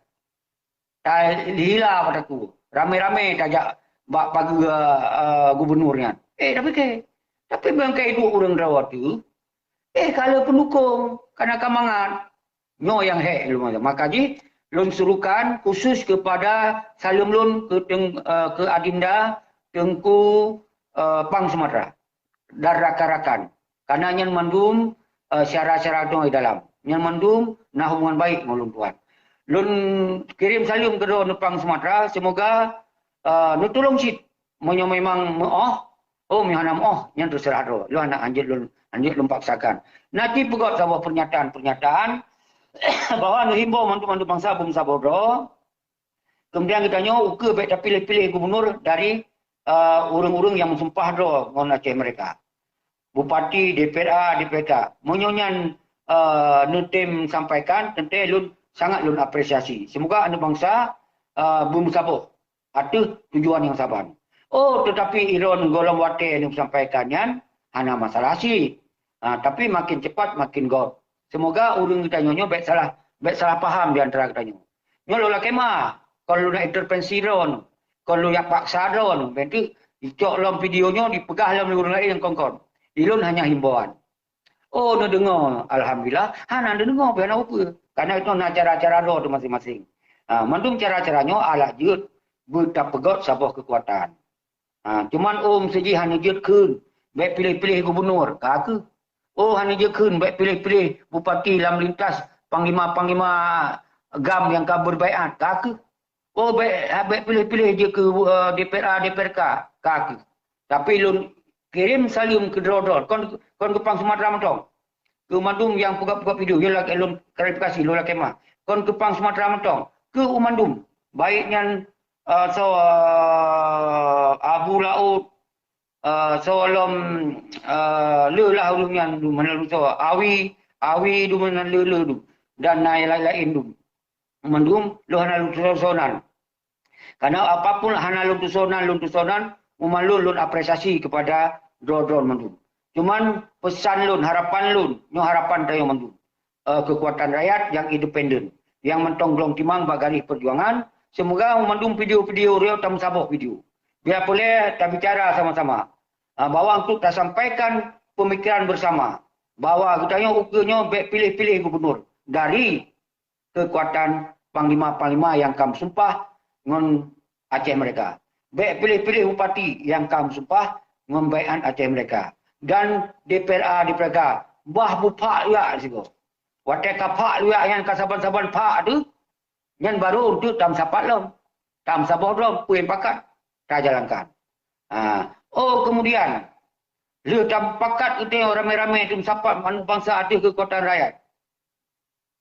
Tahila bak takue. Ramé-ramé tajak bak pageue, eh, gubernur nyan. Eh, tapike. Tapi ban kai duek ureuëng droe teuh, eh, ka le peundukung, kana ka mangat. Nyoe nyang hék lôn. Maka jih lôn serukan khusus kepada saleuem lôn keu teung-, eh, keu Adinda Teungku, eh, Pang Sumatera dan rakan-rakan. Karena nyan mandum, eh, syedara-syedara tanyoe di dalam. Nyan mandum na hubungan baik ngon lôn tuan. Lôn kirém saleuem keu droeneuh Pang Sumatera, semoga, eh, neutulông cit. Meunyoe memang meuoh, oh, meunyoe hana meuoh, nyan teuseurah droe. Lôn hana hanjeuet lôn, hanjeuet lôn paksakan. Na jipeugét saboh pernyataan-pernyataan bahwa neuhimbau mandum-mandum bansa beumeusaboh droe. Kemudian geutanyoe ukeue bék tapiléh-piléh gubernur dari, eh, ureuëng-ureuëng nyang meusumpah droe ngon Aceh Merdeka. Bupati, D P R A, D P R K. Meunyoe nyan, eh, neutem sampaikan, teuntée lôn sangat lôn apresiasi. Semoga aneuk bansa, eh, beumeusaboh ateueh tujuan nyang saban. Oh, tetapi ilôn gohlom watée neupeusampaikan nyan hana masalah cit. Ah, tapi makin cepat makin göt. Semoga ureuëng geutanyoe nyoe bék salah, bék salah paham di antara geutanyoe. Nyoe lôn lakée meu'ah, kon lôn intervensi droeneuh, Kon lôn jak paksa droe nyoe, ben teuk icok lom video nyoe dipeugah lom lé ureuëng laén nyang kon-kon. Ilôn hanya himbauan. Oh, neudeungoe, alhamdulillah, hana neudeungoe pih hana peue. Karena itu na cara-cara droe teuh maséng-maséng. Ha, mandum cara-cara nyoe alah jeuet beutapeugöt saboh keukuatan. Ha, cuman oh meusijih hana jeuet kheun, bék piléh-piléh gubunur, ka kheueh. Oh hana jeuet kheun, bék piléh-piléh bupati lam lintas panglima-panglima GAM nyang ka beubaiat, ka kheueh. Oh bék, bék piléh-piléh jeuet keu eh, DPRA, DPRK, ka kheueh. Tapi lôn kirém saleuem keu droe-droe, kon, kon keu pang Sumatera mantong. Keu mandum nyang peugah-peugah video, nyoe lakée lôn klarifikasi, lôn lakée meu'ah. Kon keu pang Sumatera mantong, keu u mandum. Baik nyan eh, soe eh, Abu Laôt, eh, soe lom eh, le lah ureuëng nyan dum hana lôn soe. Awi, Awi dum hana le, le dum. Dan na laén-laén dum. Mandum lôn hana lôn soe-soe nan. Karena apapun hana lôn tusoe nan, lôn tusoe nan, umalon lôn apresiasi kepada droe-droe mandum. Cuman pesan lôn, harapan lôn, nyoe harapan tanyoe mandum, eh, keukuatan rakyat nyang independen, nyang mantong glong timang bak garéh peujuangan. Seumoga mandum video-video rioe tameusaboh video. Biar peureulée tabicara sama-sama, ah, bahwa untuk tasampaikan pemikiran bersama bahwa geutanyoe ukeue nyoe bék piléh-piléh gubunur dari keukuatan panglima-panglima nyang ka meusumpah ngon Aceh Merdeka. Bék piléh-piléh bupati nyang ka meusumpah ngon baiat Aceh Merdeka. Dan DPRA, DPRK, bah bupak luyak sigoe. Watée ka pak luyak nyan ka saban-saban pak teuh, nyan baru untuk tameusapat lom. Tameusaboh lom, peue nyang pakat, tajalankan. Ha. Oh, kemudian, lheueh tapakat geutanyoe ramé-ramé tameusapat manök bansa ateueh keukuatan rakyat.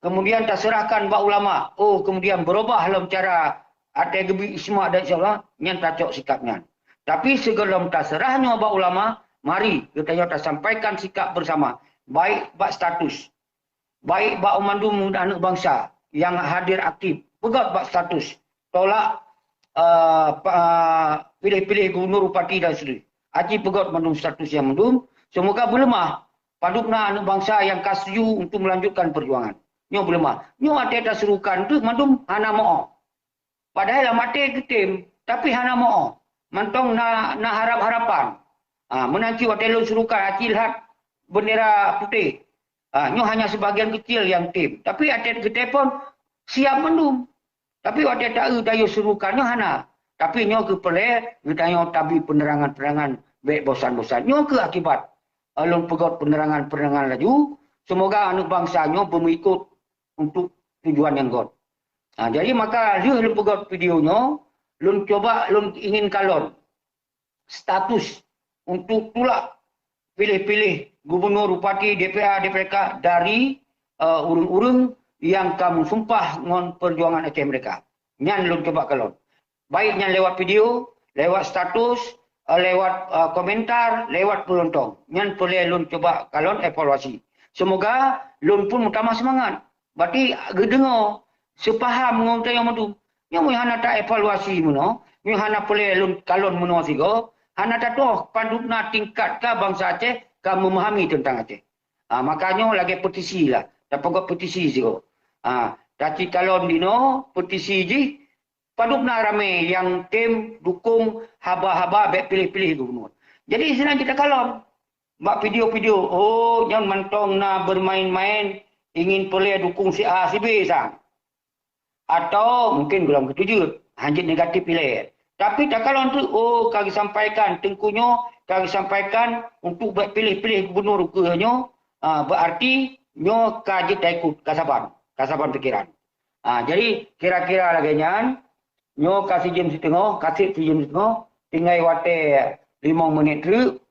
Kemudian taseurahkan bak ulama. Oh, kemudian beurubah lom cara até geubi ijma dan insya Allah, nyan tacok sikap nyan. Tapi sigohlom taseurah nyoe bak ulama, mari geutanyoe tasampaikan sikap bersama, baik bak status, baik bak mandum aneuëk bansa nyang hadir aktif, peugöt bak status, tolak eh, pa- piléh-piléh gubunur, bupati dan seterusnya. Aci peugöt mandum status nyang mandum. Seumoga beuleumah padub na aneuëk bansa nyang ka setuju untuk melanjutkan perjuangan. Nyoe beuleumah. Nyoe até taseurukan teuh mandum hana moh. Padahai lam até geutem, tapi hana moh. Mantong na, na harap-harapan. Ha, meunan cit watée lôn seurukan aci lhat bendera putéh. Ha, nyoe hanya sebagian kecil nyang tem. Tapi até geutem pun siap mandum. Tapi watée taeu tayue seurukan nyoe hana. Tapi nyoe keuh peureulée geutanyoe tabi peunerangan-peunerangan bék bosan-bosan. Nyoe keuh akibat eh, lôn peugöt peunerangan-peunerangan laju. Seumoga aneuëk bansa nyoe beumeuikot untuk tujuan nyang göt. Ha, jadi maka lheueh lôn peugöt video nyoe, lôn cuba lôn ingin kalon status untuk tulak piléh-piléh gubunur, bupati, DPA, DPRK dari eh, ureuëng-ureuëng nyang ka meusumpah ngon perjuangan Aceh Merdeka. Nyan lôn cuba kalon. Baik nyan lewat video, lewat status, eh, lewat eh, komentar, lewat peunonton. Nyan peureulée lôn cuba kalon evaluasi. Seumoga lôn pun meutamah seumangat. Berarti geudeungoe, seupaham ngon tanyoe mandum. Nyoe meunyoe hana taevaluasi meunoe, meunyoe hana peureulée lôn kalon meunoe sigoe, hana tatuoh padub na tingkat ka bansa Aceh ka memahami teuntang Aceh. Ha, maka nyoe lagée petisi lah, tapeugöt petisi sigoe. Ha, taci kalon dinoe petisi jih padub na ramé nyang tem dukong haba-haba bék piléh-piléh gubunur. Jadi sinan cit takalon bak video-video, oh nyan mantong na bermain-main ingin peureulée dukong si A si B sang. Atau mungkin gohlom keuh jeuet, hanjeuet negatif ilée. Tapi takalon teuk, oh ka geusampaikan teungku nyoe, ka geusampaikan untuk bék piléh-piléh gubunur ukeue nyoe, ah, berarti nyoe ka jeuet taikot, ka saban, ka saban pikeran. Ah, jadi kira-kira lagée nyan, nyoe ka sijeuem siteungoh, ka seb sijeuem siteungoh, tinggai watée limong menit treuk.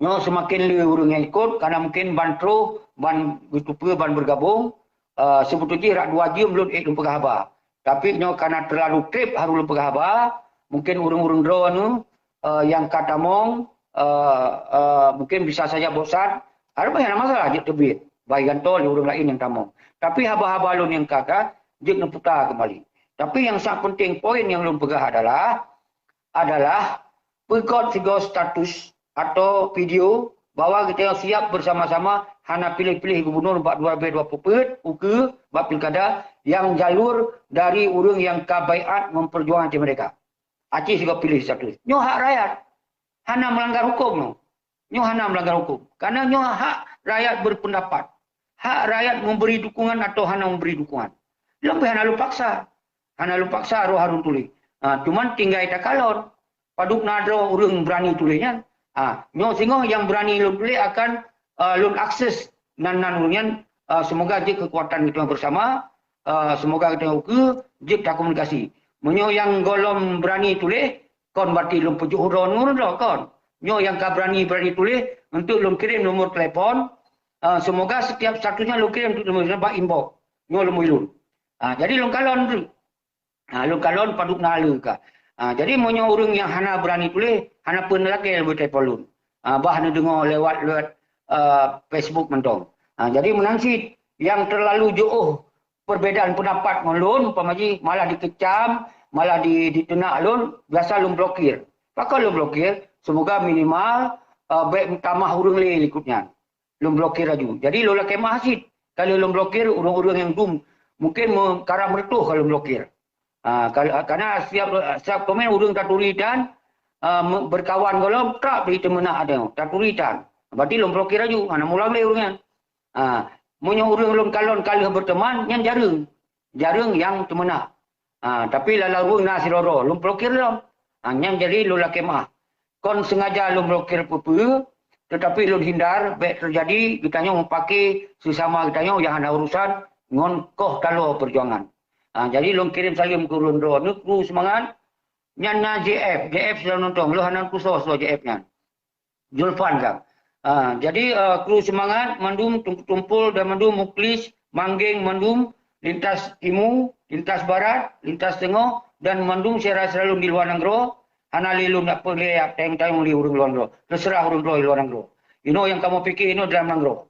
Nyoe seumaken le ureuëng nyang ikot, karena mungken ban troh, ban geuteupeue, ban beugabong, eh, seubeutôi jih rhak dua jeuem lôn ék lôn peugah haba. Tapi nyoe karena teulalu treb harôh lôn peugah haba, mungken ureuëng-ureuëng droeneuh, eh, nyang ka tamong, eh, eh, mungken bisa saja bosan, hana masalah jeuet teubiet, bak igantoe lé ureuëng laén nyang tamong. Tapi haba-haba lôn nyang ka, ka jeuet neuputa keumbali. Tapi nyang sangat penting, poin nyang lôn peugah adalah, adalah peugöt sigoe status atau video bahwa geutanyoe siap bersama-sama hana piléh-piléh gubunur bak dua ribèe dua puluh peuet ukeue bak pilkada nyang jalur dari ureuëng nyang ka baiat memperjuangkan Aceh Merdeka. Aceh sigoe piléh status. Nyoe hak rakyat. Hana melanggar hukum nyoe. Nyoe hana melanggar hukum. Karena nyoe hak rakyat berpendapat. Hak rakyat memberi dukungan atau hana memberi dukungan. Lom pih hana lôn paksa. Hana lôn paksa roh harun tuléh. Ha, cuman tinggai takalon. Padub na droe ureuëng berani tuléh nyan. Ha, nyoe singoh nyang berani lôn tuléh akan, ha, lôn akses nan-nan ureuëng nyan. Ha, semoga jeuet kekuatan kita bersama. Ha, semoga kita ukeue jeuet takomunikasi. Meunyoe nyang gohlom berani tuléh, kon berarti lôn peujoh droe ngon droe kon. Nyoe nyang ka berani-berani tuléh, untuk lôn kirim nomor telepon. Ha, semoga setiap status nyan lôn kirim untuk nomor telepon bak inbox. Nyoe lôn bui lôn. Ha, jadi lôn kalon tu. Ha, lôn kalon padub na le ka. Ha, jadi meunyoe ureuëng nyang hana berani tuléh, hana peue neulakée lôn bui telepon lôn. Ha, bah neudeungoe lewat-lewat, ha, Facebook mantong. Ha, jadi meunan cit nyang terlalu jeuôh perbedaan pendapat ngon lôn, umpama jih malah dikecam, malah di, diteunak lôn, biasa lôn blokir. Pakon lôn blokir? Semoga minimal, eh, bék tamah ureuëng lé likot nyan. Lôn blokir laju. Jadi lôn lakée meu'ah cit. Kalau lôn blokir ureuëng-ureuëng nyang dum, mungkin me-, karab meureutôh kalau lôn blokir. Ah, kal-, karena setiap, setiap komen ureuëng taturi tan, ah, me-, berkawan gohlom, trap di teumeunak ada, taturi tan. Berarti lôn blokir laju, hana mulang lé ureuëng nyan. Ha, meunyoe ureuëng lôn kalon ka lheueh berteman, nyan jareueng. Jareueng nyang teumeunak. Ha, tapi lam ureuëng na sidroe-droe, lôn blokir lom. Ha, nyan jadi lôn lakée meu'ah. Kon sengaja lôn blokir peue-peue, tetapi lôn hindar bék terjadi geutanyoe meupaké sesama geutanyoe nyang hana urusan ngon koh taloe perjuangan. Ha, jadi lôn kirém saleuem keu ureuëng droe, neukru seumangat. Nyan na J F, J F sidang nonton, lôn hana kusoh soe J F nyan. Julfan kan. Ah, jadi, ah, kru seumangat mandum tumpul-tumpul dan mandum muklis, manggeng mandum, lintas timu, lintas barat, lintas teungoh, dan mandum syedara-syedara lôn di luwa nanggroe, hana lé lôn dak peulé dak tayong-tayong lé ureuëng luwa nanggroe. Teuseurah ureuëng droe di luwa nanggroe. Inoe nyang kamoe pike inoe dalam nanggroe.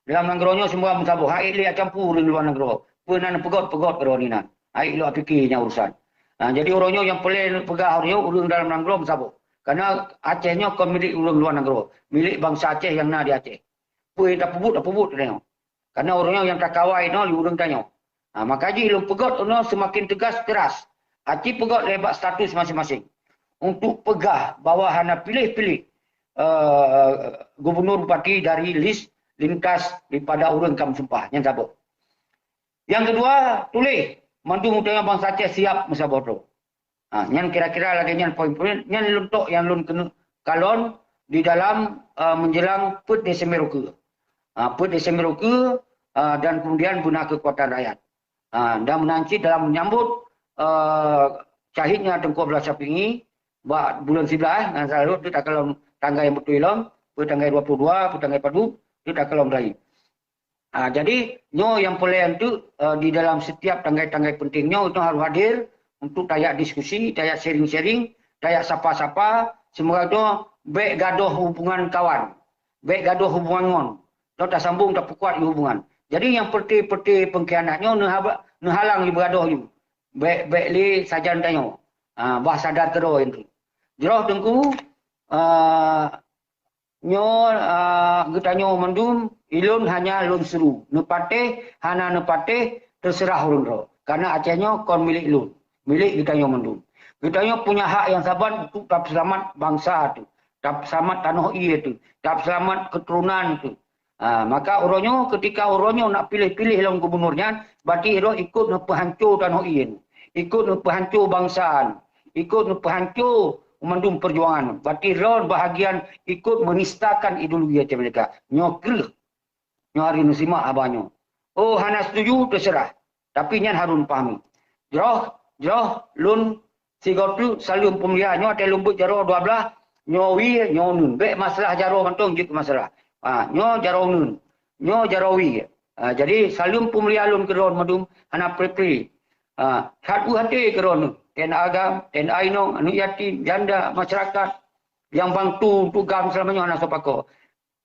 Dalam nanggroe nyoe semua meusaboh, han ék lé campur ureuëng luwa nanggroe. Peue nan peugöt-peugöt keudroe inan. Han ék lôn pike nyang urusan. Ha, jadi uroe nyoe nyang peureulée peugah uroe nyoe ureuëng dalam nanggroe meusaboh. Karena Aceh nyoe kon milék ureuëng luwa nanggroe. Milék bansa Aceh nyang na di Aceh. Peue nyang tapeubuet, tapeubuet tanyoe. Karena uroe nyoe nyang takawai inoe lé ureuëng tanyoe. Ha, maka jih lôn peugöt inoe seumaken teugas keras. Aci peugöt lé bak status maséng-maséng. Untuk peugah bahwa hana piléh-piléh, eh, gubunur bupati dari lis lintas daripada ureuëng ka meusumpah. Nyan saboh. Nyang keudua, tuléh, mandum ureuëng bansa Aceh siap meusaboh droe. Ha, nyan kira-kira lagée nyan poin-poin, nyan lôn tok nyang lôn keuneuk kalon di dalam, eh, menjelang peuet Desember ukeue. Ha, peuet Desember ukeue, eh, dan kemudian beuna kekuatan rakyat. Ha, dan meunan cit dalam menyambut, eh, syahidnya Teungku Abdullah Syafii bak buleuen siblaih, nyan selalu tu takalon tanggai nyang beutôi lom, peue tanggai dua puluh dua, peue tanggai padub, tu takalon lagi. Ha, jadi, nyoe nyang peureulée untuk, eh, di dalam setiap tanggai-tanggai penting nyoe, itu harus hadir untuk tajak diskusi, tajak sharing-sharing, tajak sapa-sapa, semoga nyoe bék gadoh hubungan kawan, bék gadoh hubungan ngon, nyoe tasambong tapeukuat hubungan. Jadi, nyang peureuté-peureuté peungkhianat nyoe neuhaba-, neuhalang jibeugadoh ju. Bék, bék lé sajan tanyoe. Ha, bah sadar keudroe nyan tu. Jroh Teungku, eh, Nyoe, a, geutanyoe mandum, ilôn hanya lôn suru. Neupatéh, hana neupatéh, teuseurah ureuëng droe. Karena Aceh nyoe kon milék lôn, milék geutanyoe mandum. Geutanyoe punya hak nyang saban untuk tapeuseulamat bansa teuh, tapeuseulamat tanoh ié teuh, tapeuseulamat keuturonan teuh. A, maka uroe nyoe, keutika uroe nyoe nak piléh-piléh lom gubunur nyan, berarti droe ikot neupeuhanco tanoh ié nyoe, ikot neupeuhanco bansa nyoe, ikot neupeuhanco mandum peujuangan. Berarti droe bahagian ikot menistakan ideologi Aceh Merdeka. Nyoe kreueh. Nyoe hari neusimak haba nyoe. Oh, hana setuju, teuseurah. Tapi nyan harun pahami. Jroh, jroh, lôn sigoe teuk saleuem peumulia. Nyoe watée lôn beuet jaroe dua blaih, nyoe wie, nyoe uneun. Bék masalah jaroe mantong jeuet keu masalah. Ha, nyoe jaroe uneun. Nyoe jaroe wie. Ha, jadi saleuem peumulia lôn keudroe mandum hana pri-pri. Ha, that u até keudroe, T N A agam, T N A inong, aneuk yatim, janda, masyarakat nyang bantu untuk gam seulama nyoe hana soe pakoe.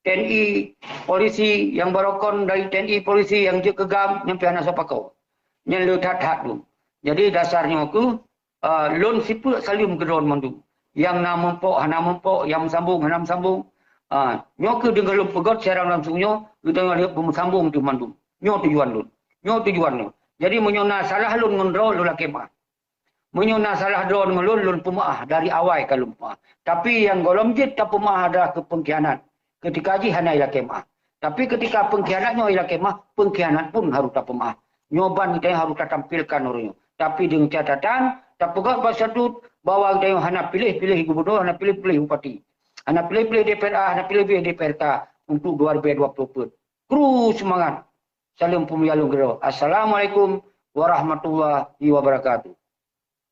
T N I, polisi nyang barokon dari T N I polisi nyang jeuet keu gam, nyan pih hana soe pakoe. Nyan le that-that tu. Jadi dasar nyoe kheueh, a, lôn sifeuet saleuem keudroe mandum. Nyang na meumpok hana meumpok, nyang meusambong hana meusambong. A, nyoe kheueh deungon lôn peugöt siaran langsung nyoe, geutanyoe lheueh beumeusambong teuh mandum. Nyoe tujuan lôn. Nyoe tujuan lôn. Jadi meunyoe na salah lôn ngon droe, lôn lakée meu'ah. Meunyoe na salah droe ngon lôn, lôn peumeu'ah, dari awai ka lôn peumeu'ah. Tapi nyang gohlom jeuet tapeumeu'ah adalah keu peungkhianat. Ketika jih hana ilakée meu'ah. Tapi ketika peungkhianat nyoe ilakée meu'ah, peungkhianat pun harôh tapeumeu'ah. Nyoe ban geutanyoe harôh tatampilkan uroe nyoe. Tapi deungon catatan, tapeugah bak satu bahwa geutanyoe hana piléh-piléh gubunur, hana piléh-piléh bupati. Hana piléh-piléh D P R A, hana piléh-piléh D P R K untuk dua ribu dua puluh empat. Kru seumangat. Saleuem peumulia lôn keudroe. Assalamualaikum warahmatullahi wabarakatuh.